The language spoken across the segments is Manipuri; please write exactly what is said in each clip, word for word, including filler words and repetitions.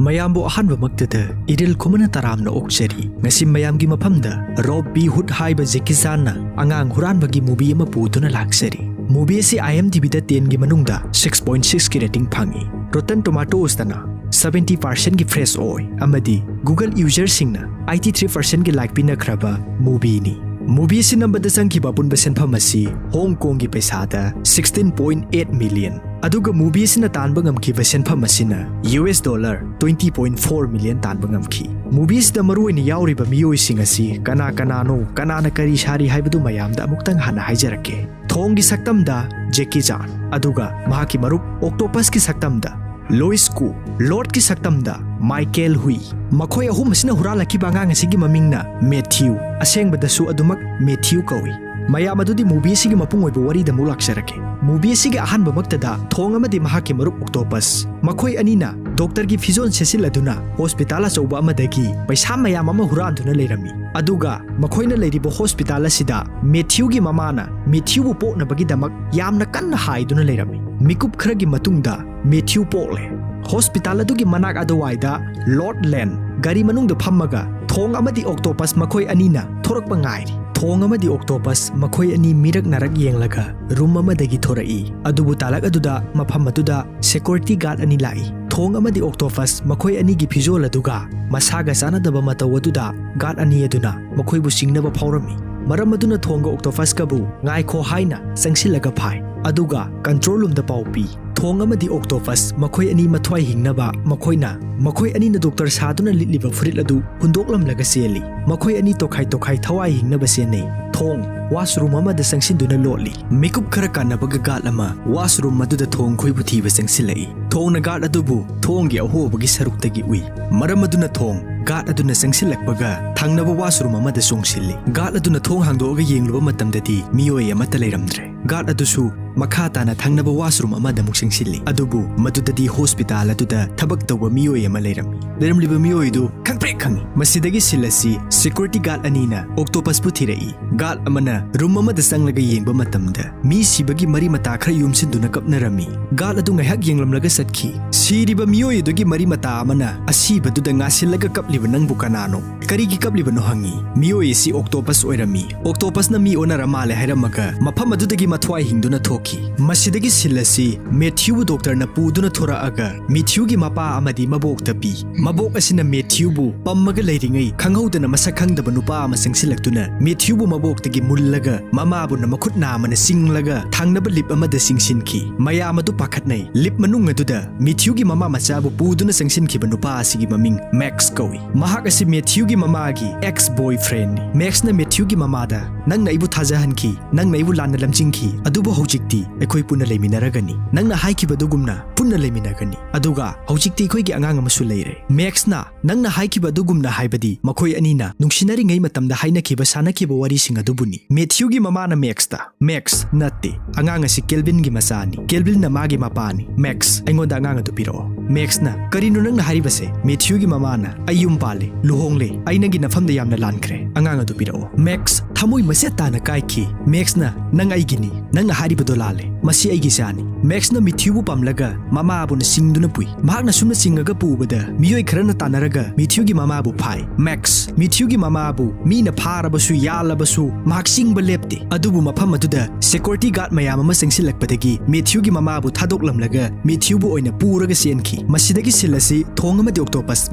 ꯃꯌꯥꯝꯕꯨ ꯑꯍꯥꯟꯕꯃꯛꯇꯗ ꯏꯔꯤꯜ ꯈꯨꯃꯅ ꯇꯔꯥꯝꯅ ꯑꯣꯛꯆꯔꯤ꯫ ꯉꯁꯤ ꯃꯌꯥꯝꯒꯤ ꯃꯐꯝꯗ ꯔꯣꯕ ꯕꯤ ꯍꯨꯗ ꯍꯥꯏꯕ ꯖꯦꯀꯤ ꯆꯥꯟꯅ ꯑꯉꯥꯡ ꯍꯨꯔꯥꯟꯕꯒꯤ movie ꯑꯃ ꯄꯨꯗꯨꯅ ꯂꯥꯛꯆꯔꯤ꯫ Movie ꯑꯁꯤ IMDbꯗ tenꯒꯤ ꯃꯅꯨꯡꯗ six point sixꯀꯤ rating ꯐꯪꯏ꯫ Rotten Tomatoesꯇꯅ seventy percentꯀꯤ fresh ꯑꯣꯏ ꯑꯃꯗꯤ Google userꯁꯤꯡꯅ eighty three percentꯀꯤ like ꯄꯤꯅꯈ꯭ꯔꯕ movieꯅꯤ꯫ Movie ꯑꯁꯤ ꯅꯝꯕꯗ ꯆꯪꯈꯤꯕ ꯑꯄꯨꯟꯕ ꯁꯦꯟꯐꯝ ꯑꯁꯤ ꯍꯣꯡ ꯀꯣꯡꯒꯤ ꯄꯩꯁꯥꯗ sixteen point eight million, ꯑꯗꯨꯒ movie ꯑꯁꯤꯅ ꯇꯥꯟꯕ ꯉꯝꯈꯤꯕ ꯁꯦꯟꯐꯝ ꯑꯁꯤꯅ US dollar twenty point four million ꯇꯥꯟꯕ ꯉꯝꯈꯤ꯫ Movie ꯑꯁꯤꯗ ꯃꯔꯨꯑꯣꯏꯅ ꯌꯥꯎꯔꯤꯕ ꯃꯤꯑꯣꯏꯁꯤꯡ ꯑꯁꯤ ꯀꯅꯥ ꯀꯅꯥꯅꯣ, ꯀꯅꯥꯅ ꯀꯔꯤ ꯁꯥꯔꯤ ꯍꯥꯏꯕꯗꯨ ꯃꯌꯥꯝꯗ ꯑꯃꯨꯛꯇꯪ ꯍꯥꯟꯅ ꯍꯥꯏꯖꯔꯛꯀꯦ꯫ ꯊꯣꯡꯒꯤ ꯁꯛꯇꯝꯗ ꯖꯦꯀꯤ ꯆꯥꯟ, ꯑꯗꯨꯒ ꯃꯍꯥꯛꯀꯤ ꯃꯔꯨꯞ ꯑꯣꯛꯇꯣꯄꯁꯀꯤ ꯁꯛꯇꯝꯗ ꯂꯣꯏꯁ ꯀꯨ, ꯂꯣꯔꯗꯀꯤ ꯁꯛꯇꯝꯗ ꯃꯥꯏꯀꯦꯜ ꯍꯨꯏ꯫ ꯃꯈꯣꯏ ꯑꯍꯨꯝ ꯑꯁꯤꯅ ꯍꯨꯔꯥꯜꯂꯛꯈꯤꯕ ꯑꯉꯥꯡ ꯑꯁꯤꯒꯤ ꯃꯃꯤꯡꯅ ꯃꯦꯊ꯭ꯌꯨ, ꯑꯁꯦꯡꯕꯗꯁꯨ ꯑꯗꯨꯃꯛ ꯃꯦꯊ꯭ꯌꯨ ꯀꯧꯏ꯫ ꯃꯌꯥꯝ ꯑꯗꯨꯗꯤ movie ꯑꯁꯤꯒꯤ ꯃꯄꯨꯡ ꯑꯣꯏꯕ ꯋꯥꯔꯤꯗ ꯑꯃꯨꯛ ꯂꯥꯛꯆꯔꯛꯀꯦ꯫ Movie ꯑꯁꯤꯒꯤ ꯑꯍꯥꯟꯕꯃꯛꯇꯗ ꯊꯣꯡ ꯑꯃꯗꯤ ꯃꯍꯥꯛꯀꯤ ꯃꯔꯨꯞ ꯑꯣꯛꯇꯣꯄꯁ, ꯃꯈꯣꯏ ꯑꯅꯤꯅ ꯗꯣꯛꯇꯔꯒꯤ ꯐꯤꯖꯣꯜ ꯁꯦꯠꯆꯤꯜꯂꯗꯨꯅ hospital ꯑꯆꯧꯕ ꯑꯃꯗꯒꯤ ꯄꯩꯁꯥ ꯃꯌꯥꯝ ꯑꯃ ꯍꯨꯔꯥꯟꯗꯨꯅ ꯂꯩꯔꯝꯃꯤ꯫ ꯑꯗꯨꯒ ꯃꯈꯣꯏꯅ ꯂꯩꯔꯤꯕ hospital ꯑꯁꯤꯗ ꯃꯦꯊ꯭ꯌꯨꯒꯤ ꯃꯃꯥꯅ ꯃꯦꯊ꯭ꯌꯨꯕꯨ ꯄꯣꯛꯅꯕꯒꯤꯗꯃꯛ ꯌꯥꯝꯅ ꯀꯟꯅ ꯍꯥꯏꯗꯨꯅ ꯂꯩꯔꯝꯃꯤ꯫ ꯃꯤꯀꯨꯞ ꯈꯔꯒꯤ ꯃꯇꯨꯡꯗ ꯃꯦꯊ꯭ꯌꯨ ꯄꯣꯛꯂꯦ꯫ Hospital ꯑꯗꯨꯒꯤ ꯃꯅꯥꯛ ꯑꯗꯨꯋꯥꯏꯗ ꯂꯣꯔꯗ ꯂꯦꯟ ꯒꯥꯔꯤ ꯃꯅꯨꯡꯗ ꯐꯝꯃꯒ ꯊꯣꯡ ꯑꯃꯗꯤ ꯑꯣꯛꯇꯣꯄꯁ ꯃꯈꯣꯏ ꯑꯅꯤꯅ ꯊꯣꯔꯛꯄ ꯉꯥꯏꯔꯤ꯫ ꯊꯣꯡ ꯑꯃꯗꯤ ꯑꯣꯛꯇꯣꯄꯁ ꯃꯈꯣꯏ ꯑꯅꯤ ꯃꯤꯔꯛ ꯅꯥꯔꯛ ꯌꯦꯡꯂꯒ room ꯑꯃꯗꯒꯤ ꯊꯣꯔꯛꯏ꯫ ꯑꯗꯨꯕꯨ ꯇꯥꯂꯛ ꯑꯗꯨꯗ ꯃꯐꯝ ꯑꯗꯨꯗ security guard ꯑꯅꯤ ꯂꯥꯛꯏ꯫ ꯊꯣꯡ ꯑꯃꯗꯤ ꯑꯣꯛꯇꯣꯄꯁ ꯃꯈꯣꯏ ꯑꯅꯤꯒꯤ ꯐꯤꯖꯣꯜ ꯑꯗꯨꯒ ꯃꯁꯥꯒ ꯆꯥꯟꯅꯗꯕ ꯃꯇꯧ ꯑꯗꯨꯗ guard ꯑꯅꯤ ꯑꯗꯨꯅ ꯃꯈꯣꯏꯕꯨ ꯆꯤꯡꯅꯕ ꯐꯥꯎꯔꯝꯃꯤ꯫ ꯃꯔꯝ ꯑꯗꯨꯅ ꯊꯣꯡꯒ ꯑꯣꯛꯇꯣꯄꯁꯀꯕꯨ "ꯉꯥꯏꯈꯣ" ꯍꯥꯏꯅ ꯆꯪꯁꯤꯜꯂꯒ ꯐꯥꯏ꯫ ꯑꯗꯨꯒ control roomꯗ ꯄꯥꯎ ꯄꯤ꯫ ꯊꯣꯡ ꯑꯃꯗꯤ ꯑꯣꯛꯇꯣꯄꯁ ꯃꯈꯣꯏ ꯑꯅꯤ ꯃꯊ꯭ꯋꯥꯏ ꯍꯤꯡꯅꯕ ꯃꯈꯣꯏꯅ ꯃꯈꯣꯏ ꯑꯅꯤꯅ ꯗꯣꯛꯇꯔ ꯁꯥꯗꯨꯅ ꯂꯤꯠꯂꯤꯕ ꯐꯨꯔꯤꯠ ꯑꯗꯨ ꯍꯨꯟꯗꯣꯛꯂꯝꯂꯒ ꯆꯦꯜꯂꯤ꯫ ꯃꯈꯣꯏ ꯑꯅꯤ ꯇꯣꯈꯥꯏ ꯇꯣꯈꯥꯏ ꯊꯋꯥꯏ ꯍꯤꯡꯅꯕ ꯆꯦꯟꯅꯩ꯫ ꯊꯣꯡ washroom ꯑꯃꯗ ꯆꯪꯁꯤꯟꯗꯨꯅ ꯂꯣꯠꯂꯤ꯫ ꯃꯤꯀꯨꯞ ꯈꯔ ꯀꯥꯟꯅꯕꯒ guard ꯑꯃ washroom ꯑꯗꯨꯗ ꯊꯣꯡ ꯈꯣꯏꯕꯨ ꯊꯤꯕ ꯆꯪꯁꯤꯜꯂꯛꯏ꯫ ꯊꯣꯡꯅ guard ꯑꯗꯨꯕꯨ ꯊꯣꯡꯒꯤ ꯑꯍꯣꯕꯒꯤ ꯁꯔꯨꯛꯇꯒꯤ ꯎꯏ꯫ ꯃꯔꯝ ꯑꯗꯨꯅ ꯊꯣꯡ guard ꯑꯗꯨꯅ ꯆꯪꯁꯤꯜꯂꯛꯄꯒ ꯊꯪꯅꯕ washroom ꯑꯃꯗ ꯆꯣꯡꯁꯤꯜꯂꯤ꯫ Guard ꯑꯗꯨꯅ ꯊꯣꯡ ꯍꯥꯡꯗꯣꯛꯑꯒ ꯌꯦꯡꯂꯨꯕ ꯃꯇꯝꯗꯗꯤ ꯃꯤꯑꯣꯏ ꯑꯃꯠꯇ ꯂꯩꯔꯝꯗ꯭ꯔꯦ꯫ Guard ꯑꯗꯨꯁꯨ ꯃꯈꯥ ꯇꯥꯅ ꯊꯪꯅꯕ ꯋꯥꯁꯔꯨꯝ ꯑꯃꯗ ꯑꯃꯨꯛ ꯆꯪꯁꯤꯜꯂꯤ꯫ ꯑꯗꯨꯕꯨ ꯃꯗꯨꯗꯗꯤ ꯍꯣꯁꯄꯤꯇꯥꯜ ꯑꯗꯨꯗ ꯊꯕꯛ ꯇꯧꯕ ꯃꯤꯑꯣꯏ ꯑꯃ ꯂꯩꯔꯝꯃꯤ꯫ ꯂꯩꯔꯝꯂꯤꯕ ꯃꯤꯑꯣꯏ ꯑꯗꯨ ꯈꯪꯄ꯭ꯔꯦꯛ ꯈꯪꯏ꯫ ꯃꯁꯤꯗꯒꯤ ꯁꯤꯜ ꯑꯁꯤ ꯁꯦꯀ꯭ꯌꯨꯔꯤꯇꯤ ꯒꯥꯔꯗ ꯑꯅꯤꯅ ꯑꯣꯛꯇꯣꯄꯁꯄꯨ ꯊꯤꯔꯛꯏ꯫ ꯒꯥꯔꯗ ꯑꯃꯅ ꯔꯨꯝ ꯑꯃꯗ ꯆꯪꯂꯒ ꯌꯦꯡꯕ ꯃꯇꯝꯗ ꯃꯤ ꯁꯤꯕꯒꯤ ꯃꯔꯤ ꯃꯇꯥ ꯈꯔ ꯌꯣꯝꯁꯤꯟꯗꯨꯅ ꯀꯞꯅꯔꯝꯃꯤ꯫ ꯒꯥꯔꯗ ꯑꯗꯨ ꯉꯥꯏꯍꯥꯛ ꯌꯦꯡꯂꯝꯂꯒ ꯆꯠꯈꯤ꯫ ꯁꯤꯔꯤꯕ ꯃꯤꯑꯣꯏ ꯑꯗꯨꯒꯤ ꯃꯔꯤ ꯃꯇꯥ ꯑꯃꯅ ꯑꯁꯤꯕꯗꯨꯗ ꯉꯥꯁꯤꯜꯂꯒ ꯀꯞꯂꯤꯕ ꯅꯪꯕꯨ ꯀꯅꯥꯅꯣ? ꯀꯔꯤꯒꯤ ꯀꯞꯂꯤꯕꯅꯣ ꯍꯪꯉꯤ꯫ ꯃꯤꯑꯣꯏ ꯑꯁꯤ ꯑꯣꯛꯇꯣꯄꯁ ꯑꯣꯏꯔꯝꯃꯤ꯫ ꯑꯣꯛꯇꯣꯄꯁꯅ ꯃꯤ ꯑꯣꯟꯅꯔ ꯃꯥꯜꯂꯦ ꯍꯥꯏꯔꯝꯃꯒ ꯃꯐꯝ ꯑꯗꯨꯗꯒꯤ ꯃꯊ꯭ꯋꯥꯏ ꯍꯤꯡꯗꯨꯅ ꯊꯣꯛꯈꯤ꯫ ꯃꯁꯤꯗꯒꯤ ꯁꯤꯜ ꯑꯁꯤ ꯃꯦꯊ꯭ꯌꯨꯕꯨ ꯗꯣꯛꯇꯔꯅ ꯄꯨꯗꯨꯅ ꯊꯣꯔꯛꯑꯒ ꯃꯦꯊ꯭ꯌꯨꯒꯤ ꯃꯄꯥ ꯑꯃꯗꯤ ꯃꯕꯣꯛꯇ ꯄꯤ꯫ ꯃꯕꯣꯛ ꯑꯁꯤꯅ ꯃꯦꯊ꯭ꯌꯨꯕꯨ ꯄꯝꯃꯒ ꯂꯩꯔꯤꯉꯩ ꯈꯪꯍꯧꯗꯅ ꯃꯁꯛ ꯈꯪꯗꯕ ꯅꯨꯄꯥ ꯑꯃ ꯆꯪꯁꯤꯜꯂꯛꯇꯨꯅ ꯃꯦꯊ꯭ꯌꯨꯕꯨ ꯃꯕꯣꯛꯇꯒꯤ ꯃꯨꯜꯂꯒ ꯃꯃꯥꯕꯨꯅ ꯃꯈꯨꯠ ꯅꯥꯝꯃꯅ ꯆꯤꯡꯂꯒ ꯊꯪꯅꯕ ꯂꯤꯞ ꯑꯃꯗ ꯆꯤꯡꯁꯤꯟꯈꯤ꯫ ꯃꯌꯥꯝ ꯑꯗꯨ ꯄꯥꯈꯠꯅꯩ꯫ ꯂꯤꯞ ꯃꯅꯨꯡ ꯑꯗꯨꯗ ꯃꯦꯊ꯭ꯌꯨꯒꯤ ꯃꯃꯥ ꯃꯆꯥꯕꯨ ꯄꯨꯗꯨꯅ ꯆꯪꯁꯤꯟꯈꯤꯕ ꯅꯨꯄꯥ ꯑꯁꯤꯒꯤ ꯃꯃꯤꯡ ꯃꯦꯛꯁ ꯀꯧꯏ꯫ ꯃꯍꯥꯛ ꯑꯁꯤ ꯃꯦꯊ꯭ꯌꯨꯒꯤ ꯃꯃꯥꯒꯤ ꯑꯦꯛꯁ ꯕꯣꯏ ꯐ꯭ꯔꯦꯟꯅꯤ꯫ ꯃꯦꯛꯁꯅ ꯃꯦꯊ꯭ꯌꯨꯒꯤ ꯃꯃꯥꯗ, "ꯅꯪꯅ ꯑꯩꯕꯨ ꯊꯥꯖꯍꯟꯈꯤ, ꯅꯪꯅ ꯑꯩꯕꯨ ꯂꯥꯟꯅ ꯂꯝꯖꯤꯡꯈꯤ, ꯑꯗꯨꯕꯨ ꯍꯧꯖꯤꯛꯇꯤ ꯑꯩꯈꯣꯏ ꯄꯨꯟꯅ ꯂꯩꯃꯤꯟꯅꯔꯒꯅꯤ꯫ ꯅꯪꯅ ꯍꯥꯏꯈꯤꯕꯗꯨꯒꯨꯝꯅ ꯄꯨꯟꯅ ꯂꯩꯃꯤꯟꯅꯒꯅꯤ꯫ ꯑꯗꯨꯒ ꯍꯧꯖꯤꯛꯇꯤ ꯑꯩꯈꯣꯏꯒꯤ ꯑꯉꯥꯡ ꯑꯃꯁꯨ ꯂꯩꯔꯦ꯫" ꯃꯦꯛꯁꯅ, "ꯅꯪꯅ ꯍꯥꯏꯈꯤꯕ ꯑꯗꯨꯒꯨꯝꯅ" ꯍꯥꯏꯕꯗꯤ ꯃꯈꯣꯏ ꯑꯅꯤꯅ ꯅꯨꯡꯁꯤꯅꯔꯤꯉꯩ ꯃꯇꯝꯗ ꯍꯥꯏꯅꯈꯤꯕ ꯁꯥꯟꯅꯈꯤꯕ ꯋꯥꯔꯤꯁꯤꯡ ꯑꯗꯨꯕꯨꯅꯤ꯫ ꯃꯦꯊ꯭ꯌꯨꯒꯤ ꯃꯃꯥꯅ ꯃꯦꯛꯁꯇ, "ꯃꯦꯛꯁ, ꯅꯠꯇꯦ, ꯑꯉꯥꯡ ꯑꯁꯤ ꯀꯦꯜꯚꯤꯟꯒꯤ ꯃꯆꯥꯅꯤ꯫ ꯀꯦꯜꯚꯤꯟꯅ ꯃꯥꯒꯤ ꯃꯄꯥꯅꯤ꯫ ꯃꯦꯛꯁ, ꯑꯩꯉꯣꯟꯗ ꯑꯉꯥꯡ ꯑꯗꯨ ꯄꯤꯔꯛꯑꯣ꯫" ꯃꯦꯛꯁꯅ, "ꯀꯔꯤꯅꯣ ꯅꯪꯅ ꯍꯥꯏꯔꯤꯕꯁꯦ?" ꯃꯦꯊ꯭ꯌꯨꯒꯤ ꯃꯃꯥꯅ, "ꯑꯩ ꯌꯨꯝ ꯄꯥꯜꯂꯦ, ꯂꯨꯍꯣꯡꯂꯦ, ꯑꯩ ꯅꯪꯒꯤ ꯅꯐꯝꯗ ꯌꯥꯝꯅ ꯂꯥꯟꯈ꯭ꯔꯦ꯫ ꯑꯉꯥꯡ ꯑꯗꯨ ꯄꯤꯔꯛꯑꯣ꯫" ꯃꯦꯛꯁ ꯊꯃꯣꯏ ꯃꯆꯦꯠ ꯇꯥꯅ ꯀꯥꯏꯈꯤ꯫ ꯃꯦꯛꯁꯅ, "ꯅꯪ ꯑꯩꯒꯤꯅꯤ, ꯅꯪꯅ ꯍꯥꯏꯔꯤꯕꯗꯣ ꯂꯥꯜꯂꯦ꯫ ꯃꯁꯤ ꯑꯩꯒꯤ ꯏꯆꯥꯅꯤ꯫" ꯃꯦꯛꯁꯅ ꯃꯦꯊ꯭ꯌꯨꯕꯨ ꯄꯝꯂꯒ ꯃꯃꯥꯕꯨꯅ ꯆꯤꯡꯗꯨꯅ ꯄꯨꯏ꯫ ꯃꯍꯥꯛꯅ ꯁꯨꯝꯅ ꯆꯤꯡꯉꯒ ꯄꯨꯕꯗ ꯃꯤꯑꯣꯏ ꯈꯔꯅ ꯇꯥꯟꯅꯔꯒ ꯃꯦꯊ꯭ꯌꯨꯒꯤ ꯃꯃꯥꯕꯨ ꯐꯥꯏ꯫ ꯃꯦꯛꯁ, ꯃꯦꯊ꯭ꯌꯨꯒꯤ ꯃꯃꯥꯕꯨ ꯃꯤꯅ ꯐꯥꯔꯕꯁꯨ ꯌꯥꯜꯂꯕꯁꯨ ꯃꯍꯥꯛ ꯆꯤꯡꯕ ꯂꯦꯞꯇꯦ꯫ ꯑꯗꯨꯕꯨ ꯃꯐꯝ ꯑꯗꯨꯗ ꯁꯦꯀ꯭ꯌꯨꯔꯤꯇꯤ ꯒꯥꯔꯗ ꯃꯌꯥꯝ ꯑꯃ ꯆꯪꯁꯤꯜꯂꯛꯄꯗꯒꯤ ꯃꯦꯊ꯭ꯌꯨꯒꯤ ꯃꯃꯥꯕꯨ ꯊꯥꯗꯣꯛꯂꯝꯂꯒ ꯃꯦꯊ꯭ꯌꯨꯕꯨ ꯑꯣꯏꯅ ꯄꯨꯔꯒ ꯆꯦꯟꯈꯤ꯫ ꯃꯁꯤꯗꯒꯤ ꯁꯤꯜ ꯑꯁꯤ ꯊꯣꯡ ꯑꯃꯗꯤ ꯑꯣꯛꯇꯣꯄꯁ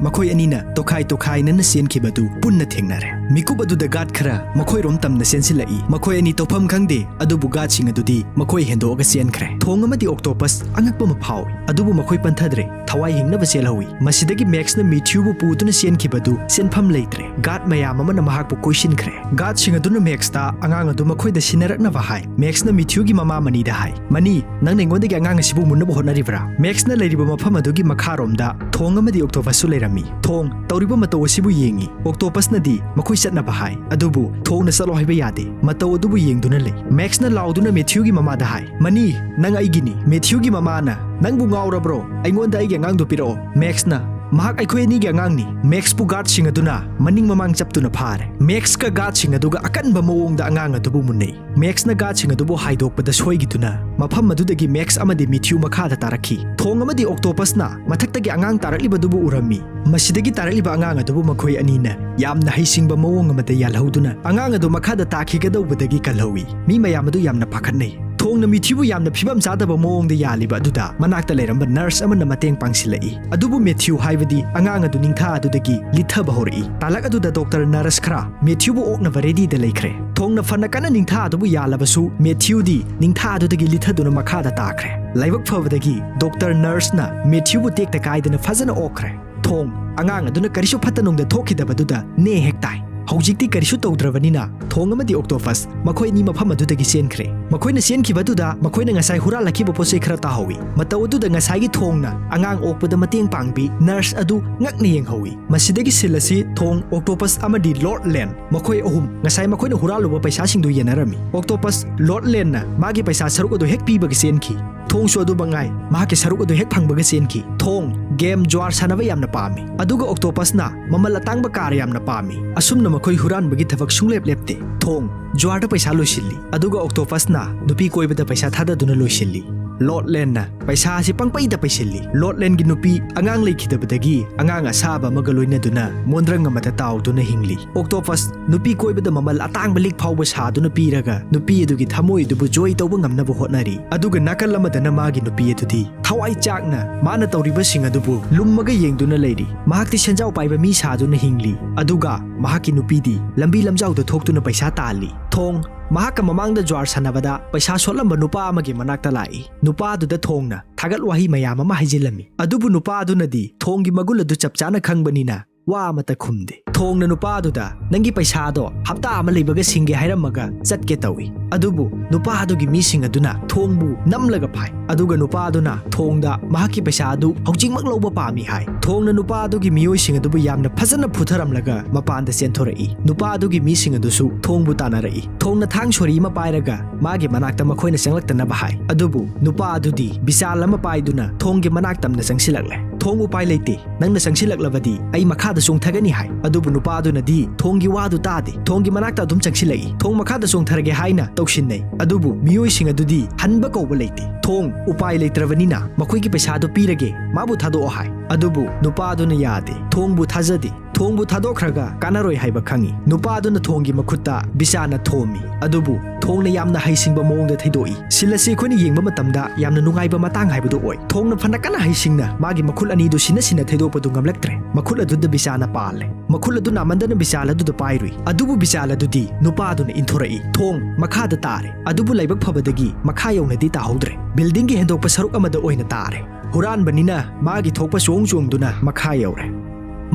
ꯃꯈꯣꯏ ꯑꯅꯤꯅ ꯇꯣꯈꯥꯏ ꯇꯣꯈꯥꯏꯅꯅ ꯆꯦꯟꯈꯤꯕ ꯑꯗꯨ ꯄꯨꯟꯅ ꯊꯦꯡꯅꯔꯦ꯫ ꯃꯤꯀꯨꯞ ꯑꯗꯨꯗ ꯒꯥꯔꯗ ꯈꯔ ꯃꯈꯣꯏꯔꯣꯝ ꯇꯝꯅ ꯆꯦꯟꯁꯤꯜꯂꯛꯏ꯫ ꯃꯈꯣꯏ ꯑꯅꯤ ꯇꯧꯐꯝ ꯈꯪꯗꯦ, ꯑꯗꯨꯕꯨ ꯒꯥꯔꯗꯁꯤꯡ ꯑꯗꯨꯗꯤ ꯃꯈꯣꯏ ꯍꯦꯟꯗꯣꯛꯑꯒ ꯆꯦꯟꯈ꯭ꯔꯦ꯫ ꯊꯣꯡ ꯑꯃꯗꯤ ꯑꯣꯛꯇꯣꯄꯁ ꯑꯉꯛꯄ ꯑꯃ ꯐꯥꯎꯏ, ꯑꯗꯨꯕꯨ ꯃꯈꯣꯏ ꯄꯟꯊꯗ꯭ꯔꯦ꯫ ꯊꯋꯥꯏ ꯍꯤꯡꯅꯕ ꯆꯦꯜꯍꯧꯏ꯫ ꯃꯁꯤꯗꯒꯤ ꯃꯦꯛꯁꯅ ꯃꯦꯊ꯭ꯌꯨꯕꯨ ꯄꯨꯗꯨꯅ ꯆꯦꯟꯈꯤꯕꯗꯨ ꯆꯦꯟꯐꯝ ꯂꯩꯇ꯭ꯔꯦ꯫ ꯒꯥꯔꯗ ꯃꯌꯥꯝ ꯑꯃꯅ ꯃꯍꯥꯛꯄꯨ ꯀꯣꯏꯁꯤꯟꯈ꯭ꯔꯦ꯫ ꯒꯥꯔꯗꯁꯤꯡ ꯑꯗꯨꯅ ꯃꯦꯛꯁꯇ ꯑꯉꯥꯡ ꯑꯗꯨ ꯃꯈꯣꯏꯗ ꯁꯤꯟꯅꯔꯛꯅꯕ ꯍꯥꯏ꯫ ꯃꯦꯛꯁꯅ ꯃꯦꯊ꯭ꯌꯨꯒꯤ ꯃꯃꯥ ꯃꯅꯤꯗ ꯍꯥꯏ, "ꯃꯅꯤ, ꯅꯪꯅ ꯑꯩꯉꯣꯟꯗꯒꯤ ꯑꯉꯥꯡ ꯑꯁꯤꯕꯨ ꯃꯨꯟꯅꯕ ꯍꯣꯠꯅꯔꯤꯕ꯭ꯔꯥ?" ꯃꯦꯛꯁꯅ ꯂꯩꯔꯤꯕ ꯃꯐꯝ ꯑꯗꯨꯒꯤ ꯃꯈꯥꯔꯣꯝꯗ ꯊꯣꯡ ꯑꯃꯗꯤ ꯑꯣꯛꯇꯣꯄꯁꯁꯨ ꯂꯩꯔꯝꯃꯤ꯫ ꯊꯣꯡ, ꯇꯧꯔꯤꯕ ꯃꯇꯧ ꯑꯁꯤꯕꯨ ꯌꯦꯡꯏ꯫ ꯑꯣꯛꯇꯣꯄꯁꯅꯗꯤ ꯃꯈꯣꯏ ꯆꯠꯅꯕ ꯍꯥꯏ, ꯑꯗꯨꯕꯨ ꯊꯣꯡꯅ ꯆꯠꯂꯣ ꯍꯥꯏꯕ ꯌꯥꯗꯦ꯫ ꯃꯇꯧ ꯑꯗꯨꯕꯨ ꯌꯦꯡꯗꯨꯅ ꯂꯩ꯫ ꯃꯦꯛꯁꯅ ꯂꯥꯎꯗꯨꯅ ꯃꯦꯊ꯭ꯌꯨꯒꯤ ꯃꯃꯥꯗ ꯍꯥꯏ, "ꯃꯅꯤ, ꯅꯪ ꯑꯩꯒꯤꯅꯤ꯫" ꯃꯦꯊ꯭ꯌꯨꯒꯤ ꯃꯃꯥꯅ, "ꯅꯪꯕꯨ ꯉꯥꯎꯔꯕ꯭ꯔꯣ? ꯑꯩꯉꯣꯟꯗ ꯑꯩꯒꯤ ꯑꯉꯥꯡꯗꯨ ꯄꯤꯔꯛꯑꯣ꯫" ꯃꯦꯛꯁꯅ, "ꯃꯍꯥꯛ ꯑꯩꯈꯣꯏ ꯑꯅꯤꯒꯤ ꯑꯉꯥꯡꯅꯤ꯫" ꯃꯦꯛꯁꯄꯨ ꯒꯥꯔꯗꯁꯤꯡ ꯑꯗꯨꯅ ꯃꯅꯤꯡ ꯃꯃꯥꯡ ꯆꯞꯇꯨꯅ ꯐꯥꯔꯦ꯫ ꯃꯦꯛꯁꯀ ꯒꯥꯔꯗꯁꯤꯡ ꯑꯗꯨꯒ ꯑꯀꯟꯕ ꯃꯑꯣꯡꯗ ꯑꯉꯥꯡ ꯑꯗꯨꯕꯨ ꯃꯨꯟꯅꯩ꯫ ꯃꯦꯛꯁꯅ ꯒꯥꯔꯗꯁꯤꯡ ꯑꯗꯨꯕꯨ ꯍꯥꯏꯗꯣꯛꯄꯗ ꯁꯣꯏꯈꯤꯗꯨꯅ ꯃꯐꯝ ꯑꯗꯨꯗꯒꯤ ꯃꯦꯛꯁ ꯑꯃꯗꯤ ꯃꯦꯊ꯭ꯌꯨ ꯃꯈꯥꯗ ꯇꯥꯔꯛꯈꯤ꯫ ꯊꯣꯡ ꯑꯃꯗꯤ ꯑꯣꯛꯇꯣꯄꯁꯅ ꯃꯊꯛꯇꯒꯤ ꯑꯉꯥꯡ ꯇꯥꯔꯛꯂꯤꯕꯗꯨꯕꯨ ꯎꯔꯝꯃꯤ꯫ ꯃꯁꯤꯗꯒꯤ ꯇꯥꯔꯛꯂꯤꯕ ꯑꯉꯥꯡ ꯑꯗꯨꯕꯨ ꯃꯈꯣꯏ ꯑꯅꯤꯅ ꯌꯥꯝꯅ ꯍꯩꯁꯤꯡꯕ ꯃꯑꯣꯡ ꯑꯃꯗ ꯌꯥꯜꯍꯧꯗꯨꯅ ꯑꯉꯥꯡ ꯑꯗꯨ ꯃꯈꯥꯗ ꯇꯥꯈꯤꯒꯗꯧꯕꯗꯒꯤ ꯀꯜꯍꯧꯏ꯫ ꯃꯤ ꯃꯌꯥꯝ ꯑꯗꯨ ꯌꯥꯝꯅ ꯄꯥꯈꯠꯅꯩ꯫ ꯊꯣꯡꯅ ꯃꯦꯊ꯭ꯌꯨꯕꯨ ꯌꯥꯝꯅ ꯐꯤꯕꯝ ꯆꯥꯗꯕ ꯃꯑꯣꯡꯗ ꯌꯥꯜꯂꯤꯕ ꯑꯗꯨꯗ ꯃꯅꯥꯛꯇ ꯂꯩꯔꯝꯕ ꯅꯔꯁ ꯑꯃꯅ ꯃꯇꯦꯡ ꯄꯥꯡꯁꯤꯜꯂꯛꯏ꯫ ꯑꯗꯨꯕꯨ ꯃꯦꯊ꯭ꯌꯨ, ꯍꯥꯏꯕꯗꯤ ꯑꯉꯥꯡ ꯑꯗꯨ, ꯅꯤꯡꯊꯥ ꯑꯗꯨꯗꯒꯤ ꯂꯤꯠꯊꯕ ꯍꯧꯔꯛꯏ꯫ ꯇꯥꯂꯛ ꯑꯗꯨꯗ ꯗꯣꯛꯇꯔ ꯅꯔꯁ ꯈꯔ ꯃꯦꯊ꯭ꯌꯨꯕꯨ ꯑꯣꯛꯅꯕ ꯔꯦꯗꯤꯗ ꯂꯩꯈ꯭ꯔꯦ꯫ ꯊꯣꯡꯅ ꯐꯅ ꯀꯟꯅ ꯅꯤꯡꯊꯥ ꯑꯗꯨꯕꯨ ꯌꯥꯜꯂꯕꯁꯨ ꯃꯦꯊ꯭ꯌꯨꯗꯤ ꯅꯤꯡꯊꯥ ꯑꯗꯨꯗꯒꯤ ꯂꯤꯠꯊꯗꯨꯅ ꯃꯈꯥꯗ ꯇꯥꯈ꯭ꯔꯦ꯫ ꯂꯥꯏꯕꯛ ꯐꯕꯗꯒꯤ ꯗꯣꯛꯇꯔ ꯅꯔꯁꯅ ꯃꯦꯊ꯭ꯌꯨꯕꯨ ꯇꯦꯛꯇ ꯀꯥꯏꯗꯅ ꯐꯖꯅ ꯑꯣꯛꯈ꯭ꯔꯦ꯫ ꯊꯣꯡ, ꯑꯉꯥꯡ ꯑꯗꯨꯅ ꯀꯔꯤꯁꯨ ꯐꯠꯇ ꯅꯨꯡꯗ ꯊꯣꯛꯈꯤꯗꯕꯗꯨꯗ ꯅꯦ ꯍꯦꯛ ꯇꯥꯏ꯫ ꯍꯧꯖꯤꯛꯇꯤ ꯀꯔꯤꯁꯨ ꯇꯧꯗ꯭ꯔꯕꯅꯤꯅ ꯊꯣꯡ ꯑꯃꯗꯤ ꯑꯣꯛꯇꯣꯄꯁ ꯃꯈꯣꯏ ꯑꯅꯤ ꯃꯐꯝ ꯑꯗꯨꯗꯒꯤ ꯆꯦꯟꯈ꯭ꯔꯦ꯫ ꯃꯈꯣꯏꯅ ꯆꯦꯟꯈꯤꯕꯗꯨꯗ ꯃꯈꯣꯏꯅ ꯉꯁꯥꯏ ꯍꯨꯔꯥꯜꯂꯛꯈꯤꯕ ꯄꯣꯠ ꯆꯩ ꯈꯔ ꯇꯥꯍꯧꯏ꯫ ꯃꯇꯧ ꯑꯗꯨꯗ ꯉꯁꯥꯏꯒꯤ ꯊꯣꯡꯅ ꯑꯉꯥꯡ ꯑꯣꯛꯄꯗ ꯃꯇꯦꯡ ꯄꯥꯡꯕꯤ ꯅꯔꯁ ꯑꯗꯨ ꯉꯛꯅ ꯌꯦꯡꯍꯧꯏ꯫ ꯃꯁꯤꯗꯒꯤ ꯁꯤꯜ ꯑꯁꯤ ꯊꯣꯡ, ꯑꯣꯛꯇꯣꯄꯁ ꯑꯃꯗꯤ ꯂꯣꯔꯗ ꯂꯦꯟ, ꯃꯈꯣꯏ ꯑꯍꯨꯝ ꯉꯁꯥꯏ ꯃꯈꯣꯏꯅ ꯍꯨꯔꯥꯜꯂꯨꯕ ꯄꯩꯁꯥꯁꯤꯡꯗꯨ ꯌꯦꯟꯅꯔꯝꯃꯤ꯫ ꯑꯣꯛꯇꯣꯄꯁ, ꯂꯣꯔꯗ ꯂꯦꯟꯅ ꯃꯥꯒꯤ ꯄꯩꯁꯥ ꯁꯔꯨꯛ ꯑꯗꯨ ꯍꯦꯛ ꯄꯤꯕꯒ ꯆꯦꯟꯈꯤ꯫ ꯊꯣꯡꯁꯨ ꯑꯗꯨ ꯃꯉꯥꯏ, ꯃꯍꯥꯛꯀꯤ ꯁꯔꯨꯛ ꯑꯗꯨ ꯍꯦꯛ ꯐꯪꯕꯒ ꯆꯦꯟꯈꯤ꯫ ꯊꯣꯡ ꯒꯦꯝ ꯖ꯭ꯋꯥꯔ ꯁꯥꯟꯅꯕ ꯌꯥꯝꯅ ꯄꯥꯝꯃꯤ, ꯑꯗꯨꯒ ꯑꯣꯛꯇꯣꯄꯁꯅ ꯃꯃꯜ ꯑꯇꯥꯡꯕ ꯀꯥꯔ ꯌꯥꯝꯅ ꯄꯥꯝꯃꯤ꯫ ꯑꯁꯨꯝꯅ ꯃꯈꯣꯏ ꯍꯨꯔꯥꯟꯕꯒꯤ ꯊꯕꯛ ꯁꯨꯡꯂꯦꯞ ꯂꯦꯞꯇꯦ꯫ ꯊꯣꯡ ꯖ꯭ꯋꯥꯔꯗ ꯄꯩꯁꯥ ꯂꯣꯏꯁꯤꯜꯂꯤ, ꯑꯗꯨꯒ ꯑꯣꯛꯇꯣꯄꯁꯅ ꯅꯨꯄꯤ ꯀꯣꯏꯕꯗ ꯄꯩꯁꯥ ꯊꯥꯗꯗꯨꯅ ꯂꯣꯏꯁꯤꯜꯂꯤ꯫ ꯂꯣꯔꯗ ꯂꯦꯟꯅ ꯄꯩꯁꯥ ꯑꯁꯤ ꯄꯪꯄꯩꯗ ꯄꯩꯁꯤꯜꯂꯤ꯫ ꯂꯣꯔꯗ ꯂꯦꯟꯒꯤ ꯅꯨꯄꯤ ꯑꯉꯥꯡ ꯂꯩꯈꯤꯗꯕꯗꯒꯤ ꯑꯉꯥꯡ ꯑꯁꯥꯕ ꯑꯃꯒ ꯂꯣꯏꯅꯗꯨꯅ ꯃꯣꯟꯗ꯭ꯔꯪ ꯑꯃꯗ ꯇꯥꯎꯗꯨꯅ ꯍꯤꯡꯂꯤ꯫ ꯑꯣꯛꯇꯣꯄꯁ ꯅꯨꯄꯤ ꯀꯣꯏꯕꯗ ꯃꯃꯜ ꯑꯇꯥꯡꯕ ꯂꯤꯛ ꯐꯥꯎꯕ ꯁꯥꯗꯨꯅ ꯄꯤꯔꯒ ꯅꯨꯄꯤ ꯑꯗꯨꯒꯤ ꯊꯃꯣꯏ ꯑꯗꯨꯕꯨ ꯖꯣꯏ ꯇꯧꯕ ꯉꯝꯅꯕ ꯍꯣꯠꯅꯔꯤ꯫ ꯑꯗꯨꯒ ꯅꯥꯀꯜ ꯑꯃꯗꯅ ꯃꯥꯒꯤ ꯅꯨꯄꯤ ꯑꯗꯨꯗꯤ ꯊꯋꯥꯏ ꯆꯥꯛꯅ ꯃꯥꯅ ꯇꯧꯔꯤꯕꯁꯤꯡ ꯑꯗꯨꯕꯨ ꯂꯨꯝꯃꯒ ꯌꯦꯡꯗꯨꯅ ꯂꯩꯔꯤ꯫ ꯃꯍꯥꯛꯇꯤ ꯁꯦꯟꯖꯥꯎ ꯄꯥꯏꯕ ꯃꯤ ꯁꯥꯗꯨꯅ ꯍꯤꯡꯂꯤ꯫ ꯑꯗꯨꯒ ꯃꯍꯥꯛꯀꯤ ꯅꯨꯄꯤꯗꯤ ꯂꯝꯕꯤ ꯂꯝꯖꯥꯎꯗ ꯊꯣꯛꯇꯨꯅ ꯄꯩꯁꯥ ꯇꯥꯜꯂꯤ꯫ ꯊꯣꯡ ꯃꯍꯥꯛꯀ ꯃꯃꯥꯡꯗ ꯖ꯭ꯋꯥꯔ ꯁꯥꯟꯅꯕꯗ ꯄꯩꯁꯥ ꯁꯣꯠꯂꯝꯕ ꯅꯨꯄꯥ ꯑꯃꯒꯤ ꯃꯅꯥꯛꯇ ꯂꯥꯛꯏ꯫ ꯅꯨꯄꯥ ꯑꯗꯨꯗ ꯊꯣꯡꯅ ꯊꯥꯒꯠ ꯋꯥꯍꯩ ꯃꯌꯥꯝ ꯑꯃ ꯍꯥꯏꯖꯤꯜꯂꯝꯃꯤ꯫ ꯑꯗꯨꯕꯨ ꯅꯨꯄꯥ ꯑꯗꯨꯅꯗꯤ ꯊꯣꯡꯒꯤ ꯃꯒꯨꯟ ꯑꯗꯨ ꯆꯞ ꯆꯥꯅ ꯈꯪꯕꯅꯤꯅ ꯋꯥ ꯑꯃꯠꯇ ꯈꯨꯝꯗꯦ꯫ ꯊꯣꯡꯅ ꯅꯨꯄꯥ ꯑꯗꯨꯗ, "ꯅꯪꯒꯤ ꯄꯩꯁꯥꯗꯣ ꯍꯞꯇꯥ ꯑꯃ ꯂꯩꯕꯒ ꯁꯤꯡꯒꯦ" ꯍꯥꯏꯔꯝꯃꯒ ꯆꯠꯀꯦ ꯇꯧꯏ꯫ ꯑꯗꯨꯕꯨ ꯅꯨꯄꯥ ꯑꯗꯨꯒꯤ ꯃꯤꯁꯤꯡ ꯑꯗꯨꯅ ꯊꯣꯡꯕꯨ ꯅꯝꯂꯒ ꯐꯥꯏ꯫ ꯑꯗꯨꯒ ꯅꯨꯄꯥ ꯑꯗꯨꯅ ꯊꯣꯡꯗ ꯃꯍꯥꯛꯀꯤ ꯄꯩꯁꯥ ꯑꯗꯨ ꯍꯧꯖꯤꯛꯃꯛ ꯂꯧꯕ ꯄꯥꯝꯃꯤ ꯍꯥꯏ꯫ ꯊꯣꯡꯅ ꯅꯨꯄꯥ ꯑꯗꯨꯒꯤ ꯃꯤꯑꯣꯏꯁꯤꯡ ꯑꯗꯨꯕꯨ ꯌꯥꯝꯅ ꯐꯖꯅ ꯐꯨꯊꯔꯝꯂꯒ ꯃꯄꯥꯟꯗ ꯆꯦꯟꯊꯣꯔꯛꯏ꯫ ꯅꯨꯄꯥ ꯑꯗꯨꯒꯤ ꯃꯤꯁꯤꯡ ꯑꯗꯨꯁꯨ ꯊꯣꯡꯕꯨ ꯇꯥꯟꯅꯔꯛꯏ꯫ ꯊꯣꯡꯅ ꯊꯥꯡ ꯁꯣꯔꯤ ꯑꯃ ꯄꯥꯏꯔꯒ ꯃꯥꯒꯤ ꯃꯅꯥꯛꯇ ꯃꯈꯣꯏꯅ ꯆꯪꯂꯛꯇꯅꯕ ꯍꯥꯏ꯫ ꯑꯗꯨꯕꯨ ꯅꯨꯄꯥ ꯑꯗꯨꯗꯤ ꯕꯤꯁꯥꯜ ꯑꯃ ꯄꯥꯏꯗꯨꯅ ꯊꯣꯡꯒꯤ ꯃꯅꯥꯛ ꯇꯝꯅ ꯆꯪꯁꯤꯜꯂꯛꯂꯦ꯫ "ꯊꯣꯡ, ꯎꯄꯥꯏ ꯂꯩꯇꯦ꯫ ꯅꯪꯅ ꯆꯪꯁꯤꯜꯂꯛꯂꯕꯗꯤ ꯑꯩ ꯃꯈꯥꯗ ꯆꯣꯡꯊꯒꯅꯤ" ꯍꯥꯏ꯫ ꯑꯗꯨꯕꯨ ꯅꯨꯄꯥ ꯑꯗꯨꯅꯗꯤ ꯊꯣꯡꯒꯤ ꯋꯥꯗꯨ ꯇꯥꯗꯦ꯫ ꯊꯣꯡꯒꯤ ꯃꯅꯥꯛꯇ ꯑꯗꯨꯝ ꯆꯪꯁꯤꯜꯂꯛꯏ꯫ "ꯊꯣꯡ, ꯃꯈꯥꯗ ꯆꯣꯡꯊꯔꯒꯦ" ꯍꯥꯏꯅ ꯇꯧꯁꯤꯟꯅꯩ꯫ ꯑꯗꯨꯕꯨ ꯃꯤꯑꯣꯏꯁꯤꯡ ꯑꯗꯨꯗꯤ ꯍꯟꯕ ꯀꯧꯕ ꯂꯩꯇꯦ꯫ "ꯊꯣꯡ, ꯎꯄꯥꯏ ꯂꯩꯇ꯭ꯔꯕꯅꯤꯅ ꯃꯈꯣꯏꯒꯤ ꯄꯩꯁꯥꯗꯨ ꯄꯤꯔꯒꯦ, ꯃꯥꯕꯨ ꯊꯥꯗꯣꯛꯑꯣ" ꯍꯥꯏ꯫ ꯑꯗꯨꯕꯨ ꯅꯨꯄꯥ ꯑꯗꯨꯅ ꯌꯥꯗꯦ꯫ ꯊꯣꯡꯕꯨ ꯊꯥꯖꯗꯦ꯫ ꯊꯣꯡꯕꯨ ꯊꯥꯗꯣꯛꯈ꯭ꯔꯒ ꯀꯥꯟꯅꯔꯣꯏ ꯍꯥꯏꯕ ꯈꯪꯏ꯫ ꯅꯨꯄꯥ ꯑꯗꯨꯅ ꯊꯣꯡꯒꯤ ꯃꯈꯨꯠꯇ ꯕꯤꯁꯥꯅ ꯊꯣꯝꯃꯤ꯫ ꯑꯗꯨꯕꯨ ꯊꯣꯡꯅ ꯌꯥꯝꯅ ꯍꯩꯁꯤꯡꯕ ꯃꯑꯣꯡꯗ ꯊꯩꯗꯣꯛꯏ꯫ ꯁꯤꯜ ꯑꯁꯤ ꯑꯩꯈꯣꯏꯅ ꯌꯦꯡꯕ ꯃꯇꯝꯗ ꯌꯥꯝꯅ ꯅꯨꯡꯉꯥꯏꯕ ꯃꯇꯥꯡ ꯍꯥꯏꯕꯗꯨ ꯑꯣꯏ꯫ ꯊꯣꯡꯅ ꯐꯅ ꯀꯟꯅ ꯍꯩꯁꯤꯡꯅ ꯃꯥꯒꯤ ꯃꯈꯨꯠ ꯑꯅꯤꯗꯨ ꯁꯤꯟꯅ ꯁꯤꯟꯅ ꯊꯩꯗꯣꯛꯄꯗꯨ ꯉꯝꯂꯛꯇ꯭ꯔꯦ꯫ ꯃꯈꯨꯠ ꯑꯗꯨꯗ ꯕꯤꯁꯥꯅ ꯄꯥꯜꯂꯦ꯫ ꯃꯈꯨꯠ ꯑꯗꯨ ꯅꯥꯃꯟꯗꯅ ꯕꯤꯁꯥꯜ ꯑꯗꯨꯗ ꯄꯥꯏꯔꯨꯏ꯫ ꯑꯗꯨꯕꯨ ꯕꯤꯁꯥꯜ ꯑꯗꯨꯗꯤ ꯅꯨꯄꯥ ꯑꯗꯨꯅ ꯏꯟꯊꯣꯔꯛꯏ꯫ ꯊꯣꯡ ꯃꯈꯥꯗ ꯇꯥꯔꯦ꯫ ꯑꯗꯨꯕꯨ ꯂꯥꯏꯕꯛ ꯐꯕꯗꯒꯤ ꯃꯈꯥ ꯌꯧꯅꯗꯤ ꯇꯥꯍꯧꯗ꯭ꯔꯦ꯫ ꯕꯤꯜꯗꯤꯡꯒꯤ ꯍꯦꯟꯗꯣꯛꯄ ꯁꯔꯨꯛ ꯑꯃꯗ ꯑꯣꯏꯅ ꯇꯥꯔꯦ꯫ ꯍꯨꯔꯥꯟꯕꯅꯤꯅ ꯃꯥꯒꯤ ꯊꯣꯛꯄ ꯆꯣꯡ ꯆꯣꯡꯗꯨꯅ ꯃꯈꯥ ꯌꯧꯔꯦ꯫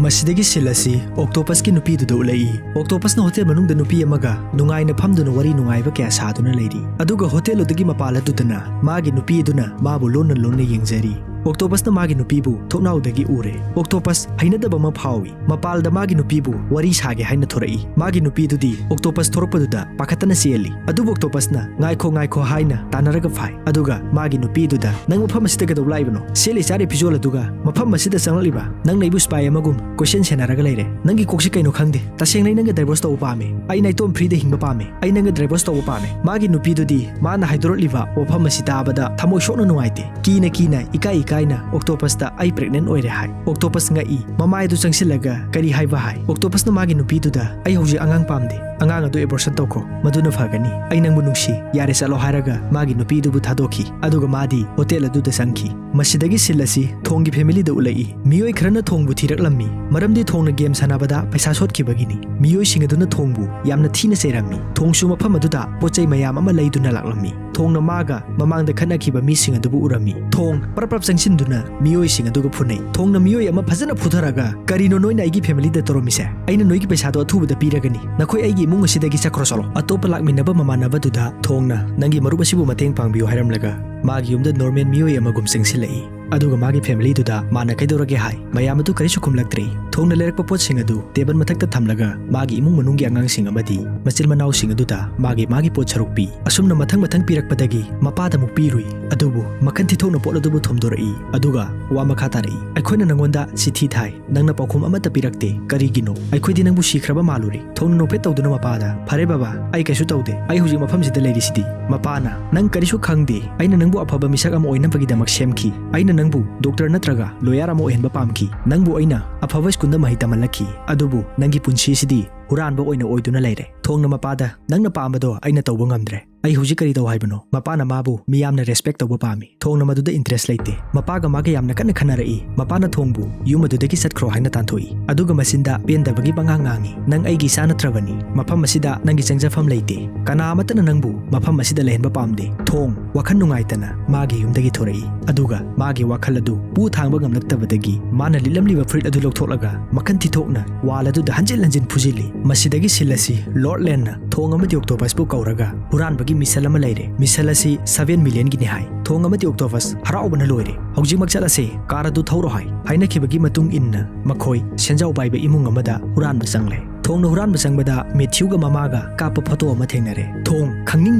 ꯃꯁꯤꯗꯒꯤ ꯁꯤꯜ ꯑꯁꯤ ꯑꯣꯛꯇꯣꯄꯁꯀꯤ ꯅꯨꯄꯤꯗꯨꯗ ꯎꯠꯂꯛꯏ꯫ ꯑꯣꯛꯇꯣꯄꯁꯅ ꯍꯣꯇꯦꯜ ꯃꯅꯨꯡꯗ ꯅꯨꯄꯤ ꯑꯃꯒ ꯅꯨꯡꯉꯥꯏꯅ ꯐꯝꯗꯨꯅ ꯋꯥꯔꯤ ꯅꯨꯡꯉꯥꯏꯕ ꯀꯌꯥ ꯁꯥꯗꯨꯅ ꯂꯩꯔꯤ꯫ ꯑꯗꯨꯒ ꯍꯣꯇꯦꯜ ꯑꯗꯨꯒꯤ ꯃꯄꯥꯜ ꯑꯗꯨꯗꯅ ꯃꯥꯒꯤ ꯅꯨꯄꯤ ꯑꯗꯨꯅ ꯃꯥꯕꯨ ꯂꯣꯟꯅ ꯂꯣꯟꯅ ꯌꯦꯡꯖꯔꯤ꯫ ꯑꯣꯛꯇꯣꯄꯁꯅ ꯃꯥꯒꯤ ꯅꯨꯄꯤꯕꯨ ꯊꯣꯡꯅꯥꯎꯗꯒꯤ ꯎꯔꯦ꯫ ꯑꯣꯛꯇꯣꯄꯁ ꯍꯩꯅꯗꯕ ꯑꯃ ꯐꯥꯎꯏ꯫ ꯃꯄꯥꯜꯗ ꯃꯥꯒꯤ ꯅꯨꯄꯤꯕꯨ ꯋꯥꯔꯤ ꯁꯥꯒꯦ ꯍꯥꯏꯅ ꯊꯣꯔꯛꯏ꯫ ꯃꯥꯒꯤ ꯅꯨꯄꯤꯗꯨꯗꯤ ꯑꯣꯛꯇꯣꯄꯁ ꯊꯣꯔꯛꯄꯗꯨꯗ ꯄꯥꯈꯠꯇꯅ ꯆꯦꯜꯂꯤ꯫ ꯑꯗꯨꯕꯨ ꯑꯣꯛꯇꯣꯄꯁꯅ "ꯉꯥꯏꯈꯣ, ꯉꯥꯏꯈꯣ" ꯍꯥꯏꯅ ꯇꯥꯟꯅꯔꯒ ꯐꯥꯏ꯫ ꯑꯗꯨꯒ ꯃꯥꯒꯤ ꯅꯨꯄꯤꯗꯨꯗ, "ꯅꯪ ꯃꯐꯝ ꯑꯁꯤꯗ ꯀꯩꯗꯧꯕ ꯂꯥꯛꯏꯕꯅꯣ? ꯁꯦꯠꯂꯤ ꯆꯥꯔꯤ ꯐꯤꯖꯣꯜ ꯑꯗꯨꯒ ꯃꯐꯝ ꯑꯁꯤꯗ ꯆꯪꯂꯛꯂꯤꯕ? ꯅꯪ ꯑꯩꯕꯨ ꯁ꯭ꯄꯥꯏ ꯑꯃꯒꯨꯝ ꯀꯣꯏꯁꯦꯟ ꯁꯦꯟꯅꯔꯒ ꯂꯩꯔꯦ꯫ ꯅꯪꯒꯤ ꯀꯣꯛꯁꯤ ꯀꯩꯅꯣ ꯈꯪꯗꯦ꯫ ꯇꯁꯦꯡꯅ ꯑꯩ ꯅꯪꯒ ꯗꯥꯏꯚꯣꯔꯁ ꯇꯧꯕ ꯄꯥꯝꯃꯤ꯫ ꯑꯩ ꯅꯥꯏꯇꯣꯝ ꯐ꯭ꯔꯤꯗ ꯍꯤꯡꯕ ꯄꯥꯝꯃꯤ꯫ ꯑꯩ ꯅꯪꯒ ꯗꯥꯏꯚꯣꯔꯁ ꯇꯧꯕ ꯄꯥꯝꯃꯤ"꯫ ꯃꯥꯒꯤ ꯅꯨꯄꯤꯗꯨꯗꯤ ꯃꯥꯅ ꯍꯥꯏꯗꯣꯔꯛꯂꯤꯕ ꯋꯥꯐꯝ ꯑꯁꯤ ꯇꯥꯕꯗ ꯊꯃꯣꯏ ꯁꯣꯛꯅ ꯅꯨꯡꯉꯥꯏꯇꯦ꯫ ꯀꯤꯅ ꯀꯤꯅ, ꯏꯀꯥꯏ ꯏꯀꯥꯏꯅ ꯑꯣꯛꯇꯣꯄꯁꯇ "ꯑꯩ ꯄ꯭ꯔꯦꯒꯅꯦꯟ ꯑꯣꯏꯔꯦ" ꯍꯥꯏ꯫ ꯑꯣꯛꯇꯣꯄꯁ ꯉꯛꯏ꯫ ꯃꯃꯥꯏꯗꯨ ꯆꯪꯁꯤꯜꯂꯒ "ꯀꯔꯤ ꯍꯥꯏꯕ?" ꯍꯥꯏ꯫ ꯑꯣꯛꯇꯣꯄꯁꯅ ꯃꯥꯒꯤ ꯅꯨꯄꯤꯗꯨꯗ, "ꯑꯩ ꯍꯧꯖꯤꯛ ꯑꯉꯥꯡ ꯄꯥꯝꯗꯦ꯫ "ꯑꯉꯥꯡ ꯑꯗꯨ ꯑꯦꯕꯣꯔꯁꯟ ꯇꯧꯈꯣ, ꯃꯗꯨꯅ ꯐꯒꯅꯤ꯫ ꯑꯩ ꯅꯪꯕꯨ ꯅꯨꯡꯁꯤ, ꯌꯥꯔꯦ ꯆꯠꯂꯣ" ꯍꯥꯏꯔꯒ ꯃꯥꯒꯤ ꯅꯨꯄꯤꯗꯨꯕꯨ ꯊꯥꯗꯣꯛꯈꯤ꯫ ꯑꯗꯨꯒ ꯃꯥꯗꯤ ꯍꯣꯇꯦꯜ ꯑꯗꯨꯗ ꯆꯪꯈꯤ꯫ ꯃꯁꯤꯗꯒꯤ ꯁꯤꯟ ꯑꯁꯤ ꯊꯣꯡꯒꯤ ꯐꯦꯃꯤꯂꯤꯗ ꯎꯠꯂꯛꯏ꯫ ꯃꯤꯑꯣꯏ ꯈꯔꯅ ꯊꯣꯡꯕꯨ ꯊꯤꯔꯛꯂꯝꯃꯤ, ꯃꯔꯝꯗꯤ ꯊꯣꯡꯅ ꯒꯦꯝ ꯁꯥꯟꯅꯕꯗ ꯄꯩꯁꯥ ꯁꯣꯠꯈꯤꯕꯒꯤꯅꯤ꯫ ꯃꯤꯑꯣꯏꯁꯤꯡ ꯑꯗꯨꯅ ꯊꯣꯡꯕꯨ ꯌꯥꯝꯅ ꯊꯤꯅ ꯆꯩꯔꯝꯃꯤ꯫ ꯊꯣꯡꯁꯨ ꯃꯐꯝ ꯑꯗꯨꯗ ꯄꯣꯠ ꯆꯩ ꯃꯌꯥꯝ ꯑꯃ ꯂꯩꯗꯨꯅ ꯂꯥꯛꯂꯝꯃꯤ꯫ ꯊꯣꯡꯅ ꯃꯥꯒ ꯃꯃꯥꯡꯗ ꯈꯠꯅꯈꯤꯕ ꯃꯤꯁꯤꯡ ꯑꯗꯨꯕꯨ ꯎꯔꯝꯃꯤ꯫ ꯊꯣꯡ ꯄꯔꯞ ꯄꯔꯞ ꯆꯪꯁꯤꯟꯗꯨꯅ ꯃꯤꯑꯣꯏꯁꯤꯡ ꯑꯗꯨꯒ ꯐꯨꯅꯩ꯫ ꯊꯣꯡꯅ ꯃꯤꯑꯣꯏ ꯑꯃ ꯐꯖꯅ ꯐꯨꯊꯔꯒ, "ꯀꯔꯤꯅꯣ ꯅꯣꯏꯅ ꯑꯩꯒꯤ ꯐꯦꯃꯤꯂꯤꯗ ꯇꯧꯔꯝꯃꯤꯁꯦ? ꯑꯩꯅ ꯅꯣꯏꯒꯤ ꯄꯩꯁꯥꯗꯣ ꯑꯊꯨꯕꯗ ꯄꯤꯔꯒꯅꯤ꯫ ꯅꯈꯣꯏ ꯑꯩꯒꯤ ꯏꯃꯨꯡ ꯑꯁꯤꯗꯒꯤ ꯆꯠꯈ꯭ꯔꯣ ꯆꯠꯂꯣ꯫" ꯑꯇꯣꯞꯄ ꯂꯥꯛꯃꯤꯟꯅꯕ ꯃꯃꯥꯟꯅꯕꯗꯨꯗ ꯊꯣꯡꯅ, "ꯅꯪꯒꯤ ꯃꯔꯨꯞ ꯑꯁꯤꯕꯨ ꯃꯇꯦꯡ ꯄꯥꯡꯕꯤꯌꯨ" ꯍꯥꯏꯔꯝꯂꯒ ꯃꯥꯒꯤ ꯌꯨꯝꯗ ꯅꯣꯔꯃꯦꯜ ꯃꯤꯑꯣꯏ ꯑꯃꯒꯨꯝ ꯆꯪꯁꯤꯜꯂꯛꯏ꯫ ꯑꯗꯨꯒ ꯃꯥꯒꯤ ꯐꯦꯃꯤꯂꯤꯗꯨꯗ ꯃꯥꯅ ꯀꯩꯗꯧꯔꯒꯦ ꯍꯥꯏ꯫ ꯃꯌꯥꯝ ꯑꯗꯨ ꯀꯔꯤꯁꯨ ꯈꯨꯝꯂꯛꯇ꯭ꯔꯦ꯫ ꯊꯣꯡꯅ ꯂꯩꯔꯛꯄ ꯄꯣꯠꯁꯤꯡ ꯑꯗꯨ ꯇꯦꯕꯜ ꯃꯊꯛꯇ ꯊꯝꯂꯒ ꯃꯥꯒꯤ ꯏꯃꯨꯡ ꯃꯅꯨꯡꯒꯤ ꯑꯉꯥꯡꯁꯤꯡ ꯑꯃꯗꯤ ꯃꯆꯤꯟ ꯃꯅꯥꯎꯁꯤꯡ ꯑꯗꯨꯗ ꯃꯥꯒꯤ ꯃꯥꯒꯤ ꯄꯣꯠ ꯁꯔꯨꯛ ꯄꯤ꯫ ꯑꯁꯨꯝꯅ ꯃꯊꯪ ꯃꯊꯪ ꯄꯤꯔꯛꯄꯗꯒꯤ ꯃꯄꯥꯗ ꯑꯃꯨꯛ ꯄꯤꯔꯨꯏ꯫ ꯑꯗꯨꯕꯨ ꯃꯈꯟ ꯊꯤꯊꯣꯛꯅ ꯄꯣꯠ ꯑꯗꯨꯕꯨ ꯊꯣꯝꯗꯣꯔꯛꯏ꯫ ꯑꯗꯨꯒ ꯋꯥ ꯃꯈꯥ ꯇꯥꯔꯛꯏ, "ꯑꯩꯈꯣꯏꯅ ꯅꯪꯉꯣꯟꯗ ꯆꯤꯊꯤ ꯊꯥꯏ, ꯅꯪꯅ ꯄꯥꯎꯈꯨꯝ ꯑꯃꯠꯇ ꯄꯤꯔꯛꯇꯦ꯫ ꯀꯔꯤꯒꯤꯅꯣ? ꯑꯩꯈꯣꯏꯗꯤ ꯅꯪꯕꯨ ꯁꯤꯈ꯭ꯔꯕ ꯃꯥꯜꯂꯨꯔꯦ꯫" ꯊꯣꯡꯅ ꯅꯣꯛꯐꯦꯠ ꯇꯧꯗꯨꯅ ꯃꯄꯥꯗ, "ꯐꯔꯦ ꯕꯕꯥ, ꯑꯩ ꯀꯩꯁꯨ ꯇꯧꯗꯦ꯫ ꯑꯩ ꯍꯧꯖꯤꯛ ꯃꯐꯝꯁꯤꯗ ꯂꯩꯔꯤꯁꯤꯗꯤ꯫" ꯃꯄꯥꯅ, "ꯅꯪ ꯀꯔꯤꯁꯨ ꯈꯪꯗꯦ꯫ ꯑꯩꯅ ꯅꯪꯕꯨ ꯑꯐꯕ ꯃꯤꯁꯛ ꯑꯃ ꯑꯣꯏꯅꯕꯒꯤꯗꯃꯛ ꯁꯦꯝꯈꯤ꯫ ꯑꯩꯅ ꯅꯪꯕꯨ ꯗꯣꯛꯇꯔ ꯅꯠꯇ꯭ꯔꯒ ꯂꯣꯌꯔ ꯑꯃ ꯑꯣꯏꯍꯟꯕ ꯄꯥꯝꯈꯤ꯫ ꯅꯪꯕꯨ ꯑꯩꯅ ꯑꯐꯕ ꯁ꯭ꯀꯨꯜꯗ ꯃꯍꯩ ꯇꯝꯍꯜꯂꯛꯈꯤ꯫ ꯑꯗꯨꯕꯨ ꯅꯪꯒꯤ ꯄꯨꯟꯁꯤꯁꯤꯗꯤ ꯍꯨꯔꯥꯟꯕ ꯑꯣꯏꯅ ꯑꯣꯏꯗꯨꯅ ꯂꯩꯔꯦ꯫" ꯊꯣꯡꯅ ꯃꯄꯥꯗ, "ꯅꯪꯅ ꯄꯥꯝꯕꯗꯣ ꯑꯩꯅ ꯇꯧꯕ ꯉꯝꯗ꯭ꯔꯦ꯫ ꯑꯩ ꯍꯧꯖꯤꯛ ꯀꯔꯤ ꯇꯧ ꯍꯥꯏꯕꯅꯣ?" ꯃꯄꯥꯅ ꯃꯥꯕꯨ ꯃꯤꯌꯥꯝꯅ ꯔꯦꯁꯄꯦꯛ ꯇꯧꯕ ꯄꯥꯝꯃꯤ꯫ ꯊꯣꯡꯅ ꯃꯗꯨꯗ ꯏꯟꯇꯔꯦꯁ ꯂꯩꯇꯦ꯫ ꯃꯄꯥꯒ ꯃꯥꯒ ꯌꯥꯝꯅ ꯀꯟꯅ ꯈꯟꯅꯔꯛꯏ꯫ ꯃꯄꯥꯅ ꯊꯣꯡꯕꯨ ꯌꯨꯝ ꯑꯗꯨꯗꯒꯤ ꯆꯠꯈ꯭ꯔꯣ ꯍꯥꯏꯅ ꯇꯥꯟꯊꯣꯛꯏ꯫ ꯑꯗꯨꯒ ꯃꯆꯤꯟꯗ ꯄꯦꯟꯗꯕꯒꯤ ꯄꯉꯥꯡ ꯉꯥꯡꯉꯤ, "ꯅꯪ ꯑꯩꯒꯤ ꯏꯆꯥ ꯅꯠꯇ꯭ꯔꯕꯅꯤ꯫ ꯃꯐꯝ ꯑꯁꯤꯗ ꯅꯪꯒꯤ ꯆꯪꯖꯐꯝ ꯂꯩꯇꯦ꯫ ꯀꯅꯥ ꯑꯃꯠꯇꯅ ꯅꯪꯕꯨ ꯃꯐꯝ ꯑꯁꯤꯗ ꯂꯩꯍꯟꯕ ꯄꯥꯝꯗꯦ꯫" ꯊꯣꯡ ꯋꯥꯈꯜ ꯅꯨꯡꯉꯥꯏꯇꯅ ꯃꯥꯒꯤ ꯌꯨꯝꯗꯒꯤ ꯊꯣꯔꯛꯏ꯫ ꯑꯗꯨꯒ ꯃꯥꯒꯤ ꯋꯥꯈꯜ ꯑꯗꯨ ꯄꯨ ꯊꯥꯡꯕ ꯉꯝꯂꯛꯇꯕꯗꯒꯤ ꯃꯥꯅ ꯂꯤꯠꯂꯝꯂꯤꯕ ꯐꯨꯔꯤꯠ ꯑꯗꯨ ꯂꯧꯊꯣꯛꯂꯒ ꯃꯈꯟ ꯊꯤꯊꯣꯛꯅ ꯋꯥꯜ ꯑꯗꯨꯗ ꯍꯟꯖꯤꯟ ꯍꯟꯖꯤꯟ ꯐꯨꯖꯤꯜꯂꯤ꯫ ꯃꯁꯤꯗꯒꯤ ꯁꯤꯟ ꯑꯁꯤ ꯂꯣꯔꯗ ꯂꯦꯟꯅ ꯊꯣꯡ ꯑꯃꯗꯤ ꯑꯣꯛꯇꯣꯄꯁꯄꯨ ꯀꯧꯔꯒ ꯍꯨꯔꯥꯟꯕꯒꯤ ꯃꯤꯁꯟ ꯑꯃ ꯂꯩꯔꯦ꯫ ꯃꯤꯁꯟ ꯑꯁꯤ ꯁꯚꯦꯟ ꯃꯤꯂꯤꯌꯟꯒꯤꯅꯤ ꯍꯥꯏ꯫ ꯊꯣꯡ ꯑꯃꯗꯤ ꯑꯣꯛꯇꯣꯄꯁ ꯍꯔꯥꯎꯕꯅ ꯂꯣꯏꯔꯦ꯫ "ꯍꯧꯖꯤꯛꯃꯛ ꯆꯠꯂꯁꯦ, ꯀꯥꯔ ꯑꯗꯨ ꯊꯧꯔꯣ" ꯍꯥꯏ꯫ ꯍꯥꯏꯅꯈꯤꯕꯒꯤ ꯃꯇꯨꯡ ꯏꯟꯅ ꯃꯈꯣꯏ ꯁꯦꯟꯖꯥꯎ ꯄꯥꯏꯕ ꯏꯃꯨꯡ ꯑꯃꯗ ꯍꯨꯔꯥꯟꯕ ꯆꯪꯂꯦ꯫ ꯊꯣꯡꯅ ꯍꯨꯔꯥꯟꯕ ꯆꯪꯕꯗ ꯃꯦꯊ꯭ꯌꯨꯒ ꯃꯃꯥꯒ ꯀꯥꯞꯄ ꯐꯣꯇꯣ ꯑꯃ ꯊꯦꯡꯅꯔꯦ꯫ ꯊꯣꯡ ꯈꯪꯅꯤꯡ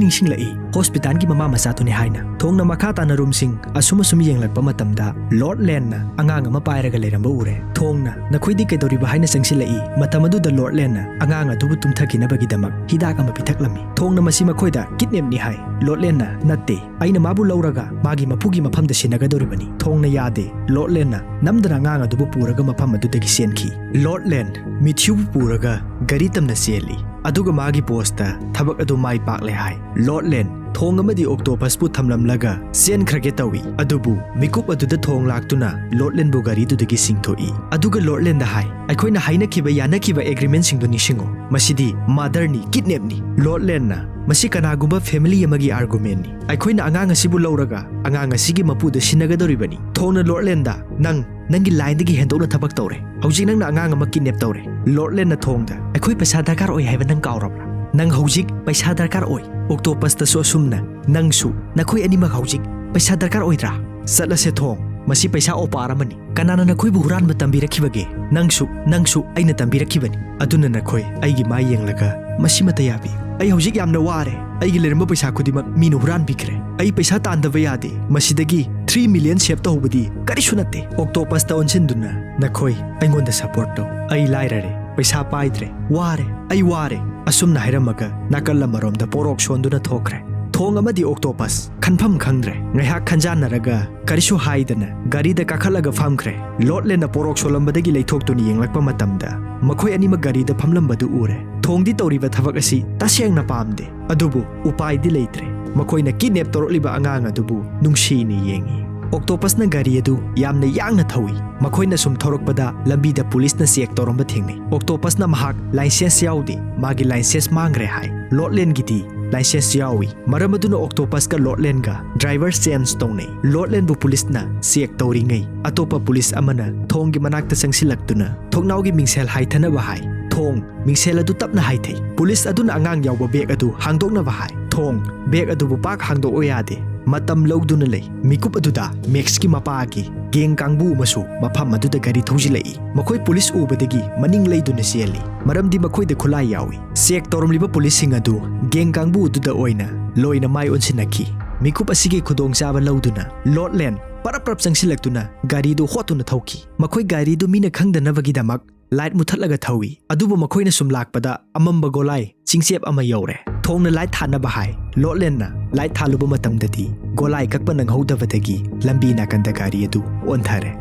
ꯅꯤꯡꯁꯤꯡꯂꯛꯏ ꯍꯣꯁꯄꯤꯇꯥꯜꯒꯤ ꯃꯃꯥ ꯃꯆꯥꯗꯨꯅꯤ ꯍꯥꯏꯅ꯫ ꯊꯣꯡꯅ ꯃꯈꯥ ꯇꯥꯅ ꯔꯨꯝꯁꯤꯡ ꯑꯁꯨꯝ ꯑꯁꯨꯝ ꯌꯦꯡꯂꯛꯄ ꯃꯇꯝꯗ ꯂꯣꯔꯗ ꯂꯦꯟꯅ ꯑꯉꯥꯡ ꯑꯃ ꯄꯥꯏꯔꯒ ꯂꯩꯔꯝꯕ ꯎꯔꯦ꯫ ꯊꯣꯡꯅ, "ꯅꯈꯣꯏꯗꯤ ꯀꯩꯗꯧꯔꯤꯕ?" ꯍꯥꯏꯅ ꯆꯪꯁꯤꯜꯂꯛꯏ꯫ ꯃꯇꯝ ꯑꯗꯨꯗ ꯂꯣꯔꯗ ꯂꯦꯟꯅ ꯑꯉꯥꯡ ꯑꯗꯨꯕꯨ ꯇꯨꯝꯊꯈꯤꯅꯕꯒꯤꯗꯃꯛ ꯍꯤꯗꯥꯛ ꯑꯃ ꯄꯤꯊꯛꯂꯝꯃꯤ꯫ ꯊꯣꯡꯅ ꯃꯁꯤ ꯃꯈꯣꯏꯗ ꯀꯤꯗꯅꯦꯞꯅꯤ ꯍꯥꯏ꯫ ꯂꯣꯔꯗ ꯂꯦꯟꯅ, "ꯅꯠꯇꯦ, ꯑꯩꯅ ꯃꯥꯕꯨ ꯂꯧꯔꯒ ꯃꯥꯒꯤ ꯃꯄꯨꯒꯤ ꯃꯐꯝꯗ ꯁꯤꯟꯅꯒꯗꯧꯔꯤꯕꯅꯤ꯫" ꯊꯣꯡꯅ ꯌꯥꯗꯦ꯫ ꯂꯣꯔꯗ ꯂꯦꯟꯅ ꯅꯝꯗꯅ ꯑꯉꯥꯡ ꯑꯗꯨꯕꯨ ꯄꯨꯔꯒ ꯃꯐꯝ ꯑꯗꯨꯗꯒꯤ ꯆꯦꯟꯈꯤ꯫ ꯂꯣꯔꯗ ꯂꯦꯟ ꯃꯤꯊ꯭ꯌꯨꯕꯨ ꯄꯨꯔꯒ ꯒꯥꯔꯤ ꯇꯝꯅ ꯆꯦꯜꯂꯤ꯫ ꯑꯗꯨꯒ ꯃꯥꯒꯤ ꯕꯣꯁꯇ ꯊꯕꯛ ꯑꯗꯨ ꯃꯥꯏ ꯄꯥꯛꯂꯦ ꯍꯥꯏ꯫ ꯂꯣꯔꯗ ꯂꯦꯟ ꯊꯣꯡ ꯑꯃꯗꯤ ꯑꯣꯛꯇꯣꯄꯁꯄꯨ ꯊꯝꯂꯝꯂꯒ ꯆꯦꯟꯈ꯭ꯔꯒꯦ ꯇꯧꯏ, ꯑꯗꯨꯕꯨ ꯃꯤꯀꯨꯞ ꯑꯗꯨꯗ ꯊꯣꯡ ꯂꯥꯛꯇꯨꯅ ꯂꯣꯔꯗ ꯂꯦꯟꯕꯨ ꯒꯥꯔꯤꯗꯨꯗꯒꯤ ꯆꯤꯡꯊꯣꯛꯏ꯫ ꯑꯗꯨꯒ ꯂꯣꯔꯗ ꯂꯦꯟꯗ ꯍꯥꯏ, "ꯑꯩꯈꯣꯏꯅ ꯍꯥꯏꯅꯈꯤꯕ ꯌꯥꯅꯈꯤꯕ ꯑꯦꯒ꯭ꯔꯤꯃꯦꯟꯁꯤꯡꯗꯨ ꯅꯤꯡꯁꯤꯡꯉꯨ꯫ ꯃꯁꯤꯗꯤ ꯃꯥꯗꯔꯅꯤ, ꯀꯤꯗꯅꯦꯞꯅꯤ꯫" ꯂꯣꯔꯗ ꯂꯦꯟꯅ, "ꯃꯁꯤ ꯀꯅꯥꯒꯨꯝꯕ ꯐꯦꯃꯤꯂꯤ ꯑꯃꯒꯤ ꯑꯥꯔꯒꯨꯃꯦꯟꯅꯤ꯫ ꯑꯩꯈꯣꯏꯅ ꯑꯉꯥꯡ ꯑꯁꯤꯕꯨ ꯂꯧꯔꯒ ꯑꯉꯥꯡ ꯑꯁꯤꯒꯤ ꯃꯄꯨꯗ ꯁꯤꯟꯅꯒꯗꯧꯔꯤꯕꯅꯤ꯫" ꯊꯣꯡꯅ ꯂꯣꯔꯗ ꯂꯦꯟꯗ, "ꯅꯪ ꯅꯪꯒꯤ ꯂꯥꯏꯟꯗꯒꯤ ꯍꯦꯟꯗꯣꯛꯅ ꯊꯕꯛ ꯇꯧꯔꯦ꯫ ꯍꯧꯖꯤꯛ ꯅꯪꯅ ꯑꯉꯥꯡ ꯑꯃ ꯀꯤꯗꯅꯦꯞ ꯇꯧꯔꯦ꯫" ꯂꯣꯔꯗ ꯂꯦꯟꯅ ꯊꯣꯡꯗ, "ꯑꯩꯈꯣꯏ ꯄꯩꯁꯥ ꯗꯔꯀꯥꯔ ꯑꯣꯏ ꯍꯥꯏꯕ ꯅꯪ ꯀꯥꯎꯔꯕ꯭ꯔꯥ? ꯅꯪ ꯍꯧꯖꯤꯛ ꯄꯩꯁꯥ ꯗꯔꯀꯥꯔ ꯑꯣꯏ꯫" ꯑꯣꯛꯇꯣꯄꯁꯇꯁꯨ ꯑꯁꯨꯝꯅ, "ꯅꯪꯁꯨ, ꯅꯈꯣꯏ ꯑꯅꯤꯃꯛ ꯍꯧꯖꯤꯛ ꯄꯩꯁꯥ ꯗꯔꯀꯥꯔ ꯑꯣꯏꯗ꯭ꯔꯥ? ꯆꯠꯂꯁꯦ ꯊꯣꯡ, ꯃꯁꯤ ꯄꯩꯁꯥ ꯑꯣꯄꯥꯔ ꯑꯃꯅꯤ꯫ ꯀꯅꯥꯅ ꯅꯈꯣꯏꯕꯨ ꯍꯨꯔꯥꯟꯕ ꯇꯝꯕꯤꯔꯛꯈꯤꯕꯒꯦ? ꯅꯪꯁꯨ, ꯅꯪꯁꯨ ꯑꯩꯅ ꯇꯝꯕꯤꯔꯛꯈꯤꯕꯅꯤ꯫" ꯑꯗꯨꯅ ꯅꯈꯣꯏ ꯑꯩꯒꯤ ꯃꯥꯏ ꯌꯦꯡꯂꯒ, "ꯃꯁꯤꯃꯇ ꯌꯥꯕꯤꯌꯨ꯫ ꯑꯩ ꯍꯧꯖꯤꯛ ꯌꯥꯝꯅ ꯋꯥꯔꯦ꯫ ꯑꯩꯒꯤ ꯂꯩꯔꯝꯕ ꯄꯩꯁꯥ ꯈꯨꯗꯤꯡꯃꯛ ꯃꯤꯅ ꯍꯨꯔꯥꯟꯕꯤꯈ꯭ꯔꯦ꯫ ꯑꯩ ꯄꯩꯁꯥ ꯇꯥꯟꯗꯕ ꯌꯥꯗꯦ꯫ ꯃꯁꯤꯗꯒꯤ ꯊ꯭ꯔꯤ ꯃꯤꯂꯤꯌꯟ ꯁꯦꯚ ꯇꯧꯍꯧꯕꯗꯤ ꯀꯔꯤꯁꯨ ꯅꯠꯇꯦ꯫" ꯑꯣꯛꯇꯣꯄꯁꯇ ꯑꯣꯟꯁꯤꯟꯗꯨꯅ, "ꯅꯈꯣꯏ ꯑꯩꯉꯣꯟꯗ ꯁꯄꯣꯔꯠ ꯇꯧ꯫ ꯑꯩ ꯂꯥꯏꯔꯔꯦ, ꯄꯩꯁꯥ ꯄꯥꯏꯗ꯭ꯔꯦ, ꯋꯥꯔꯦ, ꯑꯩ ꯋꯥꯔꯦ꯫" ꯑꯁꯨꯝꯅ ꯍꯥꯏꯔꯝꯃꯒ ꯅꯥꯀꯜ ꯑꯃꯔꯣꯝꯗ ꯄꯣꯔꯣꯛ ꯁꯣꯟꯗꯨꯅ ꯊꯣꯛꯈ꯭ꯔꯦ꯫ ꯊꯣꯡ ꯑꯃꯗꯤ ꯑꯣꯛꯇꯣꯄꯁ ꯈꯟꯐꯝ ꯈꯪꯗ꯭ꯔꯦ꯫ ꯉꯥꯏꯍꯥꯛ ꯈꯟꯖꯥꯟꯅꯔꯒ ꯀꯔꯤꯁꯨ ꯍꯥꯏꯗꯅ ꯒꯥꯔꯤꯗ ꯀꯥꯈꯠꯂꯒ ꯐꯝꯈ꯭ꯔꯦ꯫ ꯂꯣꯔꯗ ꯂꯦꯟꯅ ꯄꯣꯔꯣꯛ ꯁꯣꯜꯂꯝꯕꯗꯒꯤ ꯂꯩꯊꯣꯛꯇꯨꯅ ꯌꯦꯡꯂꯛꯄ ꯃꯇꯝꯗ ꯃꯈꯣꯏ ꯑꯅꯤꯃꯛ ꯒꯥꯔꯤꯗ ꯐꯝꯂꯝꯕꯗꯨ ꯎꯔꯦ꯫ ꯊꯣꯡꯗꯤ ꯇꯧꯔꯤꯕ ꯊꯕꯛ ꯑꯁꯤ ꯇꯁꯦꯡꯅ ꯄꯥꯝꯗꯦ, ꯑꯗꯨꯕꯨ ꯎꯄꯥꯏꯗꯤ ꯂꯩꯇ꯭ꯔꯦ꯫ ꯃꯈꯣꯏꯅ ꯀꯤꯗꯅꯦꯞ ꯇꯧꯔꯛꯂꯤꯕ ꯑꯉꯥꯡ ꯑꯗꯨꯕꯨ ꯅꯨꯡꯁꯤꯅ ꯌꯦꯡꯏ꯫ ꯑꯣꯛꯇꯣꯄꯁꯅ ꯒꯥꯔꯤ ꯑꯗꯨ ꯌꯥꯝꯅ ꯌꯥꯡꯅ ꯊꯧꯏ꯫ ꯃꯈꯣꯏꯅ ꯁꯨꯝ ꯊꯧꯔꯛꯄꯗ ꯂꯝꯕꯤꯗ ꯄꯨꯂꯤꯁꯅ ꯆꯦꯛ ꯇꯧꯔꯝꯕ ꯊꯦꯡꯅꯩ꯫ ꯑꯣꯛꯇꯣꯄꯁꯅ ꯃꯍꯥꯛ ꯂꯥꯏꯁꯦꯟꯁ ꯌꯥꯎꯗꯦ, ꯃꯥꯒꯤ ꯂꯥꯏꯁꯦꯟꯁ ꯃꯥꯡꯈ꯭ꯔꯦ ꯍꯥꯏ꯫ ꯂꯣꯔꯗ ꯂꯦꯟꯒꯤꯗꯤ ꯂꯥꯏꯁꯦꯟꯁ ꯌꯥꯎꯏ꯫ ꯃꯔꯝ ꯑꯗꯨꯅ ꯑꯣꯛꯇꯣꯄꯁꯀ ꯂꯣꯔꯗ ꯂꯦꯟꯒ ꯗ꯭ꯔꯥꯏꯚꯔ ꯆꯦꯟꯖ ꯇꯧꯅꯩ꯫ ꯂꯣꯔꯗ ꯂꯦꯟꯕꯨ ꯄꯨꯂꯤꯁꯅ ꯆꯦꯛ ꯇꯧꯔꯤꯉꯩ ꯑꯇꯣꯞꯄ ꯄꯨꯂꯤꯁ ꯑꯃꯅ ꯊꯣꯡꯒꯤ ꯃꯅꯥꯛꯇ ꯆꯪꯁꯤꯜꯂꯛꯇꯨꯅ ꯊꯣꯡꯅꯥꯎꯒꯤ ꯃꯤꯡꯁꯦꯜ ꯍꯥꯏꯊꯅꯕ ꯍꯥꯏ꯫ ꯊꯣꯡ ꯃꯤꯡꯁꯦꯜ ꯑꯗꯨ ꯇꯞꯅ ꯍꯥꯏꯊꯩ꯫ ꯄꯨꯂꯤꯁ ꯑꯗꯨꯅ ꯑꯉꯥꯡ ꯌꯥꯎꯕ ꯕꯦꯒ ꯑꯗꯨ ꯍꯥꯡꯗꯣꯛꯅꯕ ꯍꯥꯏ꯫ ꯊꯣꯡ ꯕꯦꯒ ꯑꯗꯨꯕꯨ ꯄꯥꯛ ꯍꯥꯡꯗꯣꯛꯑꯣ ꯌꯥꯗꯦ꯫ ꯃꯇꯝ ꯂꯧꯗꯨꯅ ꯂꯩ꯫ ꯃꯤꯀꯨꯞ ꯑꯗꯨꯗ ꯃꯦꯛꯁꯀꯤ ꯃꯄꯥꯒꯤ ꯒꯦꯡ ꯀꯥꯡꯕꯨ ꯑꯃꯁꯨ ꯃꯐꯝ ꯑꯗꯨꯗ ꯒꯥꯔꯤ ꯊꯧꯖꯤꯜꯂꯛꯏ꯫ ꯃꯈꯣꯏ ꯄꯨꯂꯤꯁ ꯎꯕꯗꯒꯤ ꯃꯅꯤꯡ ꯂꯩꯗꯨꯅ ꯆꯦꯜꯂꯤ, ꯃꯔꯝꯗꯤ ꯃꯈꯣꯏꯗ ꯈꯨꯠꯂꯥꯏ ꯌꯥꯎꯏ꯫ ꯆꯦꯛ ꯇꯧꯔꯝꯂꯤꯕ ꯄꯨꯂꯤꯁꯁꯤꯡ ꯑꯗꯨ ꯒꯦꯡ ꯀꯥꯡꯕꯨ ꯑꯗꯨꯗ ꯑꯣꯏꯅ ꯂꯣꯏꯅ ꯃꯥꯏ ꯑꯣꯟꯁꯤꯟꯅꯈꯤ꯫ ꯃꯤꯀꯨꯞ ꯑꯁꯤꯒꯤ ꯈꯨꯗꯣꯡꯆꯥꯕ ꯂꯧꯗꯨꯅ ꯂꯣꯔꯗ ꯂꯦꯟ ꯄꯔꯞ ꯄꯔꯞ ꯆꯪꯁꯤꯜꯂꯛꯇꯨꯅ ꯒꯥꯔꯤꯗꯨ ꯍꯣꯠꯇꯨꯅ ꯊꯧꯈꯤ꯫ ꯃꯈꯣꯏ ꯒꯥꯔꯤꯗꯨ ꯃꯤꯅ ꯈꯪꯗꯅꯕꯒꯤꯗꯃꯛ ꯂꯥꯏꯠ ꯃꯨꯊꯠꯂꯒ ꯊꯧꯏ꯫ ꯑꯗꯨꯕꯨ ꯃꯈꯣꯏꯅ ꯁꯨꯝ ꯂꯥꯛꯄꯗ ꯑꯃꯝꯕ ꯒꯣꯂꯥꯏ ꯆꯤꯡꯆꯦꯞ ꯑꯃ ꯌꯧꯔꯦ꯫ ꯊꯣꯡꯅ ꯂꯥꯏꯠ ꯊꯥꯟꯅꯕ ꯍꯥꯏ꯫ ꯂꯣꯔꯗ ꯂꯦꯟꯅ ꯂꯥꯏꯠ ꯊꯥꯜꯂꯨꯕ ꯃꯇꯝꯗꯗꯤ ꯒꯣꯂꯥꯏ ꯀꯛꯄ ꯅꯪꯍꯧꯗꯕꯗꯒꯤ ꯂꯝꯕꯤ ꯅꯥꯀꯟꯗ ꯒꯥꯔꯤ ꯑꯗꯨ ꯑꯣꯟꯊꯔꯦ꯫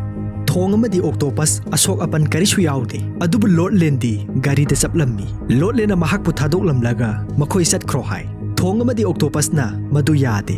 ꯊꯣꯡ ꯑꯃꯗꯤ ꯑꯣꯛꯇꯣꯄꯁ ꯑꯁꯣꯛ ꯑꯄꯟ ꯀꯔꯤꯁꯨ ꯌꯥꯎꯗꯦ꯫ ꯑꯗꯨꯕꯨ ꯂꯣꯔꯗ ꯂꯦꯟꯗꯤ ꯒꯥꯔꯤꯗ ꯆꯞꯂꯝꯃꯤ꯫ ꯂꯣꯔꯗ ꯂꯦꯟꯅ ꯃꯍꯥꯛꯄꯨ ꯊꯥꯗꯣꯛꯂꯝꯂꯒ ꯃꯈꯣꯏ ꯆꯠꯈ꯭ꯔꯣ ꯍꯥꯏ꯫ ꯊꯣꯡ ꯑꯃꯗꯤ ꯑꯣꯛꯇꯣꯄꯁꯅ ꯃꯗꯨ ꯌꯥꯗꯦ꯫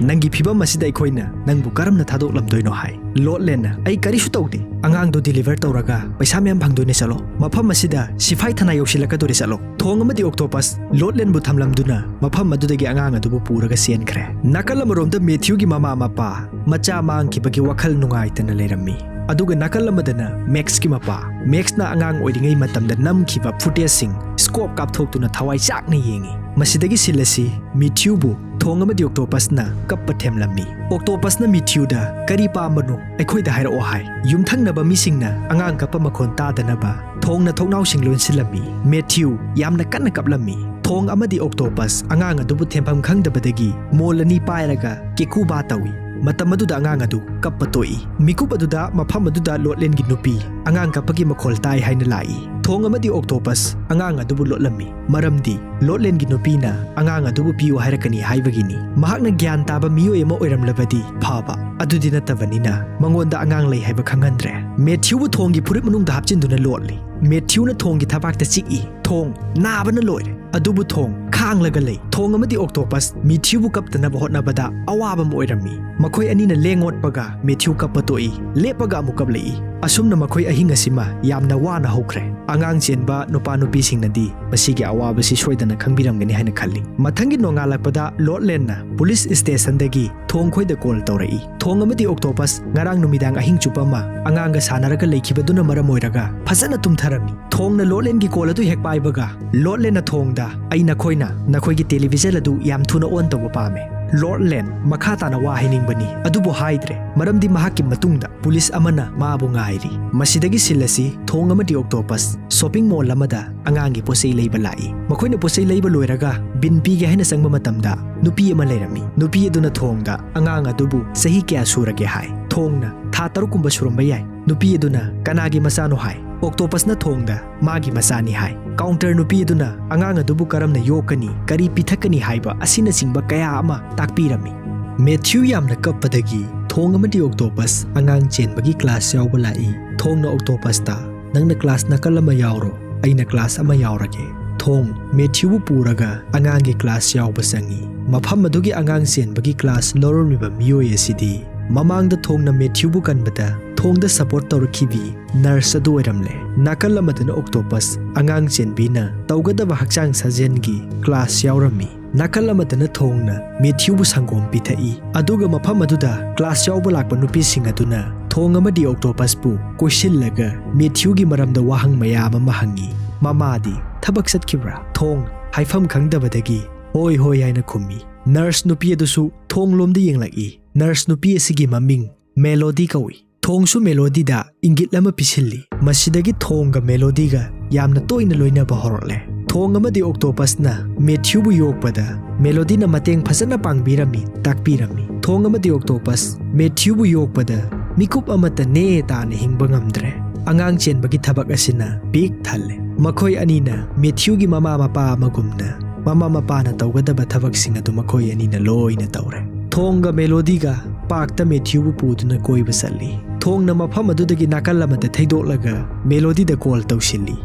"ꯅꯪꯒꯤ ꯐꯤꯚꯝ ꯑꯁꯤꯗ ꯑꯩꯈꯣꯏꯅ ꯅꯪꯕꯨ ꯀꯔꯝꯅ ꯊꯥꯗꯣꯛꯂꯝꯗꯣꯏꯅꯣ?" ꯍꯥꯏ꯫ ꯂꯣꯔꯗ ꯂꯦꯟꯅ, "ꯑꯩ ꯀꯔꯤꯁꯨ ꯇꯧꯗꯦ꯫ ꯑꯉꯥꯡꯗꯨ ꯗꯤꯂꯤꯚꯔ ꯇꯧꯔꯒ ꯄꯩꯁꯥ ꯃꯌꯥꯝ ꯐꯪꯗꯣꯏꯅꯦ, ꯆꯠꯂꯣ꯫ ꯃꯐꯝ ꯑꯁꯤꯗ ꯁꯤꯐꯥꯏ ꯊꯅꯥ ꯌꯧꯁꯤꯜꯂꯛꯀꯗꯣꯔꯦ, ꯆꯠꯂꯣ"꯫ ꯊꯣꯡ ꯑꯃꯗꯤ ꯑꯣꯛꯇꯣꯄꯁ ꯂꯣꯔꯗ ꯂꯦꯟꯕꯨ ꯊꯝꯂꯝꯗꯨꯅ ꯃꯐꯝ ꯑꯗꯨꯗꯒꯤ ꯑꯉꯥꯡ ꯑꯗꯨꯕꯨ ꯄꯨꯔꯒ ꯆꯦꯟꯈ꯭ꯔꯦ꯫ ꯅꯥꯀꯜ ꯑꯃꯔꯣꯝꯗ ꯃꯦꯊ꯭ꯌꯨꯒꯤ ꯃꯃꯥ ꯃꯄꯥ ꯃꯆꯥ ꯃꯥꯡꯈꯤꯕꯒꯤ ꯋꯥꯈꯜ ꯅꯨꯡꯉꯥꯏꯇꯅ ꯂꯩꯔꯝꯃꯤ꯫ ꯑꯗꯨꯒ ꯅꯥꯀꯜ ꯑꯃꯗꯅ ꯃꯦꯛꯁꯀꯤ ꯃꯄꯥ꯫ ꯃꯦꯛꯁꯅ ꯑꯉꯥꯡ ꯑꯣꯏꯔꯤꯉꯩ ꯃꯇꯝꯗ ꯅꯝꯈꯤꯕ ꯐꯨꯇꯦꯖꯁꯤꯡ ꯁ꯭ꯀꯣꯞ ꯀꯥꯞꯊꯣꯛꯇꯨꯅ ꯊꯋꯥꯏ ꯆꯥꯛꯅ ꯌꯦꯡꯉꯤ꯫ ꯃꯁꯤꯗꯒꯤ ꯁꯤꯜ ꯑꯁꯤ ꯃꯤꯊ꯭ꯌꯨꯕꯨ ꯊꯣꯡ ꯑꯃꯗꯤ ꯑꯣꯛꯇꯣꯄꯁꯅ ꯀꯞꯄ ꯊꯦꯝꯂꯝꯃꯤ꯫ ꯑꯣꯛꯇꯣꯄꯁꯅ ꯃꯤꯊ꯭ꯌꯨꯗ, "ꯀꯔꯤ ꯄꯥꯝꯕꯅꯣ? ꯑꯩꯈꯣꯏꯗ ꯍꯥꯏꯔꯛꯑꯣ" ꯍꯥꯏ꯫ ꯌꯨꯝꯊꯪꯅꯕ ꯃꯤꯁꯤꯡꯅ ꯑꯉꯥꯡ ꯀꯞꯄ ꯃꯈꯣꯟ ꯇꯥꯗꯅꯕ ꯊꯣꯡꯅ ꯊꯣꯡꯅꯥꯎꯁꯤꯡ ꯂꯣꯟꯁꯤꯜꯂꯝꯃꯤ꯫ ꯃꯦꯊ꯭ꯌꯨ ꯌꯥꯝꯅ ꯀꯟꯅ ꯀꯞꯂꯝꯃꯤ꯫ ꯊꯣꯡ ꯑꯃꯗꯤ ꯑꯣꯛꯇꯣꯄꯁ ꯑꯉꯥꯡ ꯑꯗꯨꯕꯨ ꯊꯦꯝꯐꯝ ꯈꯪꯗꯕꯗꯒꯤ ꯃꯣꯜ ꯑꯅꯤ ꯄꯥꯏꯔꯒ ꯀꯦꯀꯨꯕꯥ ꯇꯧꯏ꯫ ꯃꯇꯝ ꯑꯗꯨꯗ ꯑꯉꯥꯡ ꯑꯗꯨ ꯀꯞꯄ ꯇꯣꯛꯏ꯫ ꯃꯤꯀꯨꯞ ꯑꯗꯨꯗ ꯃꯐꯝ ꯑꯗꯨꯗ ꯂꯣꯔꯗ ꯂꯦꯟꯒꯤ ꯅꯨꯄꯤ ꯑꯉꯥꯡ ꯀꯞꯄꯒꯤ ꯃꯈꯣꯜ ꯇꯥꯏ ꯍꯥꯏꯅ ꯂꯥꯛꯏ꯫ ꯊꯣꯡ ꯑꯃꯗꯤ ꯑꯣꯛꯇꯣꯄꯁ ꯑꯉꯥꯡ ꯑꯗꯨꯕꯨ ꯂꯣꯠꯂꯝꯃꯤ, ꯃꯔꯝꯗꯤ ꯂꯣꯔꯗ ꯂꯦꯟꯒꯤ ꯅꯨꯄꯤꯅ ꯑꯉꯥꯡ ꯑꯗꯨꯕꯨ ꯄꯤꯌꯨ ꯍꯥꯏꯔꯛꯀꯅꯤ ꯍꯥꯏꯕꯒꯤꯅꯤ꯫ ꯃꯍꯥꯛꯅ ꯒ꯭ꯌꯥꯟ ꯇꯥꯕ ꯃꯤꯑꯣꯏ ꯑꯃ ꯑꯣꯏꯔꯝꯂꯕꯗꯤ ꯐꯕ, ꯑꯗꯨꯗꯤ ꯅꯠꯇꯕꯅꯤꯅ ꯃꯉꯣꯟꯗ ꯑꯉꯥꯡ ꯂꯩ ꯍꯥꯏꯕ ꯈꯪꯍꯟꯗ꯭ꯔꯦ꯫ ꯃꯦꯊ꯭ꯌꯨꯕꯨ ꯊꯣꯡꯒꯤ ꯐꯨꯔꯤꯠ ꯃꯅꯨꯡꯗ ꯍꯥꯞꯆꯤꯟꯗꯨꯅ ꯂꯣꯠꯂꯤ꯫ ꯃꯦꯊ꯭ꯌꯨꯅ ꯊꯣꯡꯒꯤ ꯊꯕꯥꯛꯇ ꯆꯤꯛꯏ꯫ ꯊꯣꯡ ꯅꯥꯕꯅ ꯂꯣꯏꯔꯦ꯫ ꯑꯗꯨꯕꯨ ꯊꯣꯡ ꯈꯥꯡꯂꯒ ꯂꯩ꯫ ꯊꯣꯡ ꯑꯃꯗꯤ ꯑꯣꯛꯇꯣꯄꯁ ꯃꯤꯊ꯭ꯌꯨꯕꯨ ꯀꯞꯇꯅꯕ ꯍꯣꯠꯅꯕꯗ ꯑꯋꯥꯕ ꯑꯃ ꯑꯣꯏꯔꯝꯃꯤ꯫ ꯃꯈꯣꯏ ꯑꯅꯤꯅ ꯂꯦꯡ ꯑꯣꯠꯄꯒ ꯃꯦꯊ꯭ꯌꯨ ꯀꯞꯄ ꯇꯣꯛꯏ꯫ ꯂꯦꯞꯄꯒ ꯑꯃꯨꯛ ꯀꯞꯂꯛꯏ꯫ ꯑꯁꯨꯝꯅ ꯃꯈꯣꯏ ꯑꯍꯤꯡ ꯑꯁꯤꯃ ꯌꯥꯝꯅ ꯋꯥꯅ ꯍꯧꯈ꯭ꯔꯦ꯫ ꯑꯉꯥꯡ ꯆꯦꯟꯕ ꯅꯨꯄꯥ ꯅꯨꯄꯤꯁꯤꯡꯅꯗꯤ ꯃꯁꯤꯒꯤ ꯑꯋꯥꯕꯁꯤ ꯁꯣꯏꯗꯅ ꯈꯪꯕꯤꯔꯝꯒꯅꯤ ꯍꯥꯏꯅ ꯈꯜꯂꯤ꯫ ꯃꯊꯪꯒꯤ ꯅꯣꯡꯉꯥꯜꯂꯛꯄꯗ ꯂꯣꯔꯗ ꯂꯦꯟꯅ ꯄꯨꯂꯤꯁ ꯁ꯭ꯇꯦꯁꯟꯗꯒꯤ ꯊꯣꯡ ꯈꯣꯏꯗ ꯀꯣꯜ ꯇꯧꯔꯛꯏ꯫ ꯊꯣꯡ ꯑꯃꯗꯤ ꯑꯣꯛꯇꯣꯄꯁ ꯉꯔꯥꯡ ꯅꯨꯃꯤꯗꯥꯡ ꯑꯍꯤꯡ ꯆꯨꯞꯄ ꯑꯃ ꯑꯉꯥꯡꯒ ꯁꯥꯟꯅꯔꯒ ꯂꯩꯈꯤꯕꯗꯨꯅ ꯃꯔꯝ ꯑꯣꯏꯔꯒ ꯐꯖꯅ ꯇꯨꯝꯊꯔꯝꯃꯤ꯫ ꯊꯣꯡꯅ ꯂꯣꯔꯗ ꯂꯦꯟꯒꯤ ꯀꯣꯜ ꯑꯗꯨ ꯍꯦꯛ ꯄꯥꯏꯕꯒ ꯂꯣꯔꯗ ꯂꯦꯟꯅ ꯊꯣꯡꯗ, "ꯑꯩ ꯅꯈꯣꯏꯅ ꯅꯈꯣꯏꯒꯤ ꯇꯦꯂꯤꯚꯤꯖꯟ ꯑꯗꯨ ꯌꯥꯝ ꯊꯨꯅ ꯑꯣꯟ ꯇꯧꯕ ꯄꯥꯝꯃꯦ"꯫ ꯂꯣꯔꯗ ꯂꯦꯟ ꯃꯈꯥ ꯇꯥꯅ ꯋꯥ ꯍꯥꯏꯅꯤꯡꯕꯅꯤ, ꯑꯗꯨꯕꯨ ꯍꯥꯏꯗ꯭ꯔꯦ, ꯃꯔꯝꯗꯤ ꯃꯍꯥꯛꯀꯤ ꯃꯇꯨꯡꯗ ꯄꯨꯂꯤꯁ ꯑꯃꯅ ꯃꯥꯕꯨ ꯉꯥꯏꯔꯤ꯫ ꯃꯁꯤꯗꯒꯤ ꯁꯤꯜ ꯑꯁꯤ ꯊꯣꯡ ꯑꯃꯗꯤ ꯑꯣꯛꯇꯣꯄꯁ ꯁꯣꯄꯤꯡ ꯃꯣꯜ ꯑꯃꯗ ꯑꯉꯥꯡꯒꯤ ꯄꯣꯠꯆꯩ ꯂꯩꯕ ꯂꯥꯛꯏ꯫ ꯃꯈꯣꯏꯅ ꯄꯣꯠꯆꯩ ꯂꯩꯕ ꯂꯣꯏꯔꯒ ꯕꯤꯟ ꯄꯤꯒꯦ ꯍꯥꯏꯅ ꯆꯪꯕ ꯃꯇꯝꯗ ꯅꯨꯄꯤ ꯑꯃ ꯂꯩꯔꯝꯃꯤ꯫ ꯅꯨꯄꯤ ꯑꯗꯨꯅ ꯊꯣꯡꯗ, "ꯑꯉꯥꯡ ꯑꯗꯨꯕꯨ ꯆꯍꯤ ꯀꯌꯥ ꯁꯨꯔꯒꯦ?" ꯍꯥꯏ꯫ ꯊꯣꯡꯅ, "ꯊꯥ ꯇꯔꯨꯛ ꯀꯨꯝꯕ ꯁꯨꯔꯝꯕ ꯌꯥꯏ"꯫ ꯅꯨꯄꯤ ꯑꯗꯨꯅ, "ꯀꯅꯥꯒꯤ ꯃꯆꯥꯅꯣ?" ꯍꯥꯏ꯫ ꯑꯣꯛꯇꯣꯄꯁꯅ ꯊꯣꯡꯗ, "ꯃꯥꯒꯤ ꯃꯆꯥꯅꯤ" ꯍꯥꯏ꯫ ꯀꯥꯎꯟꯇꯔ ꯅꯨꯄꯤ ꯑꯗꯨꯅ ꯑꯉꯥꯡ ꯑꯗꯨꯕꯨ ꯀꯔꯝꯅ ꯌꯣꯛꯀꯅꯤ, ꯀꯔꯤ ꯄꯤꯊꯛꯀꯅꯤ ꯍꯥꯏꯕ ꯑꯁꯤꯅꯆꯤꯡꯕ ꯀꯌꯥ ꯑꯃ ꯇꯥꯛꯄꯤꯔꯝꯃꯤ꯫ ꯃꯦꯊ꯭ꯌꯨ ꯌꯥꯝꯅ ꯀꯞꯄꯗꯒꯤ ꯊꯣꯡ ꯑꯃꯗꯤ ꯑꯣꯛꯇꯣꯄꯁ ꯑꯉꯥꯡ ꯆꯦꯟꯕꯒꯤ ꯀ꯭ꯂꯥꯁ ꯌꯥꯎꯕ ꯂꯥꯛꯏ꯫ ꯊꯣꯡꯅ ꯑꯣꯛꯇꯣꯄꯁꯇ, "ꯅꯪꯅ ꯀ꯭ꯂꯥꯁ ꯅꯥꯀꯜ ꯑꯃ ꯌꯥꯎꯔꯣ, ꯑꯩꯅ ꯀ꯭ꯂꯥꯁ ꯑꯃ ꯌꯥꯎꯔꯒꯦ"꯫ ꯊꯣꯡ ꯃꯦꯊ꯭ꯌꯨꯕꯨ ꯄꯨꯔꯒ ꯑꯉꯥꯡꯒꯤ ꯀ꯭ꯂꯥꯁ ꯌꯥꯎꯕ ꯆꯪꯏ꯫ ꯃꯐꯝ ꯑꯗꯨꯒꯤ ꯑꯉꯥꯡ ꯆꯦꯟꯕꯒꯤ ꯀ꯭ꯂꯥꯁ ꯂꯧꯔꯝꯂꯤꯕ ꯃꯤꯑꯣꯏ ꯑꯁꯤꯗꯤ ꯃꯃꯥꯡꯗ ꯊꯣꯡꯅ ꯃꯦꯊ꯭ꯌꯨꯕꯨ ꯀꯟꯕꯗ ꯊꯣꯡꯗ ꯁꯄꯣꯔꯠ ꯇꯧꯔꯛꯈꯤꯕꯤ ꯅꯔꯁ ꯑꯗꯨ ꯑꯣꯏꯔꯝꯂꯦ꯫ ꯅꯥꯀꯜ ꯑꯃꯗꯅ ꯑꯣꯛꯇꯣꯄꯁ ꯑꯉꯥꯡ ꯆꯦꯟꯕꯤꯅ ꯇꯧꯒꯗꯕ ꯍꯛꯆꯥꯡ ꯁꯥꯖꯦꯜꯒꯤ ꯀ꯭ꯂꯥꯁ ꯌꯥꯎꯔꯝꯃꯤ꯫ ꯅꯥꯀꯜ ꯑꯃꯗꯅ ꯊꯣꯡꯅ ꯃꯦꯊ꯭ꯌꯨꯕꯨ ꯁꯪꯒꯣꯝ ꯄꯤꯊꯛꯏ꯫ ꯑꯗꯨꯒ ꯃꯐꯝ ꯑꯗꯨꯗ ꯀ꯭ꯂꯥꯁ ꯌꯥꯎꯕ ꯂꯥꯛꯄ ꯅꯨꯄꯤꯁꯤꯡ ꯑꯗꯨꯅ ꯊꯣꯡ ꯑꯃꯗꯤ ꯑꯣꯛꯇꯣꯄꯁꯄꯨ ꯀꯣꯏꯁꯤꯜꯂꯒ ꯃꯦꯊ꯭ꯌꯨꯒꯤ ꯃꯔꯝꯗ ꯋꯥꯍꯪ ꯃꯌꯥꯝ ꯑꯃ ꯍꯪꯉꯤ꯫ "ꯃꯃꯥꯗꯤ ꯊꯕꯛ ꯆꯠꯈꯤꯕ꯭ꯔꯥ?" ꯊꯣꯡ ꯍꯥꯏꯐꯝ ꯈꯪꯗꯕꯗꯒꯤ "ꯍꯣꯏ, ꯍꯣꯏ" ꯍꯥꯏꯅ ꯈꯨꯝꯃꯤ꯫ ꯅꯔꯁ ꯅꯨꯄꯤ ꯑꯗꯨꯁꯨ ꯊꯣꯡ ꯂꯣꯝꯗ ꯌꯦꯡꯂꯛꯏ꯫ ꯅꯔꯁ ꯅꯨꯄꯤ ꯑꯁꯤꯒꯤ ꯃꯃꯤꯡ ꯃꯦꯂꯣꯗꯤ ꯀꯧꯏ꯫ ꯊꯣꯡꯁꯨ ꯃꯦꯂꯣꯗꯤꯗ ꯏꯪꯒꯤꯠ ꯑꯃ ꯄꯤꯁꯤꯜꯂꯤ꯫ ꯃꯁꯤꯗꯒꯤ ꯊꯣꯡꯒ ꯃꯦꯂꯣꯗꯤꯒ ꯌꯥꯝꯅ ꯇꯣꯏꯅ ꯂꯣꯏꯅꯕ ꯍꯧꯔꯛꯂꯦ꯫ ꯊꯣꯡ ꯑꯃꯗꯤ ꯑꯣꯛꯇꯣꯄꯁꯅ ꯃꯦꯊ꯭ꯌꯨꯕꯨ ꯌꯣꯛꯄꯗ ꯃꯦꯂꯣꯗꯤꯅ ꯃꯇꯦꯡ ꯐꯖꯅ ꯄꯥꯡꯕꯤꯔꯝꯃꯤ, ꯇꯥꯛꯄꯤꯔꯝꯃꯤ꯫ ꯊꯣꯡ ꯑꯃꯗꯤ ꯑꯣꯛꯇꯣꯄꯁ ꯃꯦꯊ꯭ꯌꯨꯕꯨ ꯌꯣꯛꯄꯗ ꯃꯤꯀꯨꯞ ꯑꯃꯠꯇ ꯅꯦ ꯇꯥꯅ ꯍꯤꯡꯕ ꯉꯝꯗ꯭ꯔꯦ꯫ ꯑꯉꯥꯡ ꯆꯦꯟꯕꯒꯤ ꯊꯕꯛ ꯑꯁꯤꯅ ꯄꯤꯛ ꯊꯜꯂꯦ꯫ ꯃꯈꯣꯏ ꯑꯅꯤꯅ ꯃꯦꯊ꯭ꯌꯨꯒꯤ ꯃꯃꯥ ꯃꯄꯥ ꯑꯃꯒꯨꯝꯅ ꯃꯃꯥ ꯃꯄꯥꯅ ꯇꯧꯒꯗꯕ ꯊꯕꯛꯁꯤꯡ ꯑꯗꯨ ꯃꯈꯣꯏ ꯑꯅꯤꯅ ꯂꯣꯏꯅ ꯇꯧꯔꯦ꯫ ꯊꯣꯡꯒ ꯃꯦꯂꯣꯗꯤꯒ ꯄꯥꯔꯛꯇ ꯃꯦꯊ꯭ꯌꯨꯕꯨ ꯄꯨꯗꯨꯅ ꯀꯣꯏꯕ ꯆꯠꯂꯤ꯫ ꯊꯣꯡꯅ ꯃꯐꯝ ꯑꯗꯨꯗꯒꯤ ꯅꯥꯀꯜ ꯑꯃꯗ ꯊꯩꯗꯣꯛꯂꯒ ꯃꯦꯂꯣꯗꯤꯗ ꯀꯣꯜ ꯇꯧꯁꯤꯜꯂꯤ꯫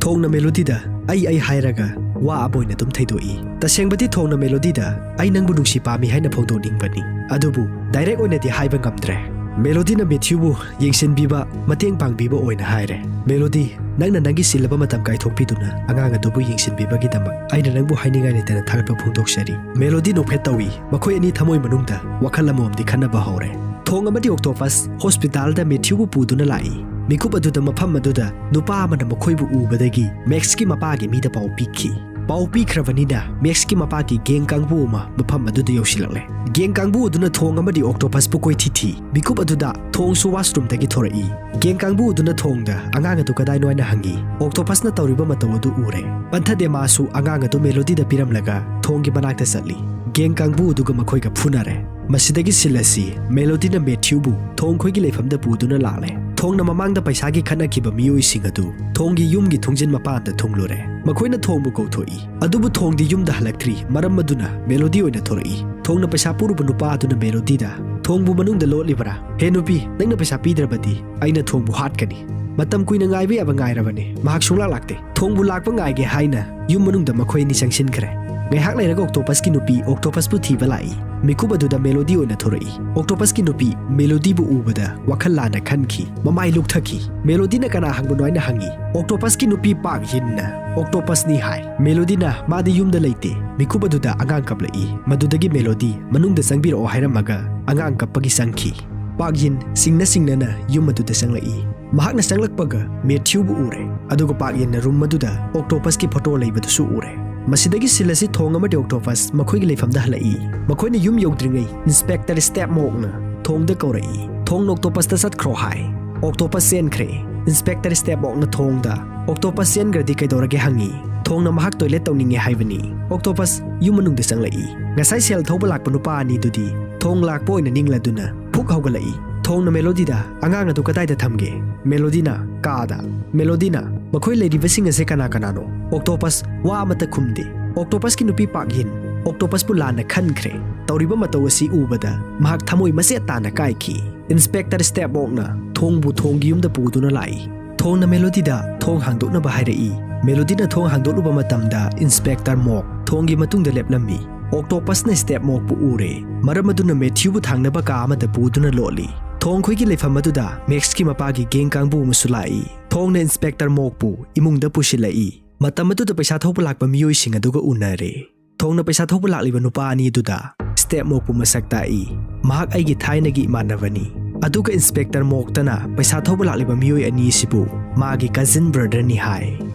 ꯊꯣꯡꯅ ꯃꯦꯂꯣꯗꯤꯗ "ꯑꯩ, ꯑꯩ" ꯍꯥꯏꯔꯒ ꯋꯥ ꯑꯃ ꯑꯣꯏꯅ ꯑꯗꯨꯝ ꯊꯩꯗꯣꯛꯏ꯫ ꯇꯁꯦꯡꯕꯗꯤ ꯊꯣꯡꯅ ꯃꯦꯂꯣꯗꯤꯗ "ꯑꯩ ꯅꯪꯕꯨ ꯅꯨꯡꯁꯤ ꯄꯥꯝꯃꯤ" ꯍꯥꯏꯅ ꯐꯣꯡꯗꯣꯛꯅꯤꯡꯕꯅꯤ꯫ ꯑꯗꯨꯕꯨ ꯗꯥꯏꯔꯦꯛ ꯑꯣꯏꯅꯗꯤ ꯍꯥꯏꯕ ꯉꯝꯗ꯭ꯔꯦ꯫ ꯃꯦꯂꯣꯗꯤꯅ ꯃꯦꯊ꯭ꯌꯨꯕꯨ ꯌꯦꯡꯁꯤꯟꯕꯤꯕ, ꯃꯇꯦꯡ ꯄꯥꯡꯕꯤꯕ ꯑꯣꯏꯅ ꯍꯥꯏꯔꯦ꯫ "ꯃꯦꯂꯣꯗꯤ, ꯅꯪꯅ ꯅꯪꯒꯤ ꯆꯤꯜꯂꯕ ꯃꯇꯝ ꯀꯥꯏꯊꯣꯛꯄꯤꯗꯨꯅ ꯑꯉꯥꯡ ꯑꯗꯨꯕꯨ ꯌꯦꯡꯁꯤꯟꯕꯤꯕꯒꯤꯗꯃꯛ ꯑꯩꯅ ꯅꯪꯕꯨ ꯍꯥꯏꯅꯤꯡꯉꯥꯏ ꯂꯩꯇꯅ ꯊꯥꯒꯠꯄ ꯐꯣꯡꯗꯣꯛꯆꯔꯤ"꯫ ꯃꯦꯂꯣꯗꯤ ꯅꯣꯛꯐꯦꯠ ꯇꯧꯏ꯫ ꯃꯈꯣꯏ ꯑꯅꯤ ꯊꯃꯣꯏ ꯃꯅꯨꯡꯗ ꯋꯥꯈꯜ ꯑꯃꯃꯝꯗꯤ ꯈꯟꯅꯕ ꯍꯧꯔꯦ꯫ ꯊꯣꯡ ꯑꯃꯗꯤ ꯑꯣꯛꯇꯣꯄꯁ ꯍꯣꯁꯄꯤꯇꯥꯜꯗ ꯃꯦꯊ꯭ꯌꯨꯕꯨ ꯄꯨꯗꯨꯅ ꯂꯥꯛꯏ꯫ ꯃꯤꯀꯨꯞ ꯑꯗꯨꯗ ꯃꯐꯝ ꯑꯗꯨꯗ ꯅꯨꯄꯥ ꯑꯃꯅ ꯃꯈꯣꯏꯕꯨ ꯎꯕꯗꯒꯤ ꯃꯦꯛꯁꯀꯤ ꯃꯄꯥꯒꯤ ꯃꯤꯗ ꯄꯥꯎ ꯄꯤꯈꯤ꯫ ꯄꯥꯎ ꯄꯤꯈ꯭ꯔꯕꯅꯤꯅ ꯃꯦꯛꯁꯀꯤ ꯃꯄꯥꯒꯤ ꯒꯦꯡ ꯀꯥꯡꯕꯨ ꯑꯃ ꯃꯐꯝ ꯑꯗꯨꯗ ꯌꯧꯁꯤꯜꯂꯛꯂꯦ꯫ ꯒꯦꯡ ꯀꯥꯡꯕꯨ ꯑꯗꯨꯅ ꯊꯣꯡ ꯑꯃꯗꯤ ꯑꯣꯛꯇꯣꯄꯁꯄꯨ ꯀꯣꯏꯊꯤ ꯊꯤ꯫ ꯃꯤꯀꯨꯞ ꯑꯗꯨꯗ ꯊꯣꯡꯁꯨ ꯋꯥꯁꯔꯨꯝꯗꯒꯤ ꯊꯣꯔꯛꯏ꯫ ꯒꯦꯡ ꯀꯥꯡꯕꯨ ꯑꯗꯨꯅ ꯊꯣꯡꯗ "ꯑꯉꯥꯡ ꯑꯗꯨ ꯀꯗꯥꯏꯅꯣ?" ꯍꯥꯏꯅ ꯍꯪꯉꯤ꯫ ꯑꯣꯛꯇꯣꯄꯁꯅ ꯇꯧꯔꯤꯕ ꯃꯇꯧ ꯑꯗꯨ ꯎꯔꯦ꯫ ꯄꯟꯊꯗꯦ ꯃꯥꯁꯨ ꯑꯉꯥꯡ ꯑꯗꯨ ꯃꯦꯂꯣꯗꯤꯗ ꯄꯤꯔꯝꯂꯒ ꯊꯣꯡꯒꯤ ꯃꯅꯥꯛꯇ ꯆꯠꯂꯤ꯫ ꯒꯦꯡ ꯀꯥꯡꯕꯨ ꯑꯗꯨꯒ ꯃꯈꯣꯏꯒ ꯐꯨꯅꯔꯦ꯫ ꯃꯁꯤꯗꯒꯤ ꯁꯤꯜ ꯑꯁꯤ ꯃꯦꯂꯣꯗꯤꯅ ꯃꯦꯊ꯭ꯌꯨꯕꯨ ꯊꯣꯡ ꯈꯣꯏꯒꯤ ꯂꯩꯐꯝꯗ ꯄꯨꯗꯨꯅ ꯂꯥꯛꯂꯦ꯫ ꯊꯣꯡꯅ ꯃꯃꯥꯡꯗ ꯄꯩꯁꯥꯒꯤ ꯈꯠꯅꯈꯤꯕ ꯃꯤꯑꯣꯏꯁꯤꯡ ꯑꯗꯨ ꯊꯣꯡꯒꯤ ꯌꯨꯝꯒꯤ ꯊꯣꯡꯖꯤꯟ ꯃꯄꯥꯟꯗ ꯊꯨꯡꯂꯨꯔꯦ꯫ ꯃꯈꯣꯏꯅ ꯊꯣꯡꯕꯨ ꯀꯧꯊꯣꯛꯏ꯫ ꯑꯗꯨꯕꯨ ꯊꯣꯡꯗꯤ ꯌꯨꯝꯗ ꯍꯜꯂꯛꯇ꯭ꯔꯤ, ꯃꯔꯝ ꯑꯗꯨꯅ ꯃꯦꯂꯣꯗꯤ ꯑꯣꯏꯅ ꯊꯣꯔꯛꯏ꯫ ꯊꯣꯡꯅ ꯄꯩꯁꯥ ꯄꯨꯔꯨꯕ ꯅꯨꯄꯥ ꯑꯗꯨꯅ ꯃꯦꯂꯣꯗꯤꯗ, "ꯊꯣꯡꯕꯨ ꯃꯅꯨꯡꯗ ꯂꯣꯠꯂꯤꯕ꯭ꯔꯥ? ꯍꯦ ꯅꯨꯄꯤ, ꯅꯪꯅ ꯄꯩꯁꯥ ꯄꯤꯗ꯭ꯔꯕꯗꯤ ꯑꯩꯅ ꯊꯣꯡꯕꯨ ꯍꯥꯠꯀꯅꯤ꯫ ꯃꯇꯝ ꯀꯨꯏꯅ ꯉꯥꯏꯕ ꯌꯥꯕ ꯉꯥꯏꯔꯕꯅꯤ, ꯃꯍꯥꯛ ꯁꯨꯡꯂꯥꯛ ꯂꯥꯛꯇꯦ꯫ ꯊꯣꯡꯕꯨ ꯂꯥꯛꯄ ꯉꯥꯏꯒꯦ" ꯍꯥꯏꯅ ꯌꯨꯝ ꯃꯅꯨꯡꯗ ꯃꯈꯣꯏ ꯑꯅꯤ ꯆꯪꯁꯤꯟꯈ꯭ꯔꯦ꯫ ꯉꯥꯏꯍꯥꯛ ꯂꯩꯔꯒ ꯑꯣꯛꯇꯣꯄꯁꯀꯤ ꯅꯨꯄꯤ ꯑꯣꯛꯇꯣꯄꯁꯄꯨ ꯊꯤꯕ ꯂꯥꯛꯏ꯫ ꯃꯤꯀꯨꯞ ꯑꯗꯨꯗ ꯃꯦꯂꯣꯗꯤ ꯑꯣꯏꯅ ꯊꯣꯔꯛꯏ꯫ ꯑꯣꯛꯇꯣꯄꯁꯀꯤ ꯅꯨꯄꯤ ꯃꯦꯂꯣꯗꯤꯕꯨ ꯎꯕꯗ ꯋꯥꯈꯜ ꯂꯥꯟꯅ ꯈꯟꯈꯤ꯫ ꯃꯃꯥꯏ ꯂꯨꯛꯊꯈꯤ꯫ ꯃꯦꯂꯣꯗꯤꯅ ꯀꯅꯥ ꯍꯪꯕꯅꯣ ꯍꯥꯏꯅ ꯍꯪꯉꯤ꯫ ꯑꯣꯛꯇꯣꯄꯁꯀꯤ ꯅꯨꯄꯤ ꯄꯥꯛ ꯌꯤꯟꯅ ꯑꯣꯛꯇꯣꯄꯁꯅꯤ ꯍꯥꯏ꯫ ꯃꯦꯂꯣꯗꯤꯅ ꯃꯥꯗꯤ ꯌꯨꯝꯗ ꯂꯩꯇꯦ꯫ ꯃꯤꯀꯨꯞ ꯑꯗꯨꯗ ꯑꯉꯥꯡ ꯀꯞꯂꯛꯏ꯫ ꯃꯗꯨꯗꯒꯤ ꯃꯦꯂꯣꯗꯤ ꯃꯅꯨꯡꯗ ꯆꯪꯕꯤꯔꯛꯑꯣ ꯍꯥꯏꯔꯝꯃꯒ ꯑꯉꯥꯡ ꯀꯞꯄꯒꯤ ꯆꯪꯈꯤ꯫ ꯄꯥꯛ ꯌꯤꯟ ꯁꯤꯡꯅ ꯁꯤꯡꯅꯅ ꯌꯨꯝ ꯑꯗꯨꯗ ꯆꯪꯂꯛꯏ꯫ ꯃꯍꯥꯛꯅ ꯆꯪꯂꯛꯄꯒ ꯃꯦꯊ꯭ꯌꯨꯕꯨ ꯎꯔꯦ꯫ ꯑꯗꯨꯒ ꯄꯥꯛ ꯌꯤꯟꯅ ꯔꯨꯝ ꯑꯗꯨꯗ ꯑꯣꯛꯇꯣꯄꯁꯀꯤ ꯐꯣꯇꯣ ꯂꯩꯕꯗꯨꯁꯨ ꯎꯔꯦ꯫ ꯃꯁꯤꯗꯒꯤ ꯁꯤꯟ ꯑꯁꯤ ꯊꯣꯡ ꯑꯃꯗꯤ ꯑꯣꯛꯇꯣꯄꯁ ꯃꯈꯣꯏꯒꯤ ꯂꯩꯐꯝꯗ ꯍꯜꯂꯛꯏ꯫ ꯃꯈꯣꯏꯅ ꯌꯨꯝ ꯌꯧꯗ꯭ꯔꯤꯉꯩ ꯏꯟꯁꯄꯦꯛꯇꯔ ꯁ꯭ꯇꯦꯞ ꯃꯣꯛꯅ ꯊꯣꯡꯗ ꯀꯧꯔꯛꯏ꯫ "ꯊꯣꯡꯅ ꯑꯣꯛꯇꯣꯄꯁꯇ ꯆꯠꯈ꯭ꯔꯣ" ꯍꯥꯏ꯫ ꯑꯣꯛꯇꯣꯄꯁ ꯆꯦꯟꯈ꯭ꯔꯦ꯫ ꯏꯟꯁꯄꯦꯛꯇꯔ ꯁ꯭ꯇꯦꯞ ꯃꯣꯛꯅ ꯊꯣꯡꯗ, "ꯑꯣꯛꯇꯣꯄꯁ ꯆꯦꯟꯈ꯭ꯔꯗꯤ ꯀꯩꯗꯧꯔꯒꯦ?" ꯍꯪꯉꯤ꯫ ꯊꯣꯡꯅ ꯃꯍꯥꯛ ꯇꯣꯏꯂꯦꯠ ꯇꯧꯅꯤꯡꯉꯦ ꯍꯥꯏꯕꯅꯤ꯫ ꯑꯣꯛꯇꯣꯄꯁ ꯌꯨꯝ ꯃꯅꯨꯡꯗ ꯆꯪꯂꯛꯏ꯫ "ꯉꯁꯥꯏ ꯁꯦꯜ ꯊꯧꯕ ꯂꯥꯛꯄ ꯅꯨꯄꯥ ꯑꯅꯤꯗꯨꯗꯤ?" ꯊꯣꯡ ꯂꯥꯛꯄ ꯑꯣꯏꯅ ꯅꯤꯡꯂꯗꯨꯅ ꯐꯨꯛ ꯍꯧꯒꯠꯂꯛꯏ꯫ ꯊꯣꯡꯅ ꯃꯦꯂꯣꯗꯤꯗ, "ꯑꯉꯥꯡ ꯑꯗꯨ ꯀꯗꯥꯏꯗ ꯊꯝꯒꯦ?" ꯃꯦꯂꯣꯗꯤꯅ, "ꯀꯥꯗ"꯫ ꯃꯦꯂꯣꯗꯤꯅ, "ꯃꯈꯣꯏ ꯂꯩꯔꯤꯕꯁꯤꯡ ꯑꯁꯦ ꯀꯅꯥ ꯀꯅꯥꯅꯣ?" ꯑꯣꯛꯇꯣꯄꯁ ꯋꯥ ꯑꯃꯠꯇ ꯈꯨꯝꯗꯦ꯫ ꯑꯣꯛꯇꯣꯄꯁꯀꯤ ꯅꯨꯄꯤ ꯄꯥꯛ ꯌꯤꯟ ꯑꯣꯛꯇꯣꯄꯁꯄꯨ ꯂꯥꯟꯅ ꯈꯟꯈ꯭ꯔꯦ꯫ ꯇꯧꯔꯤꯕ ꯃꯇꯧ ꯑꯁꯤ ꯎꯕꯗ ꯃꯍꯥꯛ ꯊꯃꯣꯏ ꯃꯆꯦꯠ ꯇꯥꯅ ꯀꯥꯏꯈꯤ꯫ ꯏꯟꯁꯄꯦꯛꯇꯔ ꯁ꯭ꯇꯦꯞ ꯃꯣꯛꯅ ꯊꯣꯡꯕꯨ ꯊꯣꯡꯒꯤ ꯌꯨꯝꯗ ꯄꯨꯗꯨꯅ ꯂꯥꯛꯏ꯫ ꯊꯣꯡꯅ ꯃꯦꯂꯣꯗꯤꯗ ꯊꯣꯡ ꯍꯥꯡꯗꯣꯛꯅꯕ ꯍꯥꯏꯔꯛꯏ꯫ ꯃꯦꯂꯣꯗꯤꯅ ꯊꯣꯡ ꯍꯥꯡꯗꯣꯛꯂꯨꯕ ꯃꯇꯝꯗ ꯏꯟꯁꯄꯦꯛꯇꯔ ꯃꯣꯛ ꯊꯣꯡꯒꯤ ꯃꯇꯨꯡꯗ ꯂꯦꯞꯂꯝꯃꯤ꯫ ꯑꯣꯛꯇꯣꯄꯁꯅ ꯁ꯭ꯇꯦꯞ ꯃꯣꯛꯄꯨ ꯎꯔꯦ꯫ ꯃꯔꯝ ꯑꯗꯨꯅ ꯃꯦꯊ꯭ꯌꯨꯕꯨ ꯊꯥꯡꯅꯕ ꯀꯥ ꯑꯃꯗ ꯄꯨꯗꯨꯅ ꯂꯣꯠꯂꯤ꯫ ꯊꯣꯡ ꯈꯣꯏꯒꯤ ꯂꯩꯐꯝ ꯑꯗꯨꯗ ꯃꯦꯛꯁꯀꯤ ꯃꯄꯥꯒꯤ ꯒꯦꯡ ꯀꯥꯡꯕꯨ ꯑꯃꯁꯨ ꯂꯥꯛꯏ꯫ ꯊꯣꯡꯅ ꯏꯟꯁꯄꯦꯛꯇꯔ ꯃꯣꯛꯄꯨ ꯏꯃꯨꯡꯗ ꯄꯨꯁꯤꯜꯂꯛꯏ꯫ ꯃꯇꯝ ꯑꯗꯨꯗ ꯄꯩꯁꯥ ꯊꯧꯕ ꯂꯥꯛꯄ ꯃꯤꯑꯣꯏꯁꯤꯡ ꯑꯗꯨꯒ ꯎꯅꯔꯦ꯫ ꯊꯣꯡꯅ ꯄꯩꯁꯥ ꯊꯧꯕ ꯂꯥꯛꯂꯤꯕ ꯅꯨꯄꯥ ꯑꯅꯤ ꯑꯗꯨꯗ ꯁ꯭ꯇꯦꯞ ꯃꯣꯛꯄꯨ ꯃꯁꯛ ꯇꯥꯛꯏ꯫ "ꯃꯍꯥꯛ ꯑꯩꯒꯤ ꯊꯥꯏꯅꯒꯤ ꯏꯃꯥꯟꯅꯕꯅꯤ"꯫ ꯑꯗꯨꯒ ꯏꯟꯁꯄꯦꯛꯇꯔ ꯃꯣꯛꯇꯅ ꯄꯩꯁꯥ ꯊꯧꯕ ꯂꯥꯛꯂꯤꯕ ꯃꯤꯑꯣꯏ ꯑꯅꯤ ꯑꯁꯤꯕꯨ ꯃꯥꯒꯤ ꯀꯖꯤꯟ ꯕ꯭ꯔꯗꯔꯅꯤ ꯍꯥꯏ꯫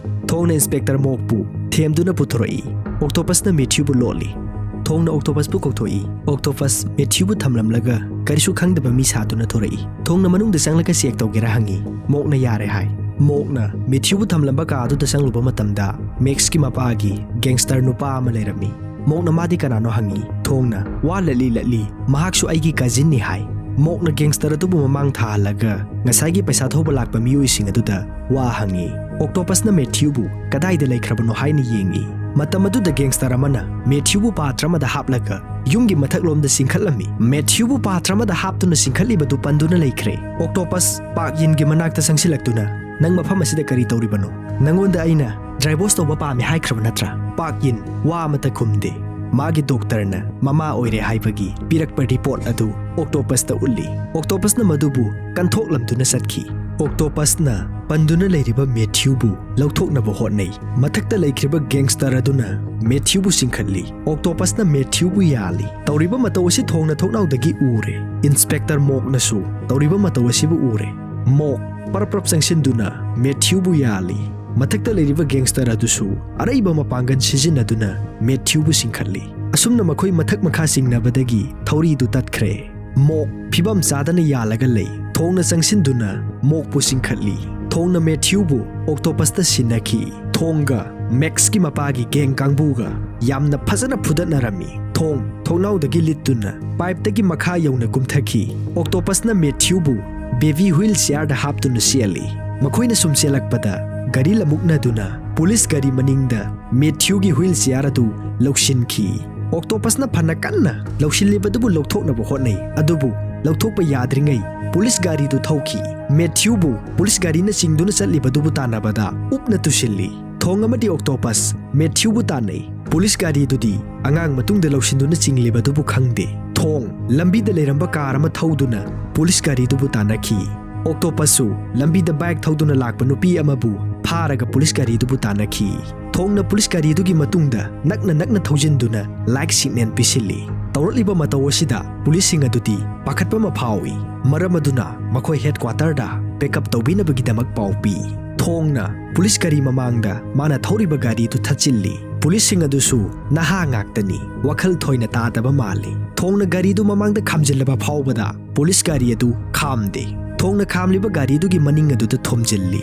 ꯊꯣꯡꯅ ꯏꯟꯁꯄꯦꯛꯇꯔ ꯃꯣꯛꯄꯨ ꯊꯦꯝꯗꯨꯅ ꯄꯨꯊꯣꯔꯛꯏ꯫ ꯑꯣꯛꯇꯣꯄꯁꯅ ꯃꯦꯊ꯭ꯌꯨꯕꯨ ꯂꯣꯠꯂꯤ꯫ ꯊꯣꯡꯅ ꯑꯣꯛꯇꯣꯄꯁꯄꯨ ꯀꯧꯊꯣꯛꯏ꯫ ꯑꯣꯛꯇꯣꯄꯁ ꯃꯦꯊ꯭ꯌꯨꯕꯨ ꯊꯝꯂꯝꯂꯒ ꯀꯔꯤꯁꯨ ꯈꯪꯗꯕ ꯃꯤ ꯁꯥꯗꯨꯅ ꯊꯣꯔꯛꯏ꯫ ꯊꯣꯡꯅ ꯃꯅꯨꯡꯗ ꯆꯪꯂꯒ ꯆꯦꯛ ꯇꯧꯒꯦꯔꯥ ꯍꯪꯉꯤ꯫ ꯃꯣꯛꯅ ꯌꯥꯔꯦ ꯍꯥꯏ꯫ ꯃꯣꯛꯅ ꯃꯦꯊ꯭ꯌꯨꯕꯨ ꯊꯝꯂꯝꯕ ꯀꯥ ꯑꯗꯨꯗ ꯆꯪꯂꯨꯕ ꯃꯇꯝꯗ ꯃꯦꯛꯁꯀꯤ ꯃꯄꯥꯒꯤ ꯒꯦꯡꯁꯇꯔ ꯅꯨꯄꯥ ꯑꯃ ꯂꯩꯔꯝꯃꯤ꯫ ꯃꯣꯛꯅ ꯃꯥꯗꯤ ꯀꯅꯥꯅꯣ ꯍꯪꯉꯤ꯫ ꯊꯣꯡꯅ ꯋꯥ ꯂꯠꯂꯤ ꯂꯠꯂꯤ, "ꯃꯍꯥꯛꯁꯨ ꯑꯩꯒꯤ ꯀꯖꯤꯟꯅꯤ" ꯍꯥꯏ꯫ ꯃꯣꯛꯅ ꯒꯦꯡꯁꯇꯔ ꯑꯗꯨꯕꯨ ꯃꯃꯥꯡ ꯊꯥꯍꯜꯂꯒ ꯉꯁꯥꯏꯒꯤ ꯄꯩꯁꯥ ꯊꯧꯕ ꯂꯥꯛꯄ ꯃꯤꯑꯣꯏꯁꯤꯡ ꯑꯗꯨꯗ ꯋꯥ ꯍꯪꯉꯤ꯫ ꯑꯣꯛꯇꯣꯄꯁꯅ ꯃꯦꯊ꯭ꯌꯨꯕꯨ ꯀꯗꯥꯏꯗ ꯂꯩꯈ꯭ꯔꯕꯅꯣ ꯍꯥꯏꯅ ꯌꯦꯡꯉꯤ꯫ ꯃꯇꯝ ꯑꯗꯨꯗ ꯒꯦꯡꯁꯇꯔ ꯑꯃꯅ ꯃꯦꯊ꯭ꯌꯨꯕꯨ ꯄꯥꯇ꯭ꯔ ꯑꯃꯗ ꯍꯥꯞꯂꯒ ꯌꯨꯝꯒꯤ ꯃꯊꯛꯂꯣꯝꯗ ꯆꯤꯡꯈꯠꯂꯝꯃꯤ꯫ ꯃꯦꯊ꯭ꯌꯨꯕꯨ ꯄꯥꯇ꯭ꯔ ꯑꯃꯗ ꯍꯥꯞꯇꯨꯅ ꯆꯤꯡꯈꯠꯂꯤꯕꯗꯨ ꯄꯟꯗꯨꯅ ꯂꯩꯈ꯭ꯔꯦ꯫ ꯑꯣꯛꯇꯣꯄꯁ ꯄꯥꯛ ꯌꯤꯟꯒꯤ ꯃꯅꯥꯛꯇ ꯆꯪꯁꯤꯜꯂꯛꯇꯨꯅ, "ꯅꯪ ꯃꯐꯝ ꯑꯁꯤꯗ ꯀꯔꯤ ꯇꯧꯔꯤꯕꯅꯣ? ꯅꯪꯉꯣꯟꯗ ꯑꯩꯅ ꯗ꯭ꯔꯥꯏꯚꯣꯁ ꯇꯧꯕ ꯄꯥꯝꯃꯤ ꯍꯥꯏꯈ꯭ꯔꯕ ꯅꯠꯇ꯭ꯔꯥ?" ꯄꯥꯛ ꯌꯤꯟ ꯋꯥ ꯑꯃꯠꯇ ꯈꯨꯝꯗꯦ꯫ ꯃꯥꯒꯤ ꯗꯣꯛꯇꯔꯅ ꯃꯃꯥ ꯑꯣꯏꯔꯦ ꯍꯥꯏꯕꯒꯤ ꯄꯤꯔꯛꯄ ꯔꯤꯄꯣꯔꯠ ꯑꯗꯨ ꯑꯣꯛꯇꯣꯄꯁꯇ ꯎꯠꯂꯤ꯫ ꯑꯣꯛꯇꯣꯄꯁꯅ ꯃꯗꯨꯕꯨ ꯀꯟꯊꯣꯛꯂꯝꯗꯨꯅ ꯆꯠꯈꯤ꯫ ꯑꯣꯛꯇꯣꯄꯁꯅ ꯄꯟꯗꯨꯅ ꯂꯩꯔꯤꯕ ꯃꯦꯊ꯭ꯌꯨꯕꯨ ꯂꯧꯊꯣꯛꯅꯕ ꯍꯣꯠꯅꯩ꯫ ꯃꯊꯛꯇ ꯂꯩꯈ꯭ꯔꯤꯕ ꯒꯦꯡꯁꯇꯔ ꯑꯗꯨꯅ ꯃꯦꯊ꯭ꯌꯨꯕꯨ ꯆꯤꯡꯈꯠꯂꯤ꯫ ꯑꯣꯛꯇꯣꯄꯁꯅ ꯃꯦꯊ꯭ꯌꯨꯕꯨ ꯌꯥꯜꯂꯤ꯫ ꯇꯧꯔꯤꯕ ꯃꯇꯧ ꯑꯁꯤ ꯊꯣꯡꯅ ꯊꯣꯡꯅꯥꯎꯗꯒꯤ ꯎꯔꯦ꯫ ꯏꯟꯁꯄꯦꯛꯇꯔ ꯃꯣꯛꯅꯁꯨ ꯇꯧꯔꯤꯕ ꯃꯇꯧ ꯑꯁꯤꯕꯨ ꯎꯔꯦ꯫ ꯃꯣꯛ ꯄꯔꯞ ꯄꯔꯞ ꯆꯪꯁꯤꯟꯗꯨꯅ ꯃꯦꯊ꯭ꯌꯨꯕꯨ ꯌꯥꯜꯂꯤ꯫ ꯃꯊꯛꯇ ꯂꯩꯔꯤꯕ ꯒꯦꯡꯁꯇꯔ ꯑꯗꯨꯁꯨ ꯑꯔꯩꯕ ꯃꯄꯥꯡꯒꯜ ꯁꯤꯖꯤꯟꯅꯗꯨꯅ ꯃꯦꯊ꯭ꯌꯨꯕꯨ ꯆꯤꯡꯈꯠꯂꯤ꯫ ꯑꯁꯨꯝꯅ ꯃꯈꯣꯏ ꯃꯊꯛ ꯃꯈꯥ ꯆꯤꯡꯅꯕꯗꯒꯤ ꯊꯧꯔꯤꯗꯨ ꯇꯠꯈ꯭ꯔꯦ꯫ ꯃꯣꯛ ꯐꯤꯕꯝ ꯆꯥꯗꯅ ꯌꯥꯜꯂꯒ ꯂꯩ꯫ ꯊꯣꯡꯅ ꯆꯪꯁꯤꯟꯗꯨꯅ ꯃꯣꯛꯄꯨ ꯆꯤꯡꯈꯠꯂꯤ꯫ ꯊꯣꯡꯅ ꯃꯦꯊ꯭ꯌꯨꯕꯨ ꯑꯣꯛꯇꯣꯄꯁꯇ ꯁꯤꯟꯅꯈꯤ꯫ ꯊꯣꯡꯒ ꯃꯦꯛꯁꯀꯤ ꯃꯄꯥꯒꯤ ꯒꯦꯡ ꯀꯥꯡꯕꯨꯒ ꯌꯥꯝꯅ ꯐꯖꯅ ꯐꯨꯗꯠꯅꯔꯝꯃꯤ꯫ ꯊꯣꯡ ꯊꯣꯡꯅꯥꯎꯗꯒꯤ ꯂꯤꯠꯇꯨꯅ ꯄꯥꯏꯞꯇꯒꯤ ꯃꯈꯥ ꯌꯧꯅ ꯀꯨꯝꯊꯈꯤ꯫ ꯑꯣꯛꯇꯣꯄꯁꯅ ꯃꯦꯊ꯭ꯌꯨꯕꯨ ꯕꯦꯕꯤ ꯍꯨꯏꯜ ꯆꯤꯌꯥꯔꯗ ꯍꯥꯞꯇꯨꯅ ꯆꯦꯜꯂꯤ꯫ ꯃꯈꯣꯏꯅ ꯁꯨꯝ ꯆꯦꯜꯂꯛꯄꯗ ꯒꯥꯔꯤ ꯂꯃꯨꯛꯅꯗꯨꯅ ꯄꯨꯂꯤꯁ ꯒꯥꯔꯤ ꯃꯅꯤꯡꯗ ꯃꯦꯊ꯭ꯌꯨꯒꯤ ꯍꯨꯏꯜ ꯆꯤꯌꯥꯔ ꯑꯗꯨ ꯂꯧꯁꯤꯟꯈꯤ꯫ ꯑꯣꯛꯇꯣꯄꯁꯅ ꯐꯅ ꯀꯟꯅ ꯂꯧꯁꯤꯜꯂꯤꯕꯗꯨꯕꯨ ꯂꯧꯊꯣꯛꯅꯕ ꯍꯣꯠꯅꯩ, ꯑꯗꯨꯕꯨ ꯂꯧꯊꯣꯛꯄ ꯌꯥꯗ꯭ꯔꯤꯉꯩ ꯄꯨꯂꯤꯁ ꯒꯥꯔꯤꯗꯨ ꯊꯧꯈꯤ꯫ ꯃꯦꯊ꯭ꯌꯨꯕꯨ ꯄꯨꯂꯤꯁ ꯒꯥꯔꯤꯅ ꯆꯤꯡꯗꯨꯅ ꯆꯠꯂꯤꯕꯗꯨꯕꯨ ꯇꯥꯟꯅꯕꯗ ꯎꯞꯅ ꯇꯨꯁꯤꯜꯂꯤ꯫ ꯊꯣꯡ ꯑꯃꯗꯤ ꯑꯣꯛꯇꯣꯄꯁ ꯃꯦꯊ꯭ꯌꯨꯕꯨ ꯇꯥꯟꯅꯩ꯫ ꯄꯨꯂꯤꯁ ꯒꯥꯔꯤꯗꯨꯗꯤ ꯑꯉꯥꯡ ꯃꯇꯨꯡꯗ ꯂꯧꯁꯤꯟꯗꯨꯅ ꯆꯤꯡꯂꯤꯕꯗꯨꯕꯨ ꯈꯪꯗꯦ꯫ ꯊꯣꯡ ꯂꯝꯕꯤꯗ ꯂꯩꯔꯝꯕ ꯀꯥꯔ ꯑꯃ ꯊꯧꯗꯨꯅ ꯄꯨꯂꯤꯁ ꯒꯥꯔꯤꯗꯨꯕꯨ ꯇꯥꯟꯅꯈꯤ꯫ ꯑꯣꯛꯇꯣꯄꯁꯁꯨ ꯂꯝꯕꯤꯗ ꯕꯥꯏꯛ ꯊꯧꯗꯨꯅ ꯂꯥꯛꯄ ꯅꯨꯄꯤ ꯑꯃꯕꯨ ꯐꯥꯔꯒ ꯄꯨꯂꯤꯁ ꯒꯥꯔꯤꯗꯨꯕꯨ ꯇꯥꯟꯅꯈꯤ꯫ ꯊꯣꯡꯅ ꯄꯨꯂꯤꯁ ꯒꯥꯔꯤꯗꯨꯒꯤ ꯃꯇꯨꯡꯗ ꯅꯛꯅ ꯅꯛꯅ ꯊꯧꯖꯤꯟꯗꯨꯅ ꯂꯥꯏꯛ ꯁꯤꯒꯅꯦꯜ ꯄꯤꯁꯤꯜꯂꯤ꯫ ꯇꯧꯔꯛꯂꯤꯕ ꯃꯇꯧ ꯑꯁꯤꯗ ꯄꯨꯂꯤꯁꯁꯤꯡ ꯑꯗꯨꯗꯤ ꯄꯥꯈꯠꯄ ꯑꯃ ꯐꯥꯎꯏ꯫ ꯃꯔꯝ ꯑꯗꯨꯅ ꯃꯈꯣꯏ ꯍꯦꯗꯀ꯭ꯋꯥꯇꯔꯗ ꯕꯦꯛꯑꯞ ꯇꯧꯕꯤꯅꯕꯒꯤꯗꯃꯛ ꯄꯥꯎ ꯄꯤ꯫ ꯊꯣꯡꯅ ꯄꯨꯂꯤꯁ ꯒꯥꯔꯤ ꯃꯃꯥꯡꯗ ꯃꯥꯅ ꯊꯧꯔꯤꯕ ꯒꯥꯔꯤꯗꯨ ꯊꯠꯆꯤꯜꯂꯤ꯫ ꯄꯨꯂꯤꯁꯁꯤꯡ ꯑꯗꯨꯁꯨ ꯅꯍꯥ ꯉꯥꯛꯇꯅꯤ, ꯋꯥꯈꯜ ꯊꯣꯏꯅ ꯇꯥꯗꯕ ꯃꯥꯜꯂꯤ꯫ ꯊꯣꯡꯅ ꯒꯥꯔꯤꯗꯨ ꯃꯃꯥꯡꯗ ꯈꯥꯝꯖꯤꯜꯂꯕ ꯐꯥꯎꯕꯗ ꯄꯨꯂꯤꯁ ꯒꯥꯔꯤ ꯑꯗꯨ ꯈꯥꯝꯗꯦ꯫ ꯊꯣꯡꯅ ꯈꯥꯝꯂꯤꯕ ꯒꯥꯔꯤꯗꯨꯒꯤ ꯃꯅꯤꯡ ꯑꯗꯨꯗ ꯊꯣꯝꯖꯤꯜꯂꯤ꯫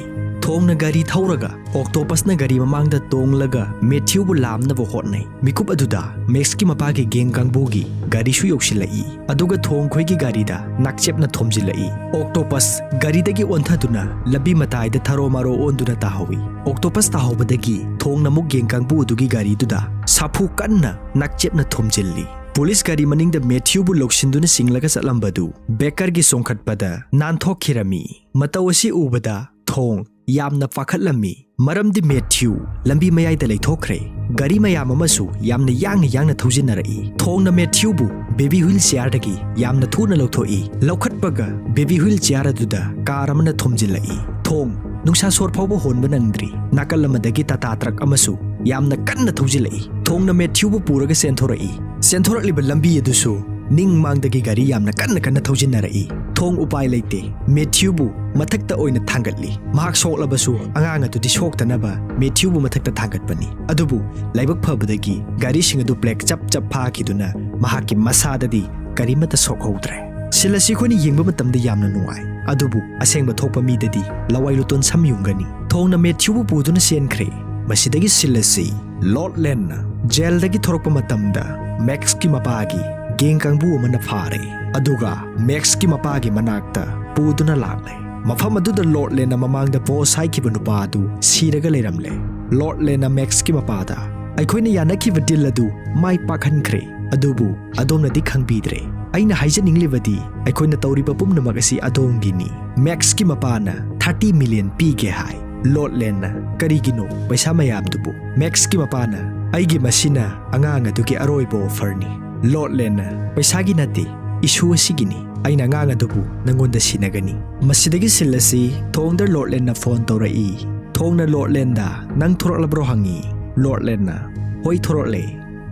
ꯊꯣꯡꯅ ꯒꯥꯔꯤ ꯊꯧꯔꯒ ꯑꯣꯛꯇꯣꯄꯁꯅ ꯒꯥꯔꯤ ꯃꯃꯥꯡꯗ ꯇꯣꯡꯂꯒ ꯃꯦꯊ꯭ꯌꯨꯕꯨ ꯂꯥꯝꯅꯕ ꯍꯣꯠꯅꯩ꯫ ꯃꯤꯀꯨꯞ ꯑꯗꯨꯗ ꯃꯦꯛꯁꯀꯤ ꯃꯄꯥꯒꯤ ꯒꯦꯡ ꯀꯥꯡꯕꯨꯒꯤ ꯒꯥꯔꯤꯁꯨ ꯌꯧꯁꯤꯜꯂꯛꯏ꯫ ꯑꯗꯨꯒ ꯊꯣꯡꯈꯣꯏꯒꯤ ꯒꯥꯔꯤꯗ ꯅꯥꯛꯆꯦꯞꯅ ꯊꯣꯝꯖꯤꯜꯂꯛꯏ꯫ ꯑꯣꯛꯇꯣꯄꯁ ꯒꯥꯔꯤꯗꯒꯤ ꯑꯣꯟꯊꯗꯨꯅ ꯂꯝꯕꯤ ꯃꯇꯥꯏꯗ ꯊꯔꯣ ꯃꯥꯔꯣ ꯑꯣꯟꯗꯨꯅ ꯇꯥꯍꯧꯏ꯫ ꯑꯣꯛꯇꯣꯄꯁ ꯇꯥꯍꯧꯕꯗꯒꯤ ꯊꯣꯡꯅ ꯑꯃꯨꯛ ꯒꯦꯡ ꯀꯥꯡꯕꯨ ꯑꯗꯨꯒꯤ ꯒꯥꯔꯤꯗꯨꯗ ꯁꯥꯐꯨ ꯀꯟꯅ ꯅꯥꯛꯆꯦꯞꯅ ꯊꯣꯝꯖꯤꯜꯂꯤ꯫ ꯄꯨꯂꯤꯁ ꯒꯥꯔꯤ ꯃꯅꯤꯡꯗ ꯃꯦꯊ꯭ꯌꯨꯕꯨ ꯂꯧꯁꯤꯟꯗꯨꯅ ꯆꯤꯡꯂꯒ ꯆꯠꯂꯝꯕꯗꯨ ꯕꯦꯀꯔꯒꯤ ꯆꯣꯡꯈꯠꯄꯗ ꯅꯥꯟꯊꯣꯛꯈꯤꯔꯝꯃꯤ꯫ ꯃꯇꯧ ꯑꯁꯤ ꯎꯕꯗ ꯊꯣꯡ ꯌꯥꯝꯅ ꯄꯥꯈꯠꯂꯝꯃꯤ, ꯃꯔꯝꯗꯤ ꯃꯦꯊ꯭ꯌꯨ ꯂꯝꯕꯤ ꯃꯌꯥꯏꯗ ꯂꯩꯊꯣꯛꯈ꯭ꯔꯦ꯫ ꯒꯥꯔꯤ ꯃꯌꯥꯝ ꯑꯃꯁꯨ ꯌꯥꯝꯅ ꯌꯥꯡꯅ ꯌꯥꯡꯅ ꯊꯧꯖꯤꯟꯅꯔꯛꯏ꯫ ꯊꯣꯡꯅ ꯃꯦꯊ꯭ꯌꯨꯕꯨ ꯕꯦꯕꯤ ꯍꯨꯏꯜ ꯆꯤꯌꯥꯔꯗꯒꯤ ꯌꯥꯝꯅ ꯊꯨꯅ ꯂꯧꯊꯣꯛꯏ꯫ ꯂꯧꯈꯠꯄꯒ ꯕꯦꯕꯤ ꯍꯨꯏꯜ ꯆꯤꯌꯥꯔ ꯑꯗꯨꯗ ꯀꯥꯔ ꯑꯃꯅ ꯊꯣꯝꯖꯤꯜꯂꯛꯏ꯫ ꯊꯣꯡ ꯅꯨꯡꯁꯥ ꯁꯣꯔ ꯐꯥꯎꯕ ꯍꯣꯟꯕ ꯅꯪꯗ꯭ꯔꯤ꯫ ꯅꯥꯀꯜ ꯑꯃꯗꯒꯤ ꯇꯥꯇꯥ ꯇ꯭ꯔꯛ ꯑꯃꯁꯨ ꯌꯥꯝꯅ ꯀꯟꯅ ꯊꯧꯖꯤꯜꯂꯛꯏ꯫ ꯊꯣꯡꯅ ꯃꯦꯊ꯭ꯌꯨꯕꯨ ꯄꯨꯔꯒ ꯆꯦꯟꯊꯣꯔꯛꯏ꯫ ꯆꯦꯟꯊꯣꯔꯛꯂꯤꯕ ꯂꯝꯕꯤ ꯑꯗꯨꯁꯨ ꯅꯤꯡ ꯃꯥꯡꯗꯒꯤ ꯒꯥꯔꯤ ꯌꯥꯝꯅ ꯀꯟꯅ ꯀꯟꯅ ꯊꯧꯖꯤꯟꯅꯔꯛꯏ꯫ ꯊꯣꯡ ꯎꯄꯥꯏ ꯂꯩꯇꯦ꯫ ꯃꯦꯊ꯭ꯌꯨꯕꯨ ꯃꯊꯛꯇ ꯑꯣꯏꯅ ꯊꯥꯡꯒꯠꯂꯤ꯫ ꯃꯍꯥꯛ ꯁꯣꯛꯂꯕꯁꯨ ꯑꯉꯥꯡ ꯑꯗꯨꯗꯤ ꯁꯣꯛꯇꯅꯕ ꯃꯦꯊ꯭ꯌꯨꯕꯨ ꯃꯊꯛꯇ ꯊꯥꯡꯒꯠꯄꯅꯤ꯫ ꯑꯗꯨꯕꯨ ꯂꯥꯏꯕꯛ ꯐꯕꯗꯒꯤ ꯒꯥꯔꯤꯁꯤꯡ ꯑꯗꯨ ꯕ꯭ꯔꯦꯛ ꯆꯞ ꯆꯞ ꯐꯥꯈꯤꯗꯨꯅ ꯃꯍꯥꯛꯀꯤ ꯃꯁꯥꯗꯗꯤ ꯀꯔꯤꯃꯠꯇ ꯁꯣꯛꯍꯧꯗ꯭ꯔꯦ꯫ ꯁꯤꯟ ꯑꯁꯤ ꯑꯩꯈꯣꯏꯅ ꯌꯦꯡꯕ ꯃꯇꯝꯗ ꯌꯥꯝꯅ ꯅꯨꯡꯉꯥꯏ, ꯑꯗꯨꯕꯨ ꯑꯁꯦꯡꯕ ꯊꯣꯛꯄ ꯃꯤꯗꯗꯤ ꯂꯋꯥꯏ ꯂꯨꯇꯣꯟ ꯁꯝ ꯌꯨꯡꯒꯅꯤ꯫ ꯊꯣꯡꯅ ꯃꯦꯊ꯭ꯌꯨꯕꯨ ꯄꯨꯗꯨꯅ ꯆꯦꯟꯈ꯭ꯔꯦ꯫ ꯃꯁꯤꯗꯒꯤ ꯁꯤꯟ ꯑꯁꯤ ꯂꯣꯔꯗ ꯂꯦꯟꯅ ꯖꯦꯜꯗꯒꯤ ꯊꯣꯔꯛꯄ ꯃꯇꯝꯗ ꯃꯦꯛꯁꯀꯤ ꯃꯄꯥꯒꯤ ꯒꯦꯡ ꯀꯥꯡꯕꯨ ꯑꯃꯅ ꯐꯥꯔꯦ, ꯑꯗꯨꯒ ꯃꯦꯛꯁꯀꯤ ꯃꯄꯥꯒꯤ ꯃꯅꯥꯛꯇ ꯄꯨꯗꯨꯅ ꯂꯥꯛꯂꯦ꯫ ꯃꯐꯝ ꯑꯗꯨꯗ ꯂꯣꯔꯗ ꯂꯦꯟꯅ ꯃꯃꯥꯡꯗ ꯕꯣꯁ ꯍꯥꯏꯈꯤꯕ ꯅꯨꯄꯥ ꯑꯗꯨ ꯁꯤꯔꯒ ꯂꯩꯔꯝꯂꯦ꯫ ꯂꯣꯔꯗ ꯂꯦꯟꯅ ꯃꯦꯛꯁꯀꯤ ꯃꯄꯥꯗ, "ꯑꯩꯈꯣꯏꯅ ꯌꯥꯅꯈꯤꯕ ꯗꯤꯜ ꯑꯗꯨ ꯃꯥꯏ ꯄꯥꯛꯍꯟꯈ꯭ꯔꯦ, ꯑꯗꯨꯕꯨ ꯑꯗꯣꯝꯅꯗꯤ ꯈꯪꯕꯤꯗ꯭ꯔꯦ꯫ ꯑꯩꯅ ꯍꯥꯏꯖꯅꯤꯡꯂꯤꯕꯗꯤ ꯑꯩꯈꯣꯏꯅ ꯇꯧꯔꯤꯕ ꯄꯨꯝꯅꯃꯛ ꯑꯁꯤ ꯑꯗꯣꯝꯒꯤꯅꯤ꯫" ꯃꯦꯛꯁꯀꯤ ꯃꯄꯥꯅ ꯊꯥꯔꯇꯤ ꯃꯤꯂꯤꯌꯟ ꯄꯤꯒꯦ ꯍꯥꯏ꯫ ꯂꯣꯔꯗ ꯂꯦꯟꯅ, "ꯀꯔꯤꯒꯤꯅꯣ ꯄꯩꯁꯥ ꯃꯌꯥꯝꯗꯨꯕꯨ?" ꯃꯦꯛꯁꯀꯤ ꯃꯄꯥꯅ, "ꯑꯩꯒꯤ ꯃꯁꯤꯅ ꯑꯉꯥꯡ ꯑꯗꯨꯒꯤ ꯑꯔꯣꯏꯕ ꯑꯣꯐꯔꯅꯤ꯫" ꯂꯣꯔꯗ ꯂꯦꯟꯅ, "ꯄꯩꯁꯥꯒꯤ ꯅꯠꯇꯦ, ꯏꯁꯨ ꯑꯁꯤꯒꯤꯅꯤ꯫ ꯑꯩꯅ ꯑꯉꯥꯡ ꯑꯗꯨꯕꯨ ꯅꯪꯉꯣꯟꯗ ꯁꯤꯟꯅꯒꯅꯤ꯫" ꯃꯁꯤꯗꯒꯤ ꯁꯤꯟ ꯑꯁꯤ ꯊꯣꯡꯗ ꯂꯣꯔꯗ ꯂꯦꯟꯅ ꯐꯣꯟ ꯇꯧꯔꯛꯏ꯫ ꯊꯣꯡꯅ ꯂꯣꯔꯗ ꯂꯦꯟꯗ, "ꯅꯪ ꯊꯣꯔꯛꯂꯕ꯭ꯔꯣ?" ꯍꯪꯉꯤ꯫ ꯂꯣꯔꯗ ꯂꯦꯟꯅ, "ꯍꯣꯏ, ꯊꯣꯔꯛꯂꯦ꯫"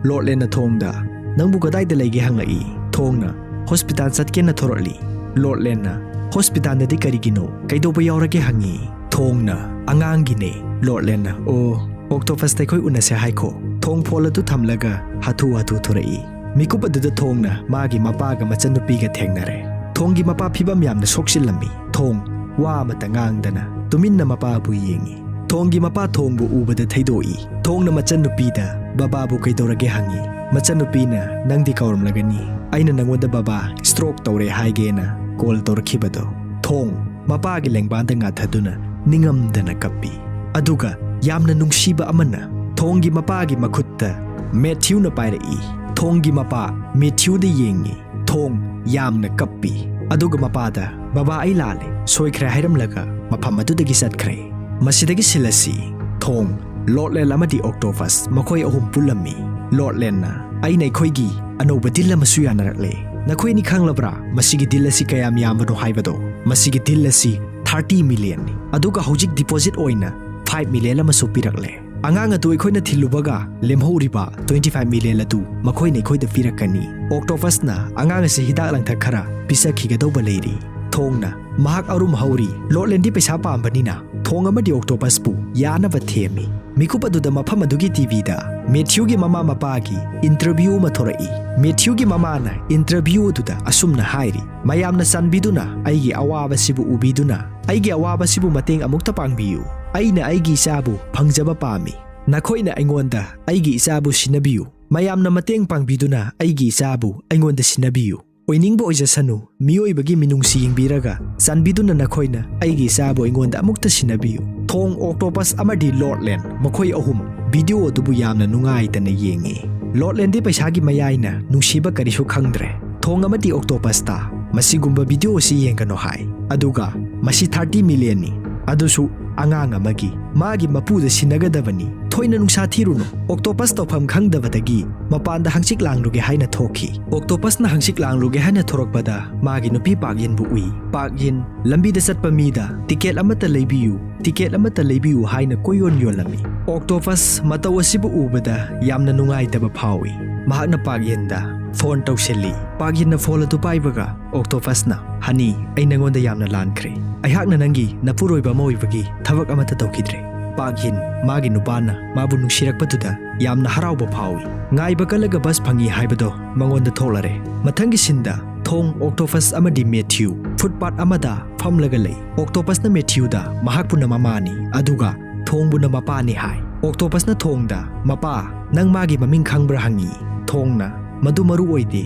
ꯂꯣꯔꯗ ꯂꯦꯟꯅ ꯊꯣꯡꯗ, "ꯅꯪꯕꯨ ꯀꯗꯥꯏꯗ ꯂꯩꯒꯦ?" ꯍꯪꯂꯛꯏ꯫ ꯊꯣꯡꯅ, "ꯍꯣꯁꯄꯤꯇꯥꯜ ꯆꯠꯀꯦꯅ ꯊꯣꯔꯛꯂꯤ꯫" ꯂꯣꯔꯗ ꯂꯦꯟꯅ, "ꯍꯣꯁꯄꯤꯇꯥꯜꯗꯗꯤ ꯀꯔꯤꯒꯤꯅꯣ? ꯀꯩꯗꯧꯕ ꯌꯥꯎꯔꯒꯦ?" ꯍꯪꯉꯤ꯫ ꯊꯣꯡꯅ, "ꯑꯉꯥꯡꯒꯤꯅꯦ꯫" ꯂꯣꯔꯗ ꯂꯦꯟꯅ, "ꯑꯣ, ꯑꯣꯛꯇꯣꯄꯁꯇ ꯑꯩꯈꯣꯏ ꯎꯅꯁꯦ ꯍꯥꯏꯈꯣ꯫" ꯊꯣꯡ ꯐꯣꯟ ꯑꯗꯨ ꯊꯝꯂꯒ ꯍꯥꯊꯨ ꯍꯥꯊꯨ ꯊꯣꯔꯛꯏ꯫ ꯃꯤꯀꯨꯞ ꯑꯗꯨꯗ ꯊꯣꯡꯅ ꯃꯥꯒꯤ ꯃꯄꯥꯒ ꯃꯆꯟꯅꯨꯄꯤꯒ ꯊꯦꯡꯅꯔꯦ꯫ ꯊꯣꯡꯒꯤ ꯃꯄꯥ ꯐꯤꯕꯝ ꯌꯥꯝꯅ ꯁꯣꯛꯆꯤꯜꯂꯝꯃꯤ꯫ ꯊꯣꯡ ꯋꯥ ꯑꯃꯠꯇ ꯉꯥꯡꯗꯅ ꯇꯨꯃꯤꯟꯅ ꯃꯄꯥꯕꯨ ꯌꯦꯡꯏ꯫ ꯊꯣꯡꯒꯤ ꯃꯄꯥ ꯊꯣꯡꯕꯨ ꯎꯕꯗ ꯊꯩꯗꯣꯛꯏ꯫ ꯊꯣꯡꯅ ꯃꯆꯟꯅꯨꯄꯤꯗ, "ꯕꯕꯥꯕꯨ ꯀꯩꯗꯧꯔꯒꯦ?" ꯍꯪꯏ꯫ ꯃꯆꯟꯅꯨꯄꯤꯅ, "ꯅꯪꯗꯤ ꯀꯧꯔꯝꯂꯒꯅꯤ, ꯑꯩꯅ ꯅꯪꯉꯣꯟꯗ ꯕꯕꯥ stroke ꯇꯧꯔꯦ ꯍꯥꯏꯒꯦꯅ call ꯇꯧꯔꯛꯈꯤꯕꯗꯣ?" ꯊꯣꯡ ꯃꯄꯥꯒꯤ ꯂꯦꯡꯕꯥꯟꯗ ꯉꯥꯊꯗꯨꯅ ꯅꯤꯡꯉꯝꯗꯅ ꯀꯞꯄꯤ꯫ ꯑꯗꯨꯒ ꯌꯥꯝꯅ ꯅꯨꯡꯁꯤꯕ ꯑꯃꯅ ꯊꯣꯡꯒꯤ ꯃꯄꯥꯒꯤ ꯃꯈꯨꯠꯇ ꯃꯦꯊ꯭ꯌꯨꯅ ꯄꯥꯏꯔꯛꯏ꯫ ꯊꯣꯡꯒꯤ ꯃꯄꯥ ꯃꯦꯊ꯭ꯌꯨꯗ ꯌꯦꯡꯏ꯫ ꯊꯣꯡ ꯌꯥꯝꯅ ꯀꯞꯄꯤ꯫ ꯑꯗꯨꯒ ꯃꯄꯥꯗ, "ꯕꯕꯥ, ꯑꯩ ꯂꯥꯜꯂꯦ, ꯁꯣꯏꯈ꯭ꯔꯦ" ꯍꯥꯏꯔꯝꯂꯒ ꯃꯐꯝ ꯑꯗꯨꯗꯒꯤ ꯆꯠꯈ꯭ꯔꯦ꯫ ꯃꯁꯤꯗꯒꯤ scene ꯑꯁꯤ ꯊꯣꯡ, ꯂꯣꯔꯗꯂꯦꯟ ꯑꯃꯗꯤ ꯑꯣꯛꯇꯣꯄꯁ ꯃꯈꯣꯏ ꯑꯍꯨꯝ ꯄꯨꯜꯂꯝꯃꯤ꯫ ꯂꯣꯔꯗꯂꯦꯟꯅ, "ꯑꯩꯅ ꯑꯩꯈꯣꯏꯒꯤ ꯑꯅꯧꯕ deal ꯑꯃꯁꯨ ꯌꯥꯅꯔꯛꯂꯦ꯫ ꯅꯈꯣꯏꯅꯤ ꯈꯪꯂꯕ꯭ꯔꯥ ꯃꯁꯤꯒꯤ deal ꯑꯁꯤ ꯀꯌꯥꯝ ꯌꯥꯝꯕꯅꯣ ꯍꯥꯏꯕꯗꯣ? ꯃꯁꯤꯒꯤ deal ꯑꯁꯤ thirty millionꯅꯤ꯫ ꯑꯗꯨꯒ ꯍꯧꯖꯤꯛ deposit ꯑꯣꯏꯅ five million ꯑꯃꯁꯨ ꯄꯤꯔꯛꯂꯦ꯫ ꯑꯉꯥꯡ ꯑꯗꯨ ꯑꯩꯈꯣꯏꯅ ꯊꯤꯜꯂꯨꯕꯒ ꯂꯦꯝꯍꯧꯔꯤꯕ twenty five million ꯑꯗꯨ ꯃꯈꯣꯏꯅ ꯑꯩꯈꯣꯏꯗ ꯄꯤꯔꯛꯀꯅꯤ꯫ ꯑꯣꯛꯇꯣꯄꯁꯅ ꯑꯉꯥꯡ ꯑꯁꯤ ꯍꯤꯗꯥꯛ ꯂꯥꯡꯊꯛ ꯈꯔ ꯄꯤꯖꯈꯤꯒꯗꯧꯕ ꯂꯩꯔꯤ"꯫ ꯊꯣꯡꯅ, ꯃꯍꯥꯛ ꯑꯔꯨꯝ ꯍꯧꯔꯤ꯫ ꯂꯣꯔꯗꯂꯦꯟꯗꯤ ꯄꯩꯁꯥ ꯄꯥꯝꯕꯅꯤꯅ ꯊꯣꯡ ꯑꯃꯗꯤ ꯑꯣꯛꯇꯣꯄꯁꯄꯨ ꯌꯥꯅꯕ ꯊꯦꯝꯃꯤ꯫ ꯃꯤꯀꯨꯞ ꯑꯗꯨꯗ ꯃꯐꯝ ꯑꯗꯨꯒꯤ TVꯗ ꯃꯦꯊ꯭ꯌꯨꯒꯤ ꯃꯃꯥ ꯃꯄꯥꯒꯤ interview ꯑꯃ ꯊꯣꯔꯛꯏ꯫ ꯃꯦꯊ꯭ꯌꯨꯒꯤ ꯃꯃꯥꯅ interview ꯑꯗꯨꯗ ꯑꯁꯨꯝꯅ ꯍꯥꯏꯔꯤ, "ꯃꯌꯥꯝꯅ ꯆꯥꯟꯕꯤꯗꯨꯅ ꯑꯩꯒꯤ ꯑꯋꯥꯕꯁꯤꯕꯨ ꯎꯕꯤꯗꯨꯅ ꯑꯩꯒꯤ ꯑꯋꯥꯕꯁꯤꯕꯨ ꯃꯇꯦꯡ ꯑꯃꯨꯛꯇ ꯄꯥꯡꯕꯤꯌꯨ꯫ ꯑꯩꯅ ꯑꯩꯒꯤ ꯏꯆꯥꯕꯨ ꯐꯪꯖꯕ ꯄꯥꯝꯃꯤ꯫ ꯅꯈꯣꯏꯅ ꯑꯩꯉꯣꯟꯗ ꯑꯩꯒꯤ ꯏꯆꯥꯕꯨ ꯁꯤꯟꯅꯕꯤꯌꯨ꯫ ꯃꯌꯥꯝꯅ ꯃꯇꯦꯡ ꯄꯥꯡꯕꯤꯗꯨꯅ ꯑꯩꯒꯤ ꯏꯆꯥꯕꯨ ꯑꯩꯉꯣꯟꯗ ꯁꯤꯟꯅꯕꯤꯌꯨ꯫ ꯑꯣꯏꯅꯤꯡꯕ ꯑꯣꯏꯖꯁꯅꯨ, ꯃꯤꯑꯣꯏꯕꯒꯤ ꯃꯤꯅꯨꯡꯁꯤ ꯌꯦꯡꯕꯤꯔꯒ ꯆꯥꯟꯕꯤꯗꯨꯅ ꯅꯈꯣꯏꯅ ꯑꯩꯒꯤ ꯏꯆꯥꯕꯨ ꯑꯩꯉꯣꯟꯗ ꯑꯃꯨꯛꯇ ꯁꯤꯟꯅꯕꯤꯌꯨ"꯫ ꯊꯣꯡ, ꯑꯣꯛꯇꯣꯄꯁ ꯑꯃꯗꯤ ꯂꯣꯔꯗꯂꯦꯟ ꯃꯈꯣꯏ ꯑꯍꯨꯝ video ꯑꯗꯨꯕꯨ ꯌꯥꯝꯅ ꯅꯨꯡꯉꯥꯏꯇꯅ ꯌꯦꯡꯏ꯫ ꯂꯣꯔꯗꯂꯦꯟꯗꯤ ꯄꯩꯁꯥꯒꯤ ꯃꯌꯥꯏꯅ ꯅꯨꯡꯁꯤꯕ ꯀꯔꯤꯁꯨ ꯈꯪꯗ꯭ꯔꯦ꯫ ꯊꯣꯡ ꯑꯃꯗꯤ ꯑꯣꯛꯇꯣꯄꯁꯇ ꯃꯁꯤꯒꯨꯝꯕ video ꯑꯁꯤ ꯌꯦꯡꯒꯅꯨ ꯍꯥꯏ꯫ ꯑꯗꯨꯒ ꯃꯁꯤ thirty millionꯅꯤ, ꯑꯗꯨꯁꯨ ꯑꯉꯥꯡ ꯑꯃꯒꯤ꯫ ꯃꯥꯒꯤ ꯃꯄꯨꯗ ꯁꯤꯟꯅꯒꯗꯕꯅꯤ꯫ ꯊꯣꯏꯅ ꯅꯨꯡꯁꯥ ꯊꯤꯔꯨꯅꯨ꯫ ꯑꯣꯛꯇꯣꯄꯁ ꯇꯧꯐꯝ ꯈꯪꯗꯕꯗꯒꯤ ꯃꯄꯥꯟꯗ ꯍꯪꯆꯤꯛ ꯂꯥꯡꯂꯨꯒꯦ ꯍꯥꯏꯅ ꯊꯣꯛꯈꯤ꯫ ꯑꯣꯛꯇꯣꯄꯁꯅ ꯍꯪꯆꯤꯛ ꯂꯥꯡꯂꯨꯒꯦ ꯍꯥꯏꯅ ꯊꯣꯔꯛꯄꯗ ꯃꯥꯒꯤ ꯅꯨꯄꯤ ꯄꯥꯛꯌꯤꯟꯕꯨ ꯎꯏ꯫ ꯄꯥꯛꯌꯤꯟ ꯂꯝꯕꯤꯗ ꯆꯠꯄ ꯃꯤꯗ "ꯇꯤꯀꯦꯠ ꯑꯃꯠꯇ ꯂꯩꯕꯤꯌꯨ, ꯇꯤꯀꯦꯠ ꯑꯃꯠꯇ ꯂꯩꯕꯤꯌꯨ" ꯍꯥꯏꯅ ꯀꯣꯏꯌꯣꯟ ꯌꯣꯜꯂꯝꯃꯤ꯫ ꯑꯣꯛꯇꯣꯄꯁ ꯃꯇꯧ ꯑꯁꯤꯕꯨ ꯎꯕꯗ ꯌꯥꯝꯅ ꯅꯨꯡꯉꯥꯏꯇꯕ ꯐꯥꯎꯏ꯫ ꯃꯍꯥꯛꯅ ꯄꯥꯛꯌꯤꯟꯗ phone ꯇꯧꯁꯤꯜꯂꯤ꯫ ꯄꯥꯛꯌꯤꯟꯅ phone ꯑꯗꯨ ꯄꯥꯏꯕꯒ ꯑꯣꯛꯇꯣꯄꯁꯅ, "ꯍꯅꯤ, ꯑꯩ ꯅꯪꯉꯣꯟꯗ ꯌꯥꯝꯅ ꯂꯥꯟꯈ꯭ꯔꯦ꯫ ꯑꯩꯍꯥꯛꯅ ꯅꯪꯒꯤ ꯅꯄꯨꯔꯣꯏꯕ ꯑꯃ ꯑꯣꯏꯕꯒꯤ ꯊꯕꯛ ꯑꯃꯠꯇ ꯇꯧꯈꯤꯗ꯭ꯔꯦ"꯫ ꯄꯥꯛꯌꯤꯟ, ꯃꯥꯒꯤ ꯅꯨꯄꯥꯅ ꯃꯥꯕꯨ ꯅꯨꯡꯁꯤꯔꯛꯄꯗꯨꯗ ꯌꯥꯝꯅ ꯍꯔꯥꯎꯕ ꯐꯥꯎꯏ꯫ ꯉꯥꯏꯕ ꯀꯜꯂꯒ bus ꯐꯪꯏ ꯍꯥꯏꯕꯗꯣ ꯃꯉꯣꯟꯗ ꯊꯣꯛꯂꯔꯦ꯫ ꯃꯊꯪꯒꯤ sceneꯗ ꯊꯣꯡ, ꯑꯣꯛꯇꯣꯄꯁ ꯑꯃꯗꯤ ꯃꯦꯊ꯭ꯌꯨ ꯐꯨꯠꯄꯥꯠ ꯑꯃꯗ ꯐꯝꯂꯒ ꯂꯩ꯫ ꯑꯣꯛꯇꯣꯄꯁꯅ ꯃꯦꯊ꯭ꯌꯨꯗ ꯃꯍꯥꯛꯄꯨꯅ ꯃꯃꯥꯅꯤ, ꯑꯗꯨꯒ ꯊꯣꯡꯕꯨꯅ ꯃꯄꯥꯅꯤ ꯍꯥꯏ꯫ ꯑꯣꯛꯇꯣꯄꯁꯅ ꯊꯣꯡꯗ, "ꯃꯄꯥ, ꯅꯪ ꯃꯥꯒꯤ ꯃꯃꯤꯡ ꯈꯪꯕ꯭ꯔꯥ?" ꯍꯪꯉꯤ꯫ ꯊꯣꯡꯅ, "ꯃꯗꯨ ꯃꯔꯨ ꯑꯣꯏꯗꯦ"꯫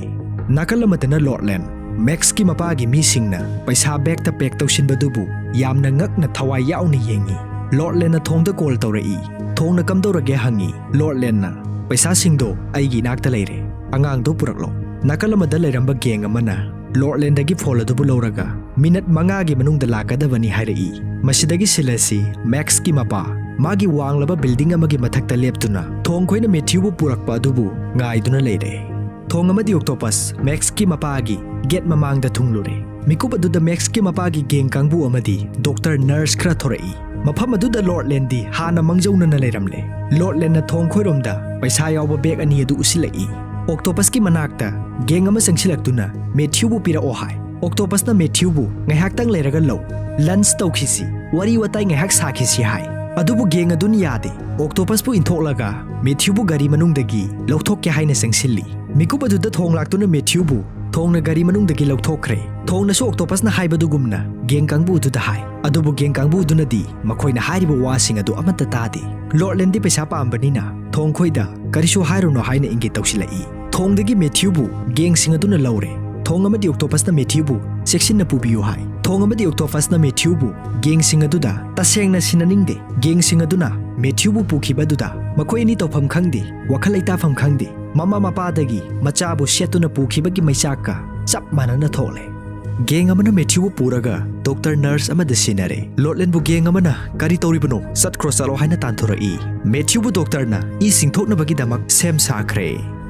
ꯅꯥꯀꯜ ꯑꯃꯗꯅ ꯂꯣꯔꯗꯂꯦꯟ, ꯃꯦꯛꯁꯀꯤ ꯃꯄꯥꯒꯤ ꯃꯤꯁꯤꯡꯅ ꯄꯩꯁꯥ ꯕꯦꯒꯇ ꯄꯦꯛ ꯇꯧꯁꯤꯟꯕꯗꯨꯕꯨ ꯌꯥꯝꯅ ꯉꯛꯅ ꯊꯋꯥꯏ ꯌꯥꯎꯅ ꯌꯦꯡꯉꯤ꯫ ꯂꯣꯔꯗꯂꯦꯟꯅ ꯊꯣꯡꯗ ꯀꯣꯜ ꯇꯧꯔꯛꯏ꯫ ꯊꯣꯡꯅ ꯀꯝꯗꯧꯔꯒꯦ ꯍꯪꯉꯤ꯫ ꯂꯣꯔꯗꯂꯦꯟꯅ, "ꯄꯩꯁꯥꯁꯤꯡꯗꯣ ꯑꯩꯒꯤ ꯏꯅꯥꯛꯇ ꯂꯩꯔꯦ꯫ ꯑꯉꯥꯡꯗꯣ ꯄꯨꯔꯛꯂꯣ"꯫ ꯅꯥꯀꯜ ꯑꯃꯗ ꯂꯩꯔꯝꯕ ꯒꯦꯡ ꯑꯃꯅ ꯂꯣꯔꯗꯂꯦꯟꯗꯒꯤ ꯐꯣꯟ ꯑꯗꯨꯕꯨ ꯂꯧꯔꯒ, "ꯃꯤꯅꯠ ꯃꯉꯥꯒꯤ ꯃꯅꯨꯡꯗ ꯂꯥꯛꯀꯗꯕꯅꯤ" ꯍꯥꯏꯔꯛꯏ꯫ ꯃꯁꯤꯗꯒꯤ ꯁꯤꯜ ꯑꯁꯤ ꯃꯦꯛꯁꯀꯤ ꯃꯄꯥ ꯃꯥꯒꯤ ꯋꯥꯡꯂꯕ ꯕꯤꯜꯗꯤꯡ ꯑꯃꯒꯤ ꯃꯊꯛꯇ ꯂꯦꯞꯇꯨꯅ ꯊꯣꯡ ꯈꯣꯏꯅ ꯃꯦꯊ꯭ꯌꯨꯕꯨ ꯄꯨꯔꯛꯄ ꯑꯗꯨꯕꯨ ꯉꯥꯏꯗꯨꯅ ꯂꯩꯔꯦ꯫ ꯊꯣꯡ ꯑꯃꯗꯤ ꯑꯣꯛꯇꯣꯄꯁ ꯃꯦꯛꯁꯀꯤ ꯃꯄꯥꯒꯤ ꯒꯦꯠ ꯃꯃꯥꯡꯗ ꯊꯨꯡꯂꯨꯔꯦ꯫ ꯃꯤꯀꯨꯞ ꯑꯗꯨꯗ ꯃꯦꯛꯁꯀꯤ ꯃꯄꯥꯒꯤ ꯒꯦꯡ ꯀꯥꯡꯕꯨ ꯑꯃꯗꯤ ꯗꯣꯛꯇꯔ ꯅꯔꯁ ꯈꯔ ꯊꯣꯔꯛꯏ꯫ ꯃꯐꯝ ꯑꯗꯨꯗ ꯂꯣꯔꯗꯂꯦꯟꯗꯤ ꯍꯥꯟꯅ ꯃꯥꯡꯖꯧꯅꯅ ꯂꯩꯔꯝꯂꯦ꯫ ꯂꯣꯔꯗꯂꯦꯟꯅ ꯊꯣꯡ ꯈꯣꯏꯔꯣꯝꯗ ꯄꯩꯁꯥ ꯌꯥꯎꯕ ꯕꯦꯒ ꯑꯅꯤ ꯑꯗꯨ ꯎꯠꯁꯤꯜꯂꯛꯏ꯫ ꯑꯣꯛꯇꯣꯄꯁꯀꯤ ꯃꯅꯥꯛꯇ ꯒꯦꯡ ꯑꯃ ꯆꯪꯁꯤꯜꯂꯛꯇꯨꯅ ꯃꯦꯊ꯭ꯌꯨꯕꯨ ꯄꯤꯔꯛꯑꯣ ꯍꯥꯏ꯫ ꯑꯣꯛꯇꯣꯄꯁꯅ ꯃꯦꯊ꯭ꯌꯨꯕꯨ "ꯉꯥꯏꯍꯥꯛꯇꯪ ꯂꯩꯔꯒ ꯂꯧ, ꯂꯟꯆ ꯇꯧꯈꯤꯁꯤ, ꯋꯥꯔꯤ ꯋꯥꯇꯥꯏ ꯉꯥꯏꯍꯥꯛ ꯁꯥꯈꯤꯁꯤ" ꯍꯥꯏ꯫ ꯑꯗꯨꯕꯨ ꯒꯦꯡ ꯑꯗꯨꯅ ꯌꯥꯗꯦ꯫ ꯑꯣꯛꯇꯣꯄꯁꯄꯨ ꯏꯟꯊꯣꯛꯂꯒ ꯃꯦꯊ꯭ꯌꯨꯕꯨ ꯒꯥꯔꯤ ꯃꯅꯨꯡꯗꯒꯤ ꯂꯧꯊꯣꯛꯀꯦ ꯍꯥꯏꯅ ꯆꯪꯁꯤꯜꯂꯤ꯫ ꯃꯤꯀꯨꯞ ꯑꯗꯨꯗ ꯊꯣꯡ ꯂꯥꯛꯇꯨꯅ ꯃꯦꯊ꯭ꯌꯨꯕꯨ ꯊꯣꯡꯅ ꯒꯥꯔꯤ ꯃꯅꯨꯡꯗꯒꯤ ꯂꯧꯊꯣꯛꯈ꯭ꯔꯦ꯫ ꯊꯣꯡꯅꯁꯨ ꯑꯣꯛꯇꯣꯄꯁꯅ ꯍꯥꯏꯕꯗꯨꯒꯨꯝꯅ ꯒꯦꯡ ꯀꯥꯡꯕꯨ ꯑꯗꯨꯗ ꯍꯥꯏ꯫ ꯑꯗꯨꯕꯨ ꯒꯦꯡ ꯀꯥꯡꯕꯨ ꯑꯗꯨꯅꯗꯤ ꯃꯈꯣꯏꯅ ꯍꯥꯏꯔꯤꯕ ꯋꯥꯁꯤꯡ ꯑꯗꯨ ꯑꯃꯠꯇ ꯇꯥꯗꯦ꯫ ꯂꯣꯔꯗꯂꯦꯟꯗꯤ ꯄꯩꯁꯥ ꯄꯥꯝꯕꯅꯤꯅ ꯊꯣꯡ ꯈꯣꯏꯗ ꯀꯔꯤꯁꯨ ꯍꯥꯏꯔꯨꯅꯨ ꯍꯥꯏꯅ ꯏꯪꯒꯤꯠ ꯇꯧꯁꯤꯜꯂꯛꯏ꯫ ꯊꯣꯡꯗꯒꯤ ꯃꯦꯊ꯭ꯌꯨꯕꯨ ꯒꯦꯡꯁꯤꯡ ꯑꯗꯨꯅ ꯂꯧꯔꯦ꯫ ꯊꯣꯡ ꯑꯃꯗꯤ ꯑꯣꯛꯇꯣꯄꯁꯅ ꯃꯦꯊ꯭ꯌꯨꯕꯨ ꯆꯦꯛꯁꯤꯟꯅ ꯄꯨꯕꯤꯌꯨ ꯍꯥꯏ꯫ ꯊꯣꯡ ꯑꯃꯗꯤ ꯑꯣꯛꯇꯣꯄꯁꯅ ꯃꯦꯊ꯭ꯌꯨꯕꯨ ꯒꯦꯡꯁꯤꯡ ꯑꯗꯨꯗ ꯇꯁꯦꯡꯅ ꯁꯤꯟꯅꯅꯤꯡꯗꯦ꯫ ꯒꯦꯡꯁꯤꯡ ꯑꯗꯨꯅ ꯃꯦꯊ꯭ꯌꯨꯕꯨ ꯄꯨꯈꯤꯕ ꯑꯗꯨꯗ ꯃꯈꯣꯏ ꯑꯅꯤ ꯇꯧꯐꯝ ꯈꯪꯗꯦ, ꯋꯥꯈꯜ ꯂꯩꯇꯥꯐꯝ ꯈꯪꯗꯦ꯫ ꯃꯃꯥ ꯃꯄꯥꯗꯒꯤ ꯃꯆꯥꯕꯨ ꯁꯦꯠꯇꯨꯅ ꯄꯨꯈꯤꯕꯒꯤ ꯃꯩꯆꯥꯛꯀ ꯆꯞ ꯃꯥꯟꯅꯅ ꯊꯣꯛꯂꯦ꯫ ꯒꯦꯡ ꯑꯃꯅ ꯃꯦꯊ꯭ꯌꯨꯕꯨ ꯄꯨꯔꯒ ꯗꯣꯛꯇꯔ ꯅꯔꯁ ꯑꯃꯗ ꯁꯤꯟꯅꯔꯦ꯫ ꯂꯣꯔꯗꯂꯦꯟꯕꯨ ꯒꯦꯡ ꯑꯃꯅ "ꯀꯔꯤ ꯇꯧꯔꯤꯕꯅꯣ? ꯆꯠꯈ꯭ꯔꯣ, ꯆꯠꯂꯣ" ꯍꯥꯏꯅ ꯇꯥꯟꯊꯣꯔꯛꯏ꯫ ꯃꯦꯊ꯭ꯌꯨꯕꯨ ꯗꯣꯛꯇꯔꯅ ꯏ ꯁꯤꯡꯊꯣꯛꯅꯕꯒꯤꯗꯃꯛ ꯁꯦꯝ ꯁꯥꯈ꯭ꯔꯦ꯫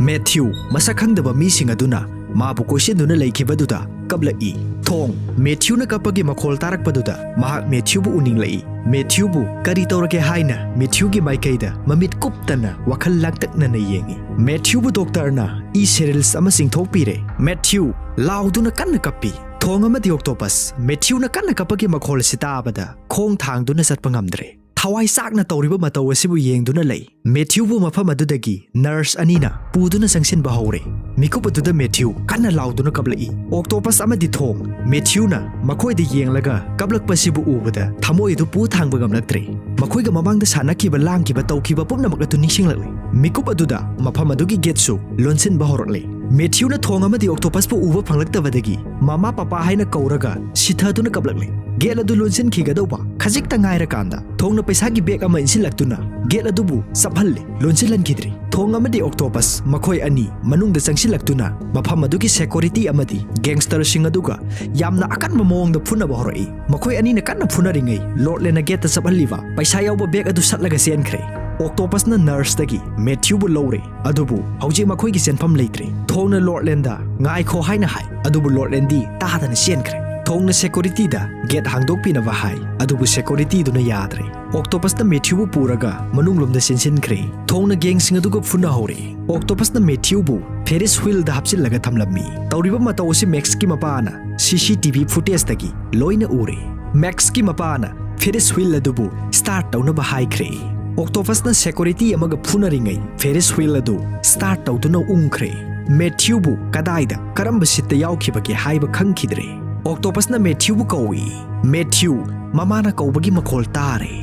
ꯃꯦꯊ꯭ꯌꯨ, ꯃꯁꯛ ꯈꯪꯗꯕ ꯃꯤꯁꯤꯡ ꯑꯗꯨꯅ ꯃꯥꯕꯨ ꯀꯣꯏꯁꯤꯟꯗꯨꯅ ꯂꯩꯈꯤꯕꯗꯨꯗ ꯀꯞꯂꯛꯏ꯫ ꯊꯣꯡ, ꯃꯦꯊ꯭ꯌꯨꯅ ꯀꯞꯄꯒꯤ ꯃꯈꯣꯜ ꯇꯥꯔꯛꯄꯗꯨꯗ ꯃꯍꯥꯛ ꯃꯦꯊ꯭ꯌꯨꯕꯨ ꯎꯅꯤꯡꯂꯛꯏ꯫ ꯃꯦꯊ꯭ꯌꯨꯕꯨ ꯀꯔꯤ ꯇꯧꯔꯒꯦ ꯍꯥꯏꯅ ꯃꯦꯊ꯭ꯌꯨꯒꯤ ꯃꯥꯏꯀꯩꯗ ꯃꯃꯤꯠ ꯀꯨꯞꯇꯅ ꯋꯥꯈꯜ ꯂꯥꯡꯇꯛꯅꯅ ꯌꯦꯡꯏ꯫ ꯃꯦꯊ꯭ꯌꯨꯕꯨ ꯗꯣꯛꯇꯔꯅ ꯏ ꯁꯦꯔꯤꯜꯁ ꯑꯃ ꯆꯤꯡꯊꯣꯛꯄꯤꯔꯦ꯫ ꯃꯦꯊ꯭ꯌꯨ ꯂꯥꯎꯗꯨꯅ ꯀꯟꯅ ꯀꯞꯄꯤ꯫ ꯊꯣꯡ ꯑꯃꯗꯤ ꯑꯣꯛꯇꯣꯄꯁ ꯃꯦꯊ꯭ꯌꯨꯅ ꯀꯟꯅ ꯀꯞꯄꯒꯤ ꯃꯈꯣꯜ ꯑꯁꯤ ꯇꯥꯕꯗ ꯈꯣꯡ ꯊꯥꯡꯗꯨꯅ ꯆꯠꯄ ꯉꯝꯗ꯭ꯔꯦ꯫ ꯊꯋꯥꯏ ꯆꯥꯛꯅ ꯇꯧꯔꯤꯕ ꯃꯇꯧ ꯑꯁꯤꯕꯨ ꯌꯦꯡꯗꯨꯅ ꯂꯩ꯫ ꯃꯦꯊ꯭ꯌꯨꯕꯨ ꯃꯐꯝ ꯑꯗꯨꯗꯒꯤ ꯅꯔꯁ ꯑꯅꯤꯅ ꯄꯨꯗꯨꯅ ꯆꯪꯁꯤꯟꯕ ꯍꯧꯔꯦ꯫ ꯃꯤꯀꯨꯞ ꯑꯗꯨꯗ ꯃꯦꯊ꯭ꯌꯨ ꯀꯟꯅ ꯂꯥꯎꯗꯨꯅ ꯀꯞꯂꯛꯏ꯫ ꯑꯣꯛꯇꯣꯄꯁ ꯑꯃꯗꯤ ꯊꯣꯡ꯫ ꯃꯦꯊ꯭ꯌꯨꯅ ꯃꯈꯣꯏꯗ ꯌꯦꯡꯂꯒ ꯀꯞꯂꯛꯄꯁꯤꯕꯨ ꯎꯕꯗ ꯊꯃꯣꯏ ꯑꯗꯨ ꯄꯨ ꯊꯥꯡꯕ ꯉꯝꯂꯛꯇ꯭ꯔꯦ꯫ ꯃꯈꯣꯏꯒ ꯃꯃꯥꯡꯗ ꯁꯥꯟꯅꯈꯤꯕ ꯂꯥꯡꯈꯤꯕ ꯇꯧꯈꯤꯕ ꯄꯨꯝꯅꯃꯛ ꯑꯗꯨ ꯅꯤꯡꯁꯤꯡꯂꯛꯂꯦ꯫ ꯃꯤꯀꯨꯞ ꯑꯗꯨꯗ ꯃꯐꯝ ꯑꯗꯨꯒꯤ ꯒꯦꯠꯁꯨ ꯂꯣꯟꯁꯤꯟꯕ ꯍꯧꯔꯛꯂꯦ꯫ ꯃꯦꯊ꯭ꯌꯨꯅ ꯊꯣꯡ ꯑꯃꯗꯤ ꯑꯣꯛꯇꯣꯄꯁꯄꯨ ꯎꯕ ꯐꯪꯂꯛꯇꯕꯗꯒꯤ ꯃꯃꯥ ꯄꯄꯥ ꯍꯥꯏꯅ ꯀꯧꯔꯒ ꯁꯤꯊꯗꯨꯅ ꯀꯞꯂꯛꯂꯦ꯫ ꯒꯦꯠ ꯑꯗꯨ ꯂꯣꯟꯁꯤꯟꯈꯤꯒꯗꯧꯕ ꯈꯖꯤꯛꯇ ꯉꯥꯏꯔꯀꯥꯟꯗ ꯊꯣꯡꯅ ꯄꯩꯁꯥꯒꯤ ꯕꯦꯒ ꯑꯃ ꯏꯟꯁꯤꯜꯂꯛꯇꯨꯅ ꯒꯦꯠ ꯑꯗꯨꯕꯨ ꯆꯞꯍꯜꯂꯦ꯫ ꯂꯣꯟꯁꯤꯜꯍꯟꯈꯤꯗ꯭ꯔꯦ꯫ ꯊꯣꯡ ꯑꯃꯗꯤ ꯑꯣꯛꯇꯣꯄꯁ ꯃꯈꯣꯏ ꯑꯅꯤ ꯃꯅꯨꯡꯗ ꯆꯪꯁꯤꯜꯂꯛꯇꯨꯅ ꯃꯐꯝ ꯑꯗꯨꯒꯤ ꯁꯦꯀ꯭ꯌꯨꯔꯤꯇꯤ ꯑꯃꯗꯤ ꯒꯦꯡꯁꯇꯔꯁꯤꯡ ꯑꯗꯨꯒ ꯌꯥꯝꯅ ꯑꯀꯟꯕ ꯃꯑꯣꯡꯗ ꯐꯨꯅꯕ ꯍꯧꯔꯛꯏ꯫ ꯃꯈꯣꯏ ꯑꯅꯤꯅ ꯀꯟꯅ ꯐꯨꯅꯔꯤꯉꯩ ꯂꯣꯔꯗꯂꯦꯟꯅ ꯒꯦꯠꯇ ꯆꯞꯍꯜꯂꯤꯕ ꯄꯩꯁꯥ ꯌꯥꯎꯕ ꯕꯦꯒ ꯑꯗꯨ ꯁꯠꯂꯒ ꯆꯦꯟꯈ꯭ꯔꯦ꯫ ꯑꯣꯛꯇꯣꯄꯁꯅ ꯅꯔꯁꯇꯒꯤ ꯃꯦꯊ꯭ꯌꯨꯕꯨ ꯂꯧꯔꯦ, ꯑꯗꯨꯕꯨ ꯍꯧꯖꯤꯛ ꯃꯈꯣꯏꯒꯤ ꯆꯦꯟꯐꯝ ꯂꯩꯇ꯭ꯔꯦ꯫ ꯊꯣꯡꯅ ꯂꯣꯔꯗꯂꯦꯟꯗ ꯉꯥꯏꯈꯣ ꯍꯥꯏꯅ ꯍꯥꯏ, ꯑꯗꯨꯕꯨ ꯂꯣꯔꯗꯂꯦꯟꯗꯤ ꯇꯥꯗꯅ ꯆꯦꯟꯈ꯭ꯔꯦ꯫ ꯊꯣꯡꯅ ꯁꯦꯀ꯭ꯌꯨꯔꯤꯇꯤꯗ ꯒꯦꯠ ꯍꯥꯡꯗꯣꯛꯄꯤꯅꯕ ꯍꯥꯏ, ꯑꯗꯨꯕꯨ ꯁꯦꯀ꯭ꯌꯨꯔꯤꯇꯤꯗꯨꯅ ꯌꯥꯗ꯭ꯔꯦ꯫ ꯑꯣꯛꯇꯣꯄꯁꯅ ꯃꯦꯊ꯭ꯌꯨꯕꯨ ꯄꯨꯔꯒ ꯃꯅꯨꯡꯂꯣꯝꯗ ꯆꯦꯟꯁꯤꯟꯈ꯭ꯔꯦ꯫ ꯊꯣꯡꯅ ꯒꯦꯡꯁꯤꯡ ꯑꯗꯨꯒ ꯐꯨꯅꯍꯧꯔꯦ꯫ ꯑꯣꯛꯇꯣꯄꯁꯅ ꯃꯦꯊ꯭ꯌꯨꯕꯨ ꯐꯦꯔꯤꯁ ꯋꯤꯜꯗ ꯍꯥꯞꯆꯤꯜꯂꯒ ꯊꯝꯂꯝꯃꯤ꯫ ꯇꯧꯔꯤꯕ ꯃꯇꯧ ꯑꯁꯤ ꯃꯦꯛꯁꯀꯤ ꯃꯄꯥꯅ ꯁꯤ ꯁꯤ ꯇꯤ ꯚꯤ ꯐꯨꯇꯦꯖꯇꯒꯤ ꯂꯣꯏꯅ ꯎꯔꯦ꯫ ꯃꯦꯛꯁꯀꯤ ꯃꯄꯥꯅ ꯐꯦꯔꯤꯁ ꯋꯤꯜ ꯑꯗꯨꯕꯨ ꯁ꯭ꯇꯥꯔꯠ ꯇꯧꯅꯕ ꯍꯥꯏꯈ꯭ꯔꯦ꯫ ꯑꯣꯛꯇꯣꯄꯁꯅ ꯁꯦꯀ꯭ꯌꯨꯔꯤꯇꯤ ꯑꯃꯒ ꯐꯨꯅꯔꯤꯉꯩ ꯐꯦꯔꯤꯁ ꯋꯤꯜ ꯑꯗꯨ ꯁ꯭ꯇꯥꯔꯠ ꯇꯧꯗꯨꯅ ꯎꯪꯈ꯭ꯔꯦ꯫ ꯃꯦꯊ꯭ꯌꯨꯕꯨ ꯀꯗꯥꯏꯗ ꯀꯔꯝꯕ ꯁꯤꯠꯇ ꯌꯥꯎꯈꯤꯕꯒꯦ ꯍꯥꯏꯕ ꯈꯪꯈꯤꯗ꯭ꯔꯦ꯫ ꯑꯣꯛꯇꯣꯄꯁꯅ ꯃꯦꯊ꯭ꯌꯨꯕꯨ ꯀꯧꯏ꯫ ꯃꯦꯊ꯭ꯌꯨ ꯃꯃꯥꯅ ꯀꯧꯕꯒꯤ ꯃꯈꯣꯜ ꯇꯥꯔꯦ꯫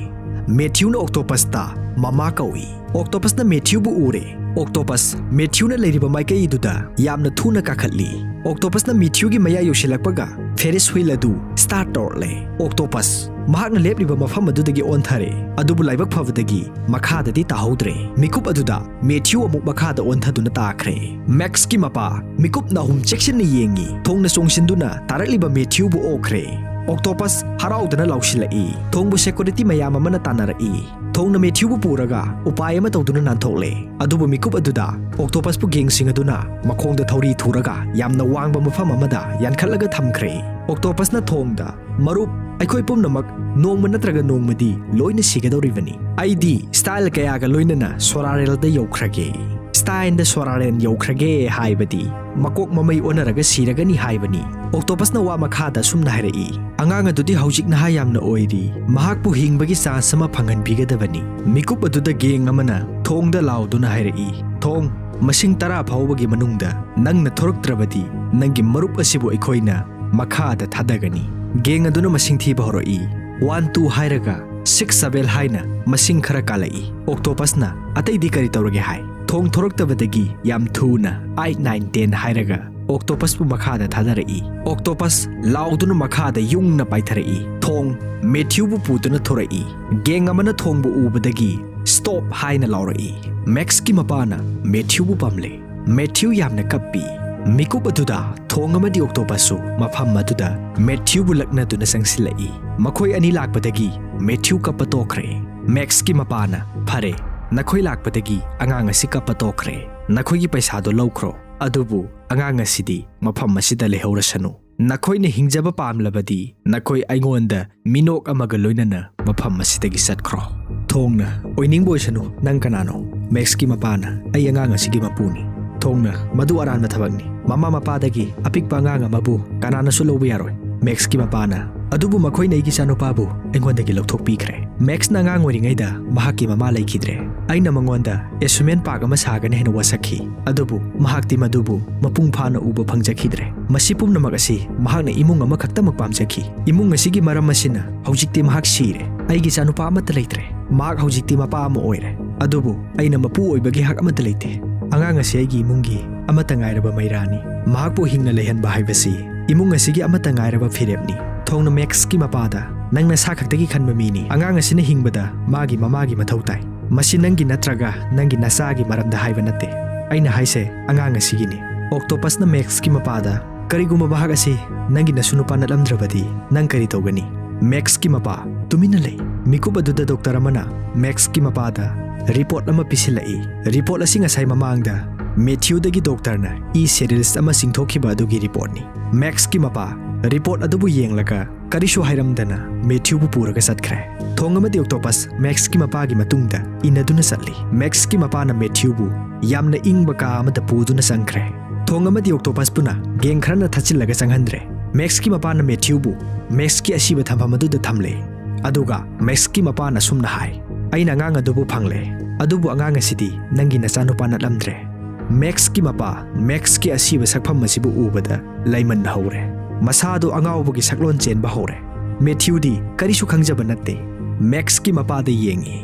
ꯃꯦꯊ꯭ꯌꯨꯅ ꯑꯣꯛꯇꯣꯄꯁꯇ ꯃꯃꯥ ꯀꯧꯏ꯫ ꯑꯣꯛꯇꯣꯄꯁꯅ ꯃꯦꯊ꯭ꯌꯨꯕꯨ ꯎꯔꯦ꯫ ꯑꯣꯛꯇꯣꯄꯁ ꯃꯦꯊ꯭ꯌꯨꯅ ꯂꯩꯔꯤꯕ ꯃꯥꯏꯀꯩꯗꯨꯗ ꯌꯥꯝꯅ ꯊꯨꯅ ꯀꯥꯈꯠꯂꯤ꯫ ꯑꯣꯛꯇꯣꯄꯁꯅ ꯃꯦꯊ꯭ꯌꯨꯒꯤ ꯃꯌꯥ ꯌꯧꯁꯤꯜꯂꯛꯄꯒ ꯐꯦꯔꯤꯁ ꯋꯤꯜ ꯑꯗꯨ ꯁ꯭ꯇꯥꯔꯠ ꯇꯧꯔꯛꯂꯦ꯫ ꯑꯣꯛꯇꯣꯄꯁ ꯃꯍꯥꯛꯅ ꯂꯦꯞꯂꯤꯕ ꯃꯐꯝ ꯑꯗꯨꯗꯒꯤ ꯑꯣꯟꯊꯔꯦ, ꯑꯗꯨꯕꯨ ꯂꯥꯏꯕꯛ ꯐꯕꯗꯒꯤ ꯃꯈꯥꯗꯗꯤ ꯇꯥꯍꯧꯗ꯭ꯔꯦ꯫ ꯃꯤꯀꯨꯞ ꯑꯗꯨꯗ ꯃꯦꯊ꯭ꯌꯨ ꯑꯃꯨꯛ ꯃꯈꯥꯗ ꯑꯣꯟꯊꯗꯨꯅ ꯇꯥꯈ꯭ꯔꯦ꯫ ꯃꯦꯛꯁꯀꯤ ꯃꯄꯥ ꯃꯤꯀꯨꯞ ꯅꯥꯍꯨꯝ ꯆꯦꯛꯁꯤꯟꯅ ꯌꯦꯡꯉꯤ꯫ ꯊꯣꯡꯅ ꯆꯣꯡꯁꯤꯟꯗꯨꯅ ꯇꯥꯔꯛꯂꯤꯕ ꯃꯦꯊ꯭ꯌꯨꯕꯨ ꯑꯣꯛꯈ꯭ꯔꯦ꯫ ꯑꯣꯛꯇꯣꯄꯁ ꯍꯔꯥꯎꯗꯅ ꯂꯥꯎꯁꯤꯜꯂꯛꯏ꯫ ꯊꯣꯡꯕꯨ ꯁꯦꯀ꯭ꯌꯨꯔꯤꯇꯤ ꯃꯌꯥꯝ ꯑꯃꯅ ꯇꯥꯟꯅꯔꯛꯏ꯫ ꯊꯣꯡꯅ ꯃꯦꯊ꯭ꯌꯨꯕꯨ ꯄꯨꯔꯒ ꯎꯄꯥꯏ ꯑꯃ ꯇꯧꯗꯨꯅ ꯅꯥꯟꯊꯣꯛꯂꯦ꯫ ꯑꯗꯨꯕꯨ ꯃꯤꯀꯨꯞ ꯑꯗꯨꯗ ꯑꯣꯛꯇꯣꯄꯁꯄꯨ ꯒꯦꯡꯁꯤꯡ ꯑꯗꯨꯅ ꯃꯈꯣꯡꯗ ꯊꯧꯔꯤ ꯊꯨꯔꯒ ꯌꯥꯝꯅ ꯋꯥꯡꯕ ꯃꯐꯝ ꯑꯃꯗ ꯌꯥꯟꯈꯠꯂꯒ ꯊꯝꯈ꯭ꯔꯦ꯫ ꯑꯣꯛꯇꯣꯄꯁꯅ ꯊꯣꯡꯗ, "ꯃꯔꯨꯞ, ꯑꯩꯈꯣꯏ ꯄꯨꯝꯅꯃꯛ ꯅꯣꯡꯃ ꯅꯠꯇ꯭ꯔꯒ ꯅꯣꯡꯃꯗꯤ ꯂꯣꯏꯅ ꯁꯤꯒꯗꯧꯔꯤꯕꯅꯤ꯫ ꯑꯩꯗꯤ ꯁ꯭ꯇꯥꯏꯜ ꯀꯌꯥꯒ ꯂꯣꯏꯅꯅ ꯁꯣꯔꯥꯔꯦꯜꯗ ꯌꯧꯈ꯭ꯔꯒꯦ꯫" ꯑꯥꯏꯟꯗ ꯁꯣꯔꯥꯔꯦꯟ ꯌꯧꯈ꯭ꯔꯒꯦ ꯍꯥꯏꯕꯗꯤ ꯃꯀꯣꯛ ꯃꯃꯩ ꯑꯣꯟꯅꯔꯒ ꯁꯤꯔꯒꯅꯤ ꯍꯥꯏꯕꯅꯤ꯫ ꯑꯣꯛꯇꯣꯄꯁꯅ ꯋꯥ ꯃꯈꯥꯗ ꯁꯨꯝꯅ ꯍꯥꯏꯔꯛꯏ, "ꯑꯉꯥꯡ ꯑꯗꯨꯗꯤ ꯍꯧꯖꯤꯛ ꯅꯍꯥ ꯌꯥꯝꯅ ꯑꯣꯏꯔꯤ, ꯃꯍꯥꯛꯄꯨ ꯍꯤꯡꯕꯒꯤ ꯆꯥꯟꯁ ꯑꯃ ꯐꯪꯍꯟꯕꯤꯒꯗꯕꯅꯤ꯫" ꯃꯤꯀꯨꯞ ꯑꯗꯨꯗ ꯒꯦꯡ ꯑꯃꯅ ꯊꯣꯡꯗ ꯂꯥꯎꯗꯨꯅ ꯍꯥꯏꯔꯛꯏ, "ꯊꯣꯡ, ꯃꯁꯤꯡ ꯇꯔꯥ ꯐꯥꯎꯕꯒꯤ ꯃꯅꯨꯡꯗ ꯅꯪꯅ ꯊꯣꯔꯛꯇ꯭ꯔꯕꯗꯤ ꯅꯪꯒꯤ ꯃꯔꯨꯞ ꯑꯁꯤꯕꯨ ꯑꯩꯈꯣꯏꯅ ꯃꯈꯥꯗ ꯊꯥꯗꯒꯅꯤ꯫" ꯒꯦꯡ ꯑꯗꯨꯅ ꯃꯁꯤꯡ ꯊꯤꯕ ꯍꯧꯔꯛꯏ꯫ "ꯋꯥꯟ, ꯇꯨ" ꯍꯥꯏꯔꯒ "ꯁꯤꯛꯁ, ꯁꯚꯦꯟ" ꯍꯥꯏꯅ ꯃꯁꯤꯡ ꯈꯔ ꯀꯥꯜꯂꯛꯏ꯫ ꯑꯣꯛꯇꯣꯄꯁꯅ "ꯑꯇꯩꯗꯤ ꯀꯔꯤ ꯇꯧꯔꯒꯦ ꯍꯥꯏ? ꯊꯣꯡ ꯊꯣꯔꯛꯇꯕꯗꯒꯤ ꯌꯥꯝ ꯊꯨꯅ ꯑꯥꯏꯠ, ꯅꯥꯏꯟ, ꯇꯦꯟ" ꯍꯥꯏꯔꯒ ꯑꯣꯛꯇꯣꯄꯁꯄꯨ ꯃꯈꯥꯗ ꯊꯥꯗꯔꯛꯏ꯫ ꯑꯣꯛꯇꯣꯄꯁ ꯂꯥꯎꯗꯨꯅ ꯃꯈꯥꯗ ꯌꯨꯡꯅ ꯄꯥꯏꯊꯔꯛꯏ꯫ "ꯊꯣꯡ, ꯃꯦꯊ꯭ꯌꯨꯕꯨ ꯄꯨꯗꯨꯅ ꯊꯣꯔꯛꯏ꯫" ꯒꯦꯡ ꯑꯃꯅ ꯊꯣꯡꯕꯨ ꯎꯕꯗꯒꯤ "ꯁ꯭ꯇꯣꯞ" ꯍꯥꯏꯅ ꯂꯥꯎꯔꯛꯏ꯫ ꯃꯦꯛꯁꯀꯤ ꯃꯄꯥꯅ ꯃꯦꯊ꯭ꯌꯨꯕꯨ ꯄꯥꯝꯂꯦ꯫ ꯃꯦꯊ꯭ꯌꯨ ꯌꯥꯝꯅ ꯀꯞꯄꯤ꯫ ꯃꯤꯀꯨꯞ ꯑꯗꯨꯗ ꯊꯣꯡ ꯑꯃꯗꯤ ꯑꯣꯛꯇꯣꯄꯁꯁꯨ ꯃꯐꯝ ꯑꯗꯨꯗ ꯃꯦꯊ꯭ꯌꯨꯕꯨ ꯂꯛꯅꯗꯨꯅ ꯆꯪꯁꯤꯜꯂꯛꯏ꯫ ꯃꯈꯣꯏ ꯑꯅꯤ ꯂꯥꯛꯄꯗꯒꯤ ꯃꯦꯊ꯭ꯌꯨ ꯀꯞꯄ ꯇꯣꯛꯈ꯭ꯔꯦ꯫ ꯃꯦꯛꯁꯀꯤ ꯃꯄꯥꯅ, "ꯐꯔꯦ, ꯅꯈꯣꯏ ꯂꯥꯛꯄꯗꯒꯤ ꯑꯉꯥꯡ ꯑꯁꯤ ꯀꯞꯄ ꯇꯣꯛꯈ꯭ꯔꯦ꯫ ꯅꯈꯣꯏꯒꯤ ꯄꯩꯁꯥꯗꯣ ꯂꯧꯈ꯭ꯔꯣ꯫ ꯑꯗꯨꯕꯨ ꯑꯉꯥꯡ ꯑꯁꯤꯗꯤ ꯃꯐꯝ ꯑꯁꯤꯗ ꯂꯩꯍꯧꯔꯁꯅꯨ꯫ ꯅꯈꯣꯏꯅ ꯍꯤꯡꯖꯕ ꯄꯥꯝꯂꯕꯗꯤ ꯅꯈꯣꯏ ꯑꯩꯉꯣꯟꯗ ꯃꯤꯅꯣꯛ ꯑꯃꯒ ꯂꯣꯏꯅꯅ ꯃꯐꯝ ꯑꯁꯤꯗꯒꯤ ꯆꯠꯈ꯭ꯔꯣ꯫" ꯊꯣꯡꯅ, "ꯑꯣꯏꯅꯤꯡꯕ ꯑꯣꯏꯁꯅꯨ, ꯅꯪ ꯀꯅꯥꯅꯣ?" ꯃꯦꯛꯁꯀꯤ ꯃꯄꯥꯅ, "ꯑꯩ ꯑꯉꯥꯡ ꯑꯁꯤꯒꯤ ꯃꯄꯨꯅꯤ꯫" ꯊꯣꯡꯅ, "ꯃꯗꯨ ꯑꯔꯥꯟꯕ ꯊꯕꯛꯅꯤ꯫ ꯃꯃꯥ ꯃꯄꯥꯗꯒꯤ ꯑꯄꯤꯛꯄ ꯑꯉꯥꯡ ꯑꯃꯕꯨ ꯀꯅꯥꯅꯁꯨ ꯂꯧꯕ ꯌꯥꯔꯣꯏ꯫" ꯃꯦꯛꯁꯀꯤ ꯃꯄꯥꯅ, "ꯑꯗꯨꯕꯨ ꯃꯈꯣꯏꯅ ꯑꯩꯒꯤ ꯏꯆꯥꯅꯨꯄꯥꯕꯨ ꯑꯩꯉꯣꯟꯗꯒꯤ ꯂꯧꯊꯣꯛꯄꯤꯈ꯭ꯔꯦ꯫ ꯃꯦꯛꯁꯅ ꯑꯉꯥꯡ ꯑꯣꯏꯔꯤꯉꯩꯗ ꯃꯍꯥꯛꯀꯤ ꯃꯃꯥ ꯂꯩꯈꯤꯗ꯭ꯔꯦ꯫ ꯑꯩꯅ ꯃꯉꯣꯟꯗ ꯑꯦꯁꯨꯃꯦꯟ ꯄꯥꯔꯛ ꯑꯃ ꯁꯥꯒꯅꯤ ꯍꯥꯏꯅ ꯋꯥꯁꯛꯈꯤ꯫ ꯑꯗꯨꯕꯨ ꯃꯍꯥꯛꯇꯤ ꯃꯗꯨꯕꯨ ꯃꯄꯨꯡ ꯐꯥꯅ ꯎꯕ ꯐꯪꯖꯈꯤꯗ꯭ꯔꯦ꯫ ꯃꯁꯤ ꯄꯨꯝꯅꯃꯛ ꯑꯁꯤ ꯃꯍꯥꯛꯅ ꯏꯃꯨꯡ ꯑꯃꯈꯛꯇꯃꯛ ꯄꯥꯝꯖꯈꯤ꯫ ꯏꯃꯨꯡ ꯑꯁꯤꯒꯤ ꯃꯔꯝ ꯑꯁꯤꯅ ꯍꯧꯖꯤꯛꯇꯤ ꯃꯍꯥꯛ ꯁꯤꯔꯦ꯫ ꯑꯩꯒꯤ ꯏꯆꯥꯅꯨꯄꯥ ꯑꯃꯠꯇ ꯂꯩꯇ꯭ꯔꯦ꯫ ꯃꯍꯥꯛ ꯍꯧꯖꯤꯛꯇꯤ ꯃꯄꯥ ꯑꯃ ꯑꯣꯏꯔꯦ꯫ ꯑꯗꯨꯕꯨ ꯑꯩꯅ ꯃꯄꯨ ꯑꯣꯏꯕꯒꯤ ꯍꯛ ꯑꯃꯠꯇ ꯂꯩꯇꯦ꯫ ꯑꯉꯥꯡ ꯑꯁꯤ ꯑꯩꯒꯤ ꯏꯃꯨꯡꯒꯤ ꯑꯃꯠꯇ ꯉꯥꯏꯔꯕ ꯃꯩꯔꯥꯅꯤ꯫ ꯃꯍꯥꯛꯄꯨ ꯍꯤꯡꯅ ꯂꯩꯍꯟꯕ ꯍꯥꯏꯕꯁꯤ ꯏꯃꯨꯡ ꯑꯁꯤꯒꯤ ꯑꯃꯠꯇ ꯉꯥꯏꯔꯕ ꯐꯤꯔꯦꯞꯅꯤ꯫" ꯊꯣꯡꯅ ꯃꯦꯛꯁꯀꯤ ꯃꯄꯥꯗ, "ꯅꯪ ꯅꯁꯥ ꯈꯛꯇꯒꯤ ꯈꯟꯕ ꯃꯤꯅꯤ꯫ ꯑꯉꯥꯡ ꯑꯁꯤꯅ ꯍꯤꯡꯕꯗ ꯃꯥꯒꯤ ꯃꯃꯥꯒꯤ ꯃꯊꯧ ꯇꯥꯏ꯫ ꯃꯁꯤ ꯅꯪꯒꯤ ꯅꯠꯇ꯭ꯔꯒ ꯅꯪꯒꯤ ꯅꯆꯥꯒꯤ ꯃꯔꯝꯗ ꯍꯥꯏꯕ ꯅꯠꯇꯦ꯫ ꯑꯩꯅ ꯍꯥꯏꯁꯦ ꯑꯉꯥꯡ ꯑꯁꯤꯒꯤꯅꯤ꯫" ꯑꯣꯛꯇꯣꯄꯁꯅ ꯃꯦꯛꯁꯀꯤ ꯃꯄꯥꯗ, "ꯀꯔꯤꯒꯨꯝꯕ ꯃꯍꯥꯛ ꯑꯁꯤ ꯅꯪꯒꯤ ꯅꯁꯨ ꯅꯨꯄꯥ ꯅꯠꯂꯝꯗ꯭ꯔꯕꯗꯤ ꯅꯪ ꯀꯔꯤ ꯇꯧꯒꯅꯤ?" ꯃꯦꯛꯁꯀꯤ ꯃꯄꯥ ꯇꯨꯃꯤꯟꯅ ꯂꯩ꯫ ꯃꯤꯀꯨꯞ ꯑꯗꯨꯗ ꯗꯣꯛꯇꯔ ꯑꯃꯅ ꯃꯦꯛꯁꯀꯤ ꯃꯄꯥꯗ ꯔꯤꯄꯣꯔꯠ ꯑꯃ ꯄꯤꯁꯤꯜꯂꯛꯏ꯫ ꯔꯤꯄꯣꯔꯠ ꯑꯁꯤ ꯉꯁꯥꯏ ꯃꯃꯥꯡꯗ ꯃꯦꯊ꯭ꯌꯨꯗꯒꯤ ꯗꯣꯛꯇꯔꯅ ꯏ ꯁꯦꯔꯤꯜꯁ ꯑꯃ ꯆꯤꯡꯊꯣꯛꯈꯤꯕ ꯑꯗꯨꯒꯤ ꯔꯤꯄꯣꯔꯠꯅꯤ꯫ ꯃꯦꯛꯁꯀꯤ ꯃꯄꯥ ꯔꯤꯄꯣꯔꯠ ꯑꯗꯨꯕꯨ ꯌꯦꯡꯂꯒ ꯀꯔꯤꯁꯨ ꯍꯥꯏꯔꯝꯗꯅ ꯃꯦꯊ꯭ꯌꯨꯕꯨ ꯄꯨꯔꯒ ꯆꯠꯈ꯭ꯔꯦ꯫ ꯊꯣꯡ ꯑꯃꯗꯤ ꯑꯣꯛꯇꯣꯄꯁ ꯃꯦꯛꯁꯀꯤ ꯃꯄꯥꯒꯤ ꯃꯇꯨꯡꯗ ꯏꯟꯅꯗꯨꯅ ꯆꯠꯂꯤ꯫ ꯃꯦꯛꯁꯀꯤ ꯃꯄꯥꯅ ꯃꯦꯊ꯭ꯌꯨꯕꯨ ꯌꯥꯝꯅ ꯏꯪꯕ ꯀꯥ ꯑꯃꯗ ꯄꯨꯗꯨꯅ ꯆꯪꯈ꯭ꯔꯦ꯫ ꯊꯣꯡ ꯑꯃꯗꯤ ꯑꯣꯛꯇꯣꯄꯁꯄꯨꯅ ꯒꯦꯡ ꯈꯔꯅ ꯊꯠꯆꯤꯜꯂꯒ ꯆꯪꯍꯟꯗ꯭ꯔꯦ꯫ ꯃꯦꯛꯁꯀꯤ ꯃꯄꯥꯅ ꯃꯦꯊ꯭ꯌꯨꯕꯨ ꯃꯦꯛꯁꯀꯤ ꯑꯁꯤꯕ ꯊꯝꯐꯝ ꯑꯗꯨꯗ ꯊꯝꯂꯦ꯫ ꯑꯗꯨꯒ ꯃꯦꯛꯁꯀꯤ ꯃꯄꯥꯅ ꯁꯨꯝꯅ ꯍꯥꯏ, "ꯑꯩꯅ ꯑꯉꯥꯡ ꯑꯗꯨꯕꯨ ꯐꯪꯂꯦ, ꯑꯗꯨꯕꯨ ꯑꯉꯥꯡ ꯑꯁꯤꯗꯤ ꯅꯪꯒꯤ ꯅꯆꯥꯅꯨꯄꯥ ꯅꯠꯂꯝꯗ꯭ꯔꯦ"꯫ ꯃꯦꯛꯁꯀꯤ ꯃꯄꯥ ꯃꯦꯛꯁꯀꯤ ꯑꯁꯤꯕ ꯁꯛꯐꯝ ꯑꯁꯤꯕꯨ ꯎꯕꯗ ꯂꯩꯃꯟ ꯍꯧꯔꯦ꯫ ꯃꯁꯥꯗꯨ ꯑꯉꯥꯎꯕꯒꯤ ꯁꯛꯂꯣꯟ ꯆꯦꯟꯕ ꯍꯧꯔꯦ꯫ ꯃꯦꯊ꯭ꯌꯨꯗꯤ ꯀꯔꯤꯁꯨ ꯈꯪꯖꯕ ꯅꯠꯇꯦ꯫ ꯃꯦꯛꯁꯀꯤ ꯃꯄꯥꯗ ꯌꯦꯡꯏ꯫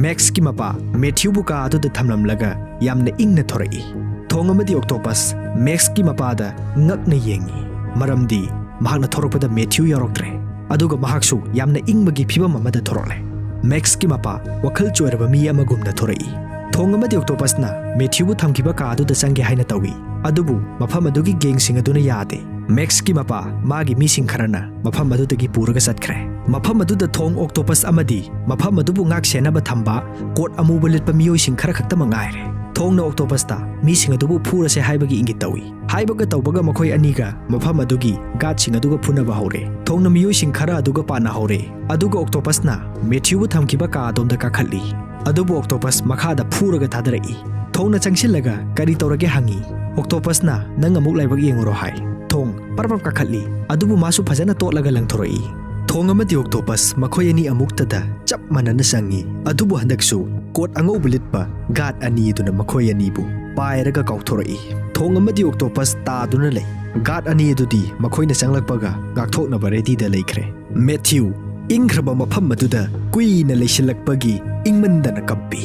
ꯃꯦꯛꯁꯀꯤ ꯃꯄꯥ ꯃꯦꯊ꯭ꯌꯨꯕꯨ ꯀꯥ ꯑꯗꯨꯗ ꯊꯝꯂꯝꯂꯒ ꯌꯥꯝꯅ ꯏꯪꯅ ꯊꯣꯔꯛꯏ꯫ ꯊꯣꯡ ꯑꯃꯗꯤ ꯑꯣꯛꯇꯣꯄꯁ ꯃꯦꯛꯁꯀꯤ ꯃꯄꯥꯗ ꯉꯛꯅ ꯌꯦꯡꯏ, ꯃꯔꯝꯗꯤ ꯃꯍꯥꯛꯅ ꯊꯣꯔꯛꯄꯗ ꯃꯦꯊ꯭ꯌꯨ ꯌꯥꯎꯔꯛꯇ꯭ꯔꯦ꯫ ꯑꯗꯨꯒ ꯃꯍꯥꯛꯁꯨ ꯌꯥꯝꯅ ꯏꯪꯕꯒꯤ ꯐꯤꯚꯝ ꯑꯃꯗ ꯊꯣꯔꯛꯂꯦ꯫ ꯃꯦꯛꯁꯀꯤ ꯃꯄꯥ ꯋꯥꯈꯜ ꯆꯣꯏꯔꯕ ꯃꯤ ꯑꯃꯒꯨꯝꯅ ꯊꯣꯔꯛꯏ꯫ ꯊꯣꯡ ꯑꯃꯗꯤ ꯑꯣꯛꯇꯣꯄꯁꯅ ꯃꯦꯊ꯭ꯌꯨꯕꯨ ꯊꯝꯈꯤꯕ ꯀꯥ ꯑꯗꯨꯗ ꯆꯪꯒꯦ ꯍꯥꯏꯅ ꯇꯧꯏ, ꯑꯗꯨꯕꯨ ꯃꯐꯝ ꯑꯗꯨꯒꯤ ꯒꯦꯡꯁꯤꯡ ꯑꯗꯨꯅ ꯌꯥꯗꯦ꯫ ꯃꯦꯛꯁꯀꯤ ꯃꯄꯥ ꯃꯥꯒꯤ ꯃꯤꯁꯤꯡ ꯈꯔꯅ ꯃꯐꯝ ꯑꯗꯨꯗꯒꯤ ꯄꯨꯔꯒ ꯆꯠꯈ꯭ꯔꯦ꯫ ꯃꯐꯝ ꯑꯗꯨꯗ ꯊꯣꯡ, ꯑꯣꯛꯇꯣꯄꯁ ꯑꯃꯗꯤ ꯃꯐꯝ ꯑꯗꯨꯕꯨ ꯉꯥꯛ ꯁꯦꯟꯅꯕ ꯊꯝꯕ ꯀꯣꯠ ꯑꯃꯨꯕ ꯂꯤꯠꯄ ꯃꯤꯑꯣꯏꯁꯤꯡ ꯈꯔ ꯈꯛꯇꯃꯛ ꯉꯥꯏꯔꯦ꯫ ꯊꯣꯡꯅ ꯑꯣꯛꯇꯣꯄꯁꯇ ꯃꯤꯁꯤꯡ ꯑꯗꯨꯕꯨ ꯐꯨꯔꯁꯦ ꯍꯥꯏꯕꯒꯤ ꯏꯪꯒꯤꯠ ꯇꯧꯏ꯫ ꯍꯥꯏꯕꯒ ꯇꯧꯕꯒ ꯃꯈꯣꯏ ꯑꯅꯤꯒ ꯃꯐꯝ ꯑꯗꯨꯒꯤ ꯒꯥꯔꯗꯁꯤꯡ ꯑꯗꯨꯒ ꯐꯨꯅꯕ ꯍꯧꯔꯦ꯫ ꯊꯣꯡꯅ ꯃꯤꯑꯣꯏꯁꯤꯡ ꯈꯔ ꯑꯗꯨꯒ ꯄꯥꯟꯅꯍꯧꯔꯦ, ꯑꯗꯨꯒ ꯑꯣꯛꯇꯣꯄꯁꯅ ꯃꯦꯊ꯭ꯌꯨꯕꯨ ꯊꯝꯈꯤꯕ ꯀꯥ ꯑꯗꯣꯝꯗ ꯀꯥꯈꯠꯂꯤ꯫ ꯑꯗꯨꯕꯨ ꯑꯣꯛꯇꯣꯄꯁ ꯃꯈꯥꯗ ꯐꯨꯔꯒ ꯊꯥꯗꯔꯛꯏ꯫ ꯊꯣꯡꯅ ꯆꯪꯁꯤꯜꯂꯒ ꯀꯔꯤ ꯇꯧꯔꯒꯦ ꯍꯪꯉꯤ꯫ ꯑꯣꯛꯇꯣꯄꯁꯅ "ꯅꯪ ꯑꯃꯨꯛ ꯂꯥꯏꯕꯛ ꯌꯦꯡꯉꯨꯔꯣ" ꯍꯥꯏ꯫ ꯊꯣꯡ ꯄꯔꯞ ꯄꯔꯞ ꯀꯥꯈꯠꯂꯤ, ꯑꯗꯨꯕꯨ ꯃꯥꯁꯨ ꯐꯖꯅ ꯇꯣꯠꯂꯒ ꯂꯪꯊꯣꯔꯛꯏ꯫ ꯊꯣꯡ ꯑꯃꯗꯤ ꯑꯣꯛꯇꯣꯄꯁ ꯃꯈꯣꯏ ꯑꯅꯤ ꯑꯃꯨꯛꯇꯗ ꯆꯞ ꯃꯥꯟꯅꯅ ꯆꯪꯉꯤ, ꯑꯗꯨꯕꯨ ꯍꯟꯗꯛꯁꯨ ꯀꯣꯠ ꯑꯉꯧꯕ ꯂꯤꯠꯄ ꯒꯥꯔꯗ ꯑꯅꯤ ꯑꯗꯨꯅ ꯃꯈꯣꯏ ꯑꯅꯤꯕꯨ ꯄꯥꯏꯔꯒ ꯀꯥꯎꯊꯣꯔꯛꯏ꯫ ꯊꯣꯡ ꯑꯃꯗꯤ ꯑꯣꯛꯇꯣꯄꯁ ꯇꯥꯗꯨꯅ ꯂꯩ꯫ ꯒꯥꯔꯗ ꯑꯅꯤ ꯑꯗꯨꯗꯤ ꯃꯈꯣꯏꯅ ꯆꯪꯂꯛꯄꯒ ꯉꯥꯛꯊꯣꯛꯅꯕ ꯔꯦꯗꯤꯗ ꯂꯩꯈ꯭ꯔꯦ꯫ ꯃꯦꯊ꯭ꯌꯨ ꯏꯪꯈ꯭ꯔꯕ ꯃꯐꯝ ꯑꯗꯨꯗ ꯀꯨꯏꯅ ꯂꯩꯁꯤꯜꯂꯛꯄꯒꯤ ꯏꯪꯃꯟꯗꯅ ꯀꯞꯄꯤ꯫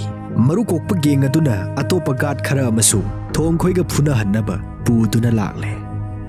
ꯃꯔꯨ ꯀꯣꯛꯄ ꯒꯦꯡ ꯑꯗꯨꯅ ꯑꯇꯣꯞꯄ ꯒꯥꯔꯗ ꯈꯔ ꯑꯃꯁꯨ ꯊꯣꯡ ꯈꯣꯏꯒ ꯐꯨꯅꯍꯟꯅꯕ ꯄꯨꯗꯨꯅ ꯂꯥꯛꯂꯦ꯫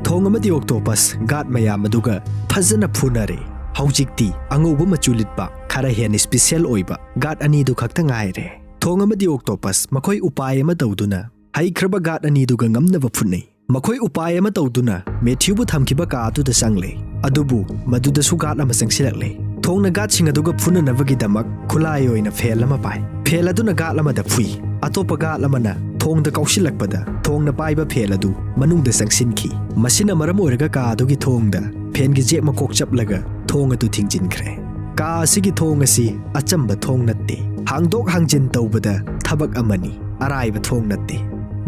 ꯊꯣꯡ ꯑꯃꯗꯤ ꯑꯣꯛꯇꯣꯄꯁ ꯒꯥꯔꯗ ꯃꯌꯥꯝ ꯑꯗꯨꯒ ꯐꯖꯅ ꯐꯨꯅꯔꯦ꯫ ꯍꯧꯖꯤꯛꯇꯤ ꯑꯉꯧꯕ ꯃꯆꯨ ꯂꯤꯠꯄ ꯈꯔ ꯍꯦꯟꯅ ꯁ꯭ꯄꯤꯁꯦꯜ ꯑꯣꯏꯕ ꯒꯥꯔꯗ ꯑꯅꯤꯗꯨ ꯈꯛꯇ ꯉꯥꯏꯔꯦ꯫ ꯊꯣꯡ ꯑꯃꯗꯤ ꯑꯣꯛꯇꯣꯄꯁ ꯃꯈꯣꯏ ꯎꯄꯥꯏ ꯑꯃ ꯇꯧꯗꯨꯅ ꯍꯩꯈ꯭ꯔꯕ ꯒꯥꯔꯗ ꯑꯅꯤꯗꯨꯒ ꯉꯝꯅꯕ ꯐꯨꯠꯅꯩ꯫ ꯃꯈꯣꯏ ꯎꯄꯥꯏ ꯑꯃ ꯇꯧꯗꯨꯅ ꯃꯦꯊ꯭ꯌꯨꯕꯨ ꯊꯝꯈꯤꯕ ꯀꯥ ꯑꯗꯨꯗ ꯆꯪꯂꯦ꯫ ꯑꯗꯨꯕꯨ ꯃꯗꯨꯗꯁꯨ ꯒꯥꯔꯗ ꯑꯃ ꯆꯪꯁꯤꯜꯂꯛꯂꯦ꯫ ꯊꯣꯡꯅ ꯒꯥꯔꯗꯁꯤꯡ ꯑꯗꯨꯒ ꯐꯨꯅꯅꯕꯒꯤꯗꯃꯛ ꯈꯨꯠꯂꯥꯏ ꯑꯣꯏꯅ ꯐꯦꯜ ꯑꯃ ꯄꯥꯏ꯫ ꯐꯦꯜ ꯑꯗꯨꯅ ꯒꯥꯔꯗ ꯑꯃꯗ ꯐꯨꯏ꯫ ꯑꯇꯣꯞꯄ ꯒꯥꯔꯗ ꯑꯃꯅ ꯊꯣꯡꯗ ꯀꯥꯎꯁꯤꯜꯂꯛꯄꯗ ꯊꯣꯡꯅ ꯄꯥꯏꯕ ꯐꯦꯟ ꯑꯗꯨ ꯃꯅꯨꯡꯗ ꯆꯪꯁꯤꯟꯈꯤ꯫ ꯃꯁꯤꯅ ꯃꯔꯝ ꯑꯣꯏꯔꯒ ꯀꯥ ꯑꯗꯨꯒꯤ ꯊꯣꯡꯗ ꯐꯦꯟꯒꯤ ꯖꯦꯛ ꯃꯀꯣꯛ ꯆꯞꯂꯒ ꯊꯣꯡ ꯑꯗꯨ ꯊꯤꯡꯖꯤꯟꯈ꯭ꯔꯦ꯫ ꯀꯥ ꯑꯁꯤꯒꯤ ꯊꯣꯡ ꯑꯁꯤ ꯑꯆꯝꯕ ꯊꯣꯡ ꯅꯠꯇꯦ꯫ ꯍꯥꯡꯗꯣꯛ ꯍꯥꯡꯖꯤꯟ ꯇꯧꯕꯗ ꯊꯕꯛ ꯑꯃꯅꯤ, ꯑꯔꯥꯏꯕ ꯊꯣꯡ ꯅꯠꯇꯦ꯫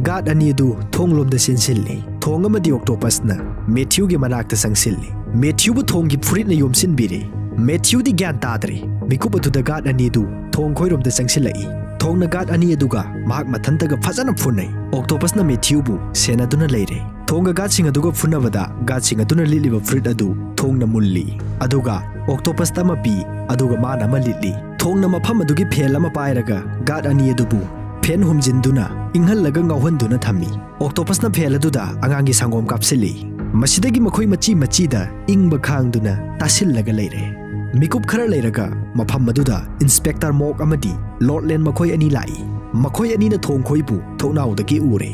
ꯒꯥꯔꯗ ꯑꯅꯤ ꯑꯗꯨ ꯊꯣꯡꯂꯣꯝꯗ ꯆꯦꯟꯁꯤꯜꯂꯤ꯫ ꯊꯣꯡ ꯑꯃꯗꯤ ꯑꯣꯛꯇꯣꯄꯁꯅ ꯃꯦꯊ꯭ꯌꯨꯒꯤ ꯃꯅꯥꯛꯇ ꯆꯪꯁꯤꯜꯂꯤ꯫ ꯃꯦꯊ꯭ꯌꯨꯕꯨ ꯊꯣꯡꯒꯤ ꯐꯨꯔꯤꯠꯅ ꯌꯣꯝꯁꯤꯟꯕꯤꯔꯦ꯫ ꯃꯦꯊ꯭ꯌꯨꯗꯤ ꯒ꯭ꯌꯥꯟ ꯇꯥꯗ꯭ꯔꯦ꯫ ꯃꯤꯀꯨꯞ ꯑꯗꯨꯗ ꯒꯥꯔꯗ ꯑꯅꯤ ꯑꯗꯨ ꯊꯣꯡ ꯈꯣꯏꯔꯣꯝꯗ ꯆꯪꯁꯤꯜꯂꯛꯏ꯫ ꯊꯣꯡꯅ ꯒꯥꯔꯗ ꯑꯅꯤ ꯑꯗꯨꯒ ꯃꯍꯥꯛ ꯃꯊꯟꯇꯒ ꯐꯖꯅ ꯐꯨꯅꯩ꯫ ꯑꯣꯛꯇꯣꯄꯁꯅ ꯃꯦꯊ꯭ꯌꯨꯕꯨ ꯁꯦꯟꯅꯗꯨꯅ ꯂꯩꯔꯦ꯫ ꯊꯣꯡꯒ ꯒꯥꯔꯗꯁꯤꯡ ꯑꯗꯨꯒ ꯐꯨꯅꯕꯗ ꯒꯥꯔꯗꯁꯤꯡ ꯑꯗꯨꯅ ꯂꯤꯠꯂꯤꯕ ꯐꯨꯔꯤꯠ ꯑꯗꯨ ꯊꯣꯡꯅ ꯃꯨꯜꯂꯤ꯫ ꯑꯗꯨꯒ ꯑꯣꯛꯇꯣꯄꯁꯇ ꯑꯃ ꯄꯤ, ꯑꯗꯨꯒ ꯃꯥꯅ ꯑꯃ ꯂꯤꯠꯂꯤ꯫ ꯊꯣꯡꯅ ꯃꯐꯝ ꯑꯗꯨꯒꯤ ꯐꯦꯟ ꯑꯃ ꯄꯥꯏꯔꯒ ꯒꯥꯔꯗ ꯑꯅꯤ ꯑꯗꯨꯕꯨ ꯐꯦꯟ ꯍꯨꯝꯖꯤꯟꯗꯨꯅ ꯏꯪꯍꯜꯂꯒ ꯉꯥꯎꯍꯟꯗꯨꯅ ꯊꯝꯃꯤ꯫ ꯑꯣꯛꯇꯣꯄꯁꯅ ꯐꯦꯟ ꯑꯗꯨꯗ ꯑꯉꯥꯡꯒꯤ ꯁꯪꯒꯣꯝ ꯀꯥꯞꯁꯤꯜꯂꯤ꯫ ꯃꯁꯤꯗꯒꯤ ꯃꯈꯣꯏ ꯃꯆꯤ ꯃꯆꯤꯗ ꯏꯪꯕ ꯈꯥꯡꯗꯨꯅ ꯇꯥꯁꯤꯜꯂꯒ ꯂꯩꯔꯦ꯫ ꯃꯤꯀꯨꯞ ꯈꯔ ꯂꯩꯔꯒ ꯃꯐꯝ ꯑꯗꯨꯗ ꯏꯟꯁꯄꯦꯛꯇꯔ ꯃꯣꯛ ꯑꯃꯗꯤ ꯂꯣꯔꯗ ꯂꯦꯟ ꯃꯈꯣꯏ ꯑꯅꯤ ꯂꯥꯛꯏ꯫ ꯃꯈꯣꯏ ꯑꯅꯤꯅ ꯊꯣꯡ ꯈꯣꯏꯕꯨ ꯊꯣꯡꯅꯥꯎꯗꯒꯤ ꯎꯔꯦ꯫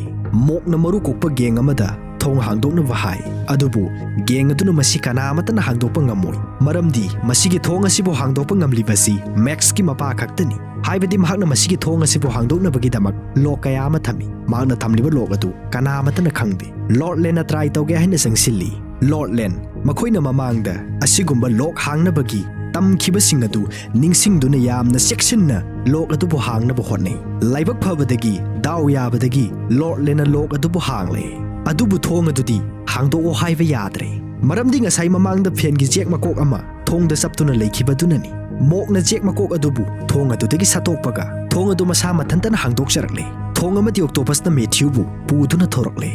ꯃꯣꯛꯅ ꯃꯔꯨ ꯀꯣꯛꯄ ꯒꯦꯡ ꯑꯃꯗ ꯊꯣꯡ ꯍꯥꯡꯗꯣꯛꯅꯕ ꯍꯥꯏ꯫ ꯑꯗꯨꯕꯨ ꯒꯦꯡ ꯑꯗꯨꯅ ꯃꯁꯤ ꯀꯅꯥ ꯑꯃꯠꯇꯅ ꯍꯥꯡꯗꯣꯛꯄ ꯉꯝꯃꯣꯏ, ꯃꯔꯝꯗꯤ ꯃꯁꯤꯒꯤ ꯊꯣꯡ ꯑꯁꯤꯕꯨ ꯍꯥꯡꯗꯣꯛꯄ ꯉꯝꯂꯤꯕꯁꯤ ꯃꯦꯛꯁꯀꯤ ꯃꯄꯥ ꯈꯛꯇꯅꯤ꯫ ꯍꯥꯏꯕꯗꯤ ꯃꯍꯥꯛꯅ ꯃꯁꯤꯒꯤ ꯊꯣꯡ ꯑꯁꯤꯕꯨ ꯍꯥꯡꯗꯣꯛꯅꯕꯒꯤꯗꯃꯛ ꯂꯣꯛ ꯀꯌꯥ ꯑꯃ ꯊꯝꯃꯤ꯫ ꯃꯍꯥꯛꯅ ꯊꯝꯂꯤꯕ ꯂꯣꯛ ꯑꯗꯨ ꯀꯅꯥ ꯑꯃꯠꯇꯅ ꯈꯪꯗꯦ꯫ ꯂꯣꯔꯗ ꯂꯦꯟꯅ ꯇ꯭ꯔꯥꯏ ꯇꯧꯒꯦ ꯍꯥꯏꯅ ꯆꯪꯁꯤꯜꯂꯤ꯫ ꯂꯣꯔꯗ ꯂꯦꯟ ꯃꯈꯣꯏꯅ ꯃꯃꯥꯡꯗ ꯑꯁꯤꯒꯨꯝꯕ ꯂꯣꯛ ꯍꯥꯡꯅꯕꯒꯤ ꯇꯝꯈꯤꯕꯁꯤꯡ ꯑꯗꯨ ꯅꯤꯡꯁꯤꯡꯗꯨꯅ ꯌꯥꯝꯅ ꯆꯦꯛꯁꯤꯟꯅ ꯂꯣꯛ ꯑꯗꯨꯕꯨ ꯍꯥꯡꯅꯕ ꯍꯣꯠꯅꯩ꯫ ꯂꯥꯏꯕꯛ ꯐꯕꯗꯒꯤ, ꯗꯥꯎ ꯌꯥꯕꯗꯒꯤ ꯂꯣꯔꯗ ꯂꯦꯟꯅ ꯂꯣꯛ ꯑꯗꯨꯕꯨ ꯍꯥꯡꯂꯦ꯫ ꯑꯗꯨꯕꯨ ꯊꯣꯡ ꯑꯗꯨꯗꯤ ꯍꯥꯡꯗꯣꯛꯑꯣ ꯍꯥꯏꯕ ꯌꯥꯗ꯭ꯔꯦ, ꯃꯔꯝꯗꯤ ꯉꯁꯥꯏ ꯃꯃꯥꯡꯗ ꯐꯦꯟꯒꯤ ꯖꯦꯛ ꯃꯀꯣꯛ ꯑꯃ ꯊꯣꯡꯗ ꯆꯞꯇꯨꯅ ꯂꯩꯈꯤꯕꯗꯨꯅꯅꯤ꯫ ꯃꯣꯛꯅ ꯖꯦꯛ ꯃꯀꯣꯛ ꯑꯗꯨꯕꯨ ꯊꯣꯡ ꯑꯗꯨꯗꯒꯤ ꯁꯠꯇꯣꯛꯄꯒ ꯊꯣꯡ ꯑꯗꯨ ꯃꯁꯥ ꯃꯊꯟꯇꯅ ꯍꯥꯡꯗꯣꯛꯆꯔꯛꯂꯦ꯫ ꯊꯣꯡ ꯑꯃꯗꯤ ꯑꯣꯛꯇꯣꯄꯁꯅ ꯃꯦꯊ꯭ꯌꯨꯕꯨ ꯄꯨꯗꯨꯅ ꯊꯣꯔꯛꯂꯦ꯫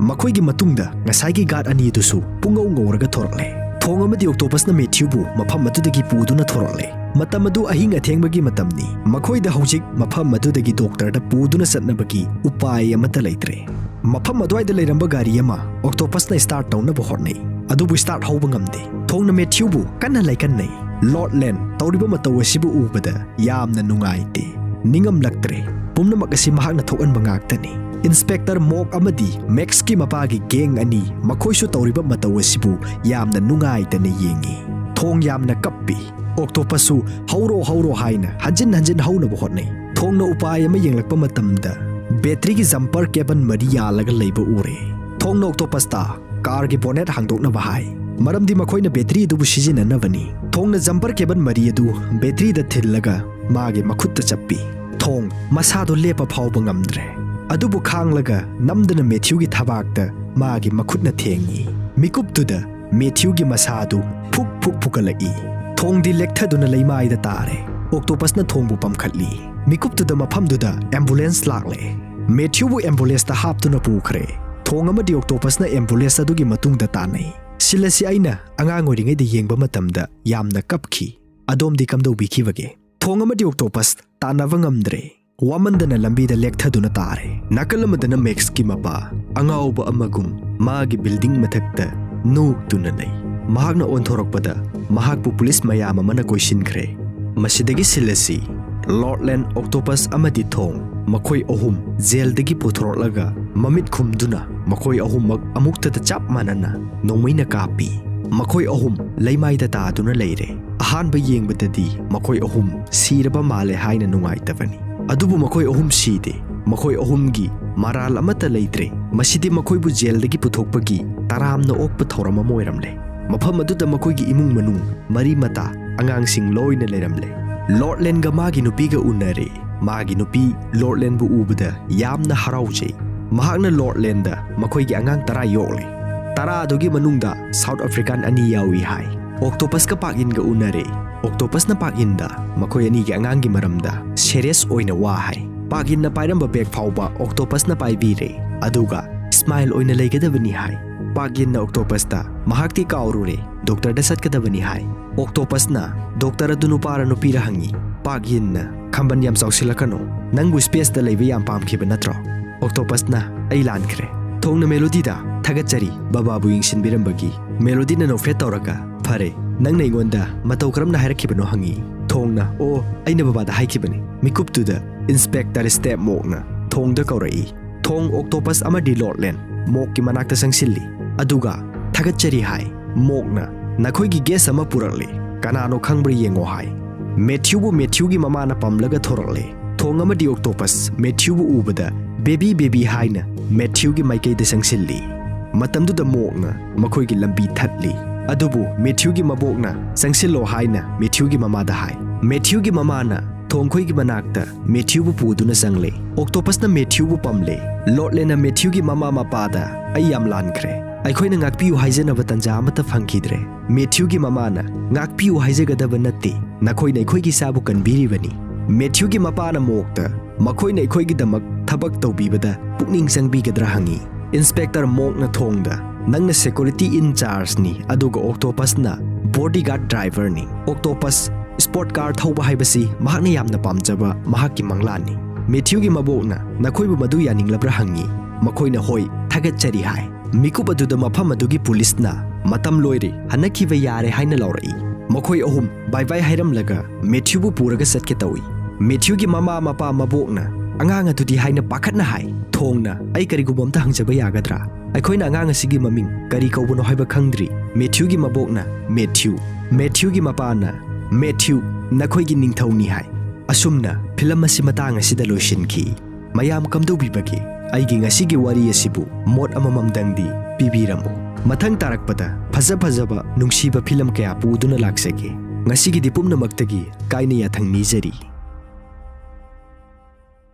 ꯃꯈꯣꯏꯒꯤ ꯃꯇꯨꯡꯗ ꯉꯁꯥꯏꯒꯤ ꯒꯥꯔꯗ ꯑꯅꯤ ꯑꯗꯨꯁꯨ ꯄꯨꯡꯉꯧ ꯉꯧꯔꯒ ꯊꯣꯔꯛꯂꯦ꯫ ꯊꯣꯡ ꯑꯃꯗꯤ ꯑꯣꯛꯇꯣꯄꯁꯅ ꯃꯦꯊ꯭ꯌꯨꯕꯨ ꯃꯐꯝ ꯑꯗꯨꯗꯒꯤ ꯄꯨꯗꯨꯅ ꯊꯣꯔꯛꯂꯦ꯫ ꯃꯇꯝ ꯑꯗꯨ ꯑꯍꯤꯡ ꯑꯊꯦꯡꯕꯒꯤ ꯃꯇꯝꯅꯤ꯫ ꯃꯈꯣꯏꯗ ꯍꯧꯖꯤꯛ ꯃꯐꯝ ꯑꯗꯨꯗꯒꯤ ꯗꯣꯛꯇꯔꯗ ꯄꯨꯗꯨꯅ ꯆꯠꯅꯕꯒꯤ ꯎꯄꯥꯏ ꯑꯃꯠꯇ ꯂꯩꯇ꯭ꯔꯦ꯫ ꯃꯐꯝ ꯑꯗꯨꯋꯥꯏꯗ ꯂꯩꯔꯝꯕ ꯒꯥꯔꯤ ꯑꯃ ꯑꯣꯛꯇꯣꯄꯁꯅ ꯁ꯭ꯇꯥꯔꯠ ꯇꯧꯅꯕ ꯍꯣꯠꯅꯩ, ꯑꯗꯨꯕꯨ ꯁ꯭ꯇꯥꯔꯠ ꯍꯧꯕ ꯉꯝꯗꯦ꯫ ꯊꯣꯡꯅ ꯃꯦꯊ꯭ꯌꯨꯕꯨ ꯀꯟꯅ ꯂꯥꯏꯀꯟꯅꯩ꯫ ꯂꯣꯔꯗ ꯂꯦꯟ ꯇꯧꯔꯤꯕ ꯃꯇꯧ ꯑꯁꯤꯕꯨ ꯎꯕꯗ ꯌꯥꯝꯅ ꯅꯨꯡꯉꯥꯏꯇꯦ꯫ ꯅꯤꯡꯉꯝꯂꯛꯇ꯭ꯔꯦ꯫ ꯄꯨꯝꯅꯃꯛ ꯑꯁꯤ ꯃꯍꯥꯛꯅ ꯊꯣꯛꯍꯟꯕ ꯉꯥꯛꯇꯅꯤ꯫ ꯏꯟꯁꯄꯦꯛꯇꯔ ꯃꯣꯛ ꯑꯃꯗꯤ ꯃꯦꯛꯁꯀꯤ ꯃꯄꯥꯒꯤ ꯒꯦꯡ ꯑꯅꯤ, ꯃꯈꯣꯏꯁꯨ ꯇꯧꯔꯤꯕ ꯃꯇꯧ ꯑꯁꯤꯕꯨ ꯌꯥꯝꯅ ꯅꯨꯡꯉꯥꯏꯇꯅ ꯌꯦꯡꯉꯤ꯫ ꯊꯣꯡ ꯌꯥꯝꯅ ꯀꯞꯄꯤ꯫ ꯑꯣꯛꯇꯣꯄꯁꯁꯨ "ꯍꯧꯔꯣ, ꯍꯧꯔꯣ" ꯍꯥꯏꯅ ꯍꯟꯖꯤꯟ ꯍꯟꯖꯤꯟ ꯍꯧꯅꯕ ꯍꯣꯠꯅꯩ꯫ ꯊꯣꯡꯅ ꯎꯄꯥꯏ ꯑꯃ ꯌꯦꯡꯂꯛꯄ ꯃꯇꯝꯗ ꯕꯦꯇ꯭ꯔꯤꯒꯤ ꯖꯝꯄꯔ ꯀꯦꯕꯟ ꯃꯔꯤ ꯌꯥꯜꯂꯒ ꯂꯩꯕ ꯎꯔꯦ꯫ ꯊꯣꯡꯅ ꯑꯣꯛꯇꯣꯄꯁꯇ ꯀꯥꯔꯒꯤ ꯕꯣꯅꯦꯠ ꯍꯥꯡꯗꯣꯛꯅꯕ ꯍꯥꯏ, ꯃꯔꯝꯗꯤ ꯃꯈꯣꯏꯅ ꯕꯦꯇ꯭ꯔꯤ ꯑꯗꯨꯕꯨ ꯁꯤꯖꯤꯟꯅꯅꯕꯅꯤ꯫ ꯊꯣꯡꯅ ꯖꯝꯄꯔ ꯀꯦꯕꯟ ꯃꯔꯤ ꯑꯗꯨ ꯕꯦꯇ꯭ꯔꯤꯗ ꯊꯤꯜꯂꯒ ꯃꯥꯒꯤ ꯃꯈꯨꯠꯇ ꯆꯞꯄꯤ꯫ ꯊꯣꯡ ꯃꯁꯥꯗꯣ ꯂꯦꯞꯄ ꯐꯥꯎꯕ ꯉꯝꯗ꯭ꯔꯦ, ꯑꯗꯨꯕꯨ ꯈꯥꯡꯂꯒ ꯅꯝꯗꯅ ꯃꯦꯊ꯭ꯌꯨꯒꯤ ꯊꯕꯥꯛꯇ ꯃꯥꯒꯤ ꯃꯈꯨꯠꯅ ꯊꯦꯡꯉꯤ꯫ ꯃꯤꯀꯨꯞꯇꯨꯗ ꯃꯦꯊ꯭ꯌꯨꯒꯤ ꯃꯁꯥ ꯑꯗꯨ ꯐꯨꯛ ꯐꯨꯛ ꯐꯨꯒꯠꯂꯛꯏ꯫ ꯊꯣꯡꯗꯤ ꯂꯦꯛꯊꯗꯨꯅ ꯂꯩꯃꯥꯏꯗ ꯇꯥꯔꯦ꯫ ꯑꯣꯛꯇꯣꯄꯁꯅ ꯊꯣꯡꯕꯨ ꯄꯝꯈꯠꯂꯤ꯫ ꯃꯤꯀꯨꯞꯇꯨꯗ ꯃꯐꯝꯗꯨꯗ ꯑꯦꯝꯕꯨꯂꯦꯟꯁ ꯂꯥꯛꯂꯦ꯫ ꯃꯦꯊ꯭ꯌꯨꯕꯨ ꯑꯦꯝꯕꯨꯂꯦꯟꯁꯇ ꯍꯥꯞꯇꯨꯅ ꯄꯨꯈ꯭ꯔꯦ꯫ ꯊꯣꯡ ꯑꯃꯗꯤ ꯑꯣꯛꯇꯣꯄꯁꯅ ꯑꯦꯝꯕꯨꯂꯦꯟꯁ ꯑꯗꯨꯒꯤ ꯃꯇꯨꯡꯗ ꯇꯥꯟꯅꯩ꯫ ꯁꯤꯟ ꯑꯁꯤ ꯑꯩꯅ ꯑꯉꯥꯡ ꯑꯣꯏꯔꯤꯉꯩꯗ ꯌꯦꯡꯕ ꯃꯇꯝꯗ ꯌꯥꯝꯅ ꯀꯞꯈꯤ꯫ ꯑꯗꯣꯝꯗꯤ ꯀꯝꯗꯧꯕꯤꯈꯤꯕꯒꯦ? ꯊꯣꯡ ꯑꯃꯗꯤ ꯑꯣꯛꯇꯣꯄꯁ ꯇꯥꯟꯅꯕ ꯉꯝꯗ꯭ꯔꯦ꯫ ꯋꯥꯃꯟꯗꯅ ꯂꯝꯕꯤꯗ ꯂꯦꯛꯊꯗꯨꯅ ꯇꯥꯔꯦ꯫ ꯅꯥꯀꯜ ꯑꯃꯗꯅ ꯃꯦꯛꯁꯀꯤ ꯃꯄꯥ ꯑꯉꯥꯎꯕ ꯑꯃꯒꯨꯝ ꯃꯥꯒꯤ ꯕꯤꯜꯗꯤꯡ ꯃꯊꯛꯇ ꯅꯣꯛꯇꯨꯅ ꯂꯩ꯫ ꯃꯍꯥꯛꯅ ꯑꯣꯟꯊꯣꯔꯛꯄꯗ ꯃꯍꯥꯛꯄꯨ ꯄꯨꯂꯤꯁ ꯃꯌꯥꯝ ꯑꯃꯅ ꯀꯣꯏꯁꯤꯟꯈ꯭ꯔꯦ꯫ ꯃꯁꯤꯗꯒꯤ ꯁꯤꯟ ꯑꯁꯤ ꯂꯣꯔꯗꯂꯦꯟ, ꯑꯣꯛꯇꯣꯄꯁ ꯑꯃꯗꯤ ꯊꯣꯡ, ꯃꯈꯣꯏ ꯑꯍꯨꯝ ꯖꯦꯜꯗꯒꯤ ꯄꯨꯊꯣꯔꯛꯂꯒ ꯃꯃꯤꯠ ꯈꯨꯝꯗꯨꯅ ꯃꯈꯣꯏ ꯑꯍꯨꯝꯃꯛ ꯑꯃꯨꯛꯇꯗ ꯆꯞ ꯃꯥꯟꯅꯅ ꯅꯣꯡꯃꯩꯅ ꯀꯥꯞꯄꯤ꯫ ꯃꯈꯣꯏ ꯑꯍꯨꯝ ꯂꯩꯃꯥꯏꯗ ꯇꯥꯗꯨꯅ ꯂꯩꯔꯦ꯫ ꯑꯍꯥꯟꯕ ꯌꯦꯡꯕꯗꯗꯤ ꯃꯈꯣꯏ ꯑꯍꯨꯝ ꯁꯤꯔꯕ ꯃꯥꯜꯂꯦ ꯍꯥꯏꯅ ꯅꯨꯡꯉꯥꯏꯇꯕꯅꯤ꯫ ꯑꯗꯨꯕꯨ ꯃꯈꯣꯏ ꯑꯍꯨꯝ ꯁꯤꯗꯦ꯫ ꯃꯈꯣꯏ ꯑꯍꯨꯝꯒꯤ ꯃꯔꯥꯜ ꯑꯃꯠꯇ ꯂꯩꯇ꯭ꯔꯦ꯫ ꯃꯁꯤꯗꯤ ꯃꯈꯣꯏꯕꯨ ꯖꯦꯜꯗꯒꯤ ꯄꯨꯊꯣꯛꯄꯒꯤ ꯇꯔꯥꯝꯅ ꯑꯣꯛꯄ ꯊꯧꯔꯝ ꯑꯃ ꯑꯣꯏꯔꯝꯂꯦ꯫ ꯃꯐꯝ ꯑꯗꯨꯗ ꯃꯈꯣꯏꯒꯤ ꯏꯃꯨꯡ ꯃꯅꯨꯡ, ꯃꯔꯤ ꯃꯇꯥ, ꯑꯉꯥꯡꯁꯤꯡ ꯂꯣꯏꯅ ꯂꯩꯔꯝꯂꯦ꯫ ꯂꯣꯔꯗꯂꯦꯟꯒ ꯃꯥꯒꯤ ꯅꯨꯄꯤꯒ ꯎꯅꯔꯦ꯫ ꯃꯥꯒꯤ ꯅꯨꯄꯤ ꯂꯣꯔꯗꯂꯦꯟꯕꯨ ꯎꯕꯗ ꯌꯥꯝꯅ ꯍꯔꯥꯎꯖꯩ꯫ ꯃꯍꯥꯛꯅ ꯂꯣꯔꯗꯂꯦꯟꯗ ꯃꯈꯣꯏꯒꯤ ꯑꯉꯥꯡ ꯇꯔꯥ ꯌꯣꯛꯂꯦ꯫ ꯇꯔꯥ ꯑꯗꯨꯒꯤ ꯃꯅꯨꯡꯗ ꯁꯥꯎꯠ ꯑꯐ꯭ꯔꯤꯀꯥꯟ ꯑꯅꯤ ꯌꯥꯎꯏ ꯍꯥꯏ꯫ ꯑꯣꯛꯇꯣꯄꯁꯀ ꯄꯥꯛꯏꯟꯒ ꯎꯅꯔꯦ꯫ ꯑꯣꯛꯇꯣꯄꯁꯅ ꯄꯥꯛꯏꯟꯗ ꯃꯈꯣꯏ ꯑꯅꯤꯒꯤ ꯑꯉꯥꯡꯒꯤ ꯃꯔꯝꯗ ꯁꯦꯔꯤꯌꯁ ꯑꯣꯏꯅ ꯋꯥ ꯍꯥꯏ꯫ ꯄꯥꯛꯏꯟꯅ ꯄꯥꯏꯔꯝꯕ ꯕꯦꯒ ꯐꯥꯎꯕ ꯑꯣꯛꯇꯣꯄꯁꯅ ꯄꯥꯏꯕꯤꯔꯦ, ꯑꯗꯨꯒ ꯁ꯭ꯃꯥꯏꯜ ꯑꯣꯏꯅ ꯂꯩꯒꯗꯕꯅꯤ ꯍꯥꯏ꯫ ꯄꯥꯛꯏꯟꯅ ꯑꯣꯛꯇꯣꯄꯁꯇ ꯃꯍꯥꯛꯇꯤ ꯀꯥꯎꯔꯨꯔꯦ, ꯗꯣꯛꯇꯔꯗ ꯆꯠꯀꯗꯕꯅꯤ ꯍꯥꯏ꯫ ꯑꯣꯛꯇꯣꯄꯁꯅ ꯗꯣꯛꯇꯔ ꯑꯗꯨ ꯅꯨꯄꯥꯔ ꯅꯨꯄꯤꯔ ꯍꯪꯉꯤ꯫ ꯄꯥꯛꯏꯟꯅ, "ꯈꯝꯕꯟ ꯌꯥꯝ ꯆꯥꯎꯁꯤꯜꯂꯛꯀꯅꯨ, ꯅꯪꯕꯨ ꯁ꯭ꯄꯦꯁꯇ ꯂꯩꯕ ꯌꯥꯝ ꯄꯥꯝꯈꯤꯕ ꯅꯠꯇ꯭ꯔꯣ?" ꯑꯣꯛꯇꯣꯄꯁꯅ, "ꯑꯩ ꯂꯥꯟꯈ꯭ꯔꯦ꯫" ꯊꯣꯡꯅ ꯃꯦꯂꯣꯗꯤꯗ ꯊꯥꯒꯠꯆꯔꯤ ꯕꯕꯥꯕꯨ ꯌꯦꯡꯁꯤꯟꯕꯤꯔꯝꯕꯒꯤ꯫ ꯃꯦꯂꯣꯗꯤꯅ ꯅꯣꯛꯐꯦꯠ ꯇꯧꯔꯒ, "ꯐꯔꯦ, ꯅꯪꯅ ꯑꯩꯉꯣꯟꯗ ꯃꯇꯧ ꯀꯔꯝꯅ ꯍꯥꯏꯔꯛꯈꯤꯕꯅꯣ?" ꯍꯪꯉꯤ꯫ ꯊꯣꯡꯅ, "ꯑꯣ, ꯑꯩꯅ ꯕꯕꯥꯗ ꯍꯥꯏꯈꯤꯕꯅꯤ꯫" ꯃꯤꯀꯨꯞꯇꯨꯗ ꯏꯟꯁꯄꯦꯛꯇꯔ ꯁ꯭ꯇꯦꯞ ꯃꯣꯛꯅ ꯊꯣꯡꯗ ꯀꯧꯔꯛꯏ꯫ ꯊꯣꯡ, ꯑꯣꯛꯇꯣꯄꯁ ꯑꯃꯗꯤ ꯂꯣꯔꯗꯂꯦꯟ ꯃꯣꯛꯀꯤ ꯃꯅꯥꯛꯇ ꯆꯪꯁꯤꯜꯂꯤ, ꯑꯗꯨꯒ ꯊꯥꯒꯠꯆꯔꯤ ꯍꯥꯏ꯫ ꯃꯣꯛꯅ, "ꯅꯈꯣꯏꯒꯤ ꯒꯦꯁ ꯑꯃ ꯄꯨꯔꯛꯂꯦ, ꯀꯅꯥꯅꯣ ꯈꯪꯕ꯭ꯔꯥ ꯌꯦꯡꯉꯣ" ꯍꯥꯏ꯫ ꯃꯦꯊ꯭ꯌꯨꯕꯨ ꯃꯦꯊ꯭ꯌꯨꯒꯤ ꯃꯃꯥꯅ ꯄꯝꯂꯒ ꯊꯣꯔꯛꯂꯦ꯫ ꯑꯃꯗꯤ ꯑꯣꯛꯇꯣꯄꯁ ꯃꯦꯊ꯭ꯌꯨꯕꯨ ꯎꯕꯗ "ꯕꯦꯕꯤ, ꯕꯦꯕꯤ" ꯍꯥꯏꯅ ꯃꯦꯊ꯭ꯌꯨꯒꯤ ꯃꯥꯏꯀꯩꯗ ꯆꯪꯁꯤꯜꯂꯤ꯫ ꯃꯇꯝꯗꯨꯗ ꯃꯣꯛꯅ ꯃꯈꯣꯏꯒꯤ ꯂꯝꯕꯤ ꯊꯠꯂꯤ꯫ ꯑꯗꯨꯕꯨ ꯃꯦꯊ꯭ꯌꯨꯒꯤ ꯃꯕꯣꯛꯅ "ꯆꯪꯁꯤꯜꯂꯣ" ꯍꯥꯏꯅ ꯃꯦꯊ꯭ꯌꯨꯒꯤ ꯃꯃꯥꯗ ꯍꯥꯏ꯫ ꯃꯦꯊ꯭ꯌꯨꯒꯤ ꯃꯃꯥꯅ ꯊꯣꯡꯈꯣꯏꯒꯤ ꯃꯅꯥꯛꯇ ꯃꯦꯊ꯭ꯌꯨꯕꯨ ꯄꯨꯗꯨꯅ ꯆꯪꯂꯦ꯫ ꯑꯣꯛꯇꯣꯄꯁꯅ ꯃꯦꯊ꯭ꯌꯨꯕꯨ ꯄꯝꯂꯦ꯫ ꯂꯣꯠꯂꯦꯅ ꯃꯦꯊ꯭ꯌꯨꯒꯤ ꯃꯃꯥ ꯃꯄꯥꯗ "ꯑꯩ ꯌꯥꯝ ꯂꯥꯟꯈ꯭ꯔꯦ꯫ ꯑꯩꯈꯣꯏꯅ ꯉꯥꯛꯄꯤꯌꯨ ꯍꯥꯏꯖꯅꯕ ꯇꯟꯖꯥ ꯑꯃꯠꯇ ꯐꯪꯈꯤꯗ꯭ꯔꯦ꯫" ꯃꯦꯊ꯭ꯌꯨꯒꯤ ꯃꯃꯥꯅ "ꯉꯥꯛꯄꯤꯌꯨ ꯍꯥꯏꯖꯒꯗꯕ ꯅꯠꯇꯦ, ꯅꯈꯣꯏꯅ ꯑꯩꯈꯣꯏꯒꯤ ꯏꯆꯥꯕꯨ ꯀꯟꯕꯤꯔꯤꯕꯅꯤ꯫" ꯃꯦꯊ꯭ꯌꯨꯒꯤ ꯃꯄꯥꯅ ꯃꯣꯛꯇ "ꯃꯈꯣꯏꯅ ꯑꯩꯈꯣꯏꯒꯤꯗꯃꯛ ꯊꯕꯛ ꯇꯧꯕꯤꯕꯗ ꯄꯨꯛꯅꯤꯡ ꯆꯪꯕꯤꯒꯗ꯭ꯔꯥ?" ꯍꯪꯉꯤ꯫ ꯏꯟꯁꯄꯦꯛꯇꯔ ꯃꯣꯛꯅ ꯊꯣꯡꯗ "ꯅꯪꯅ security in chargeꯅꯤ, ꯑꯗꯨꯒ ꯑꯣꯛꯇꯣꯄꯁꯅ bodyguard driverꯅꯤ꯫ ꯑꯣꯛꯇꯣꯄꯁ sport car ꯊꯧꯕ ꯍꯥꯏꯕꯁꯤ ꯃꯍꯥꯛꯅ ꯌꯥꯝꯅ ꯄꯥꯝꯖꯕ ꯃꯍꯥꯛꯀꯤ ꯃꯪꯂꯥꯟꯅꯤ꯫ ꯃꯦꯊ꯭ꯌꯨꯒꯤ ꯃꯕꯣꯛꯅ "ꯅꯈꯣꯏꯕꯨ ꯃꯗꯨ ꯌꯥꯅꯤꯡꯂꯕ꯭ꯔꯥ?" ꯍꯪꯉꯤ꯫ ꯃꯈꯣꯏꯅ "ꯍꯣꯏ, ꯊꯥꯒꯠꯆꯔꯤ" ꯍꯥꯏ꯫ ꯃꯤꯀꯨꯞ ꯑꯗꯨꯗ ꯃꯐꯝ ꯑꯗꯨꯒꯤ ꯄꯨꯂꯤꯁꯅ "ꯃꯇꯝ ꯂꯣꯏꯔꯦ, ꯍꯟꯅꯈꯤꯕ ꯌꯥꯔꯦ" ꯍꯥꯏꯅ ꯂꯥꯎꯔꯛꯏ꯫ ꯃꯈꯣꯏ ꯑꯍꯨꯝ ꯕꯥꯏ ꯕꯥꯏ ꯍꯥꯏꯔꯝꯂꯒ ꯃꯦꯊ꯭ꯌꯨꯕꯨ ꯄꯨꯔꯒ ꯆꯠꯀꯦ ꯇꯧꯏ꯫ ꯃꯦꯊ꯭ꯌꯨꯒꯤ ꯃꯃꯥ ꯃꯄꯥ ꯃꯕꯣꯛꯅ "ꯑꯉꯥꯡ ꯑꯗꯨꯗꯤ?" ꯍꯥꯏꯅ ꯄꯥꯈꯠꯅ ꯍꯥꯏ꯫ ꯊꯣꯡꯅ "ꯑꯩ ꯀꯔꯤꯒꯨꯝꯕ ꯑꯝꯇ ꯍꯪꯖꯕ ꯌꯥꯒꯗ꯭ꯔꯥ? ꯑꯩꯈꯣꯏꯅ ꯑꯉꯥꯡ ꯑꯁꯤꯒꯤ ꯃꯃꯤꯡ ꯀꯔꯤ ꯀꯧꯕꯅꯣ ꯍꯥꯏꯕ ꯈꯪꯗ꯭ꯔꯤ꯫" ꯃꯦꯊ꯭ꯌꯨꯒꯤ ꯃꯕꯣꯛꯅ "ꯃꯦꯊ꯭ꯌꯨ, ꯃꯦꯊ꯭ꯌꯨꯒꯤ ꯃꯄꯥꯅ ꯃꯦꯊ꯭ꯌꯨ, ꯅꯈꯣꯏꯒꯤ ꯅꯤꯡꯊꯧꯅꯤ" ꯍꯥꯏ꯫ ꯑꯁꯨꯝꯅ ꯐꯤꯂꯝ ꯑꯁꯤ ꯃꯇꯥꯡ ꯑꯁꯤꯗ ꯂꯣꯏꯁꯤꯟꯈꯤ꯫ ꯃꯌꯥꯝ ꯀꯝꯗꯧꯕꯤꯕꯒꯦ? ꯑꯩꯒꯤ ꯉꯁꯤꯒꯤ ꯋꯥꯔꯤ ꯑꯁꯤꯕꯨ ꯃꯣꯠ ꯑꯃꯃꯝꯗꯪꯗꯤ ꯄꯤꯕꯤꯔꯝꯃꯨ꯫ ꯃꯊꯪ ꯇꯥꯔꯛꯄꯗ ꯐꯖ ꯐꯖꯕ ꯅꯨꯡꯁꯤꯕ ꯐꯤꯂꯝ ꯀꯌꯥ ꯄꯨꯗꯨꯅ ꯂꯥꯛꯆꯒꯦ꯫ ꯉꯁꯤꯒꯤꯗꯤ ꯄꯨꯝꯅꯃꯛꯇꯒꯤ ꯀꯥꯏꯅ ꯌꯥꯊꯪ ꯅꯤꯖꯔꯤ꯫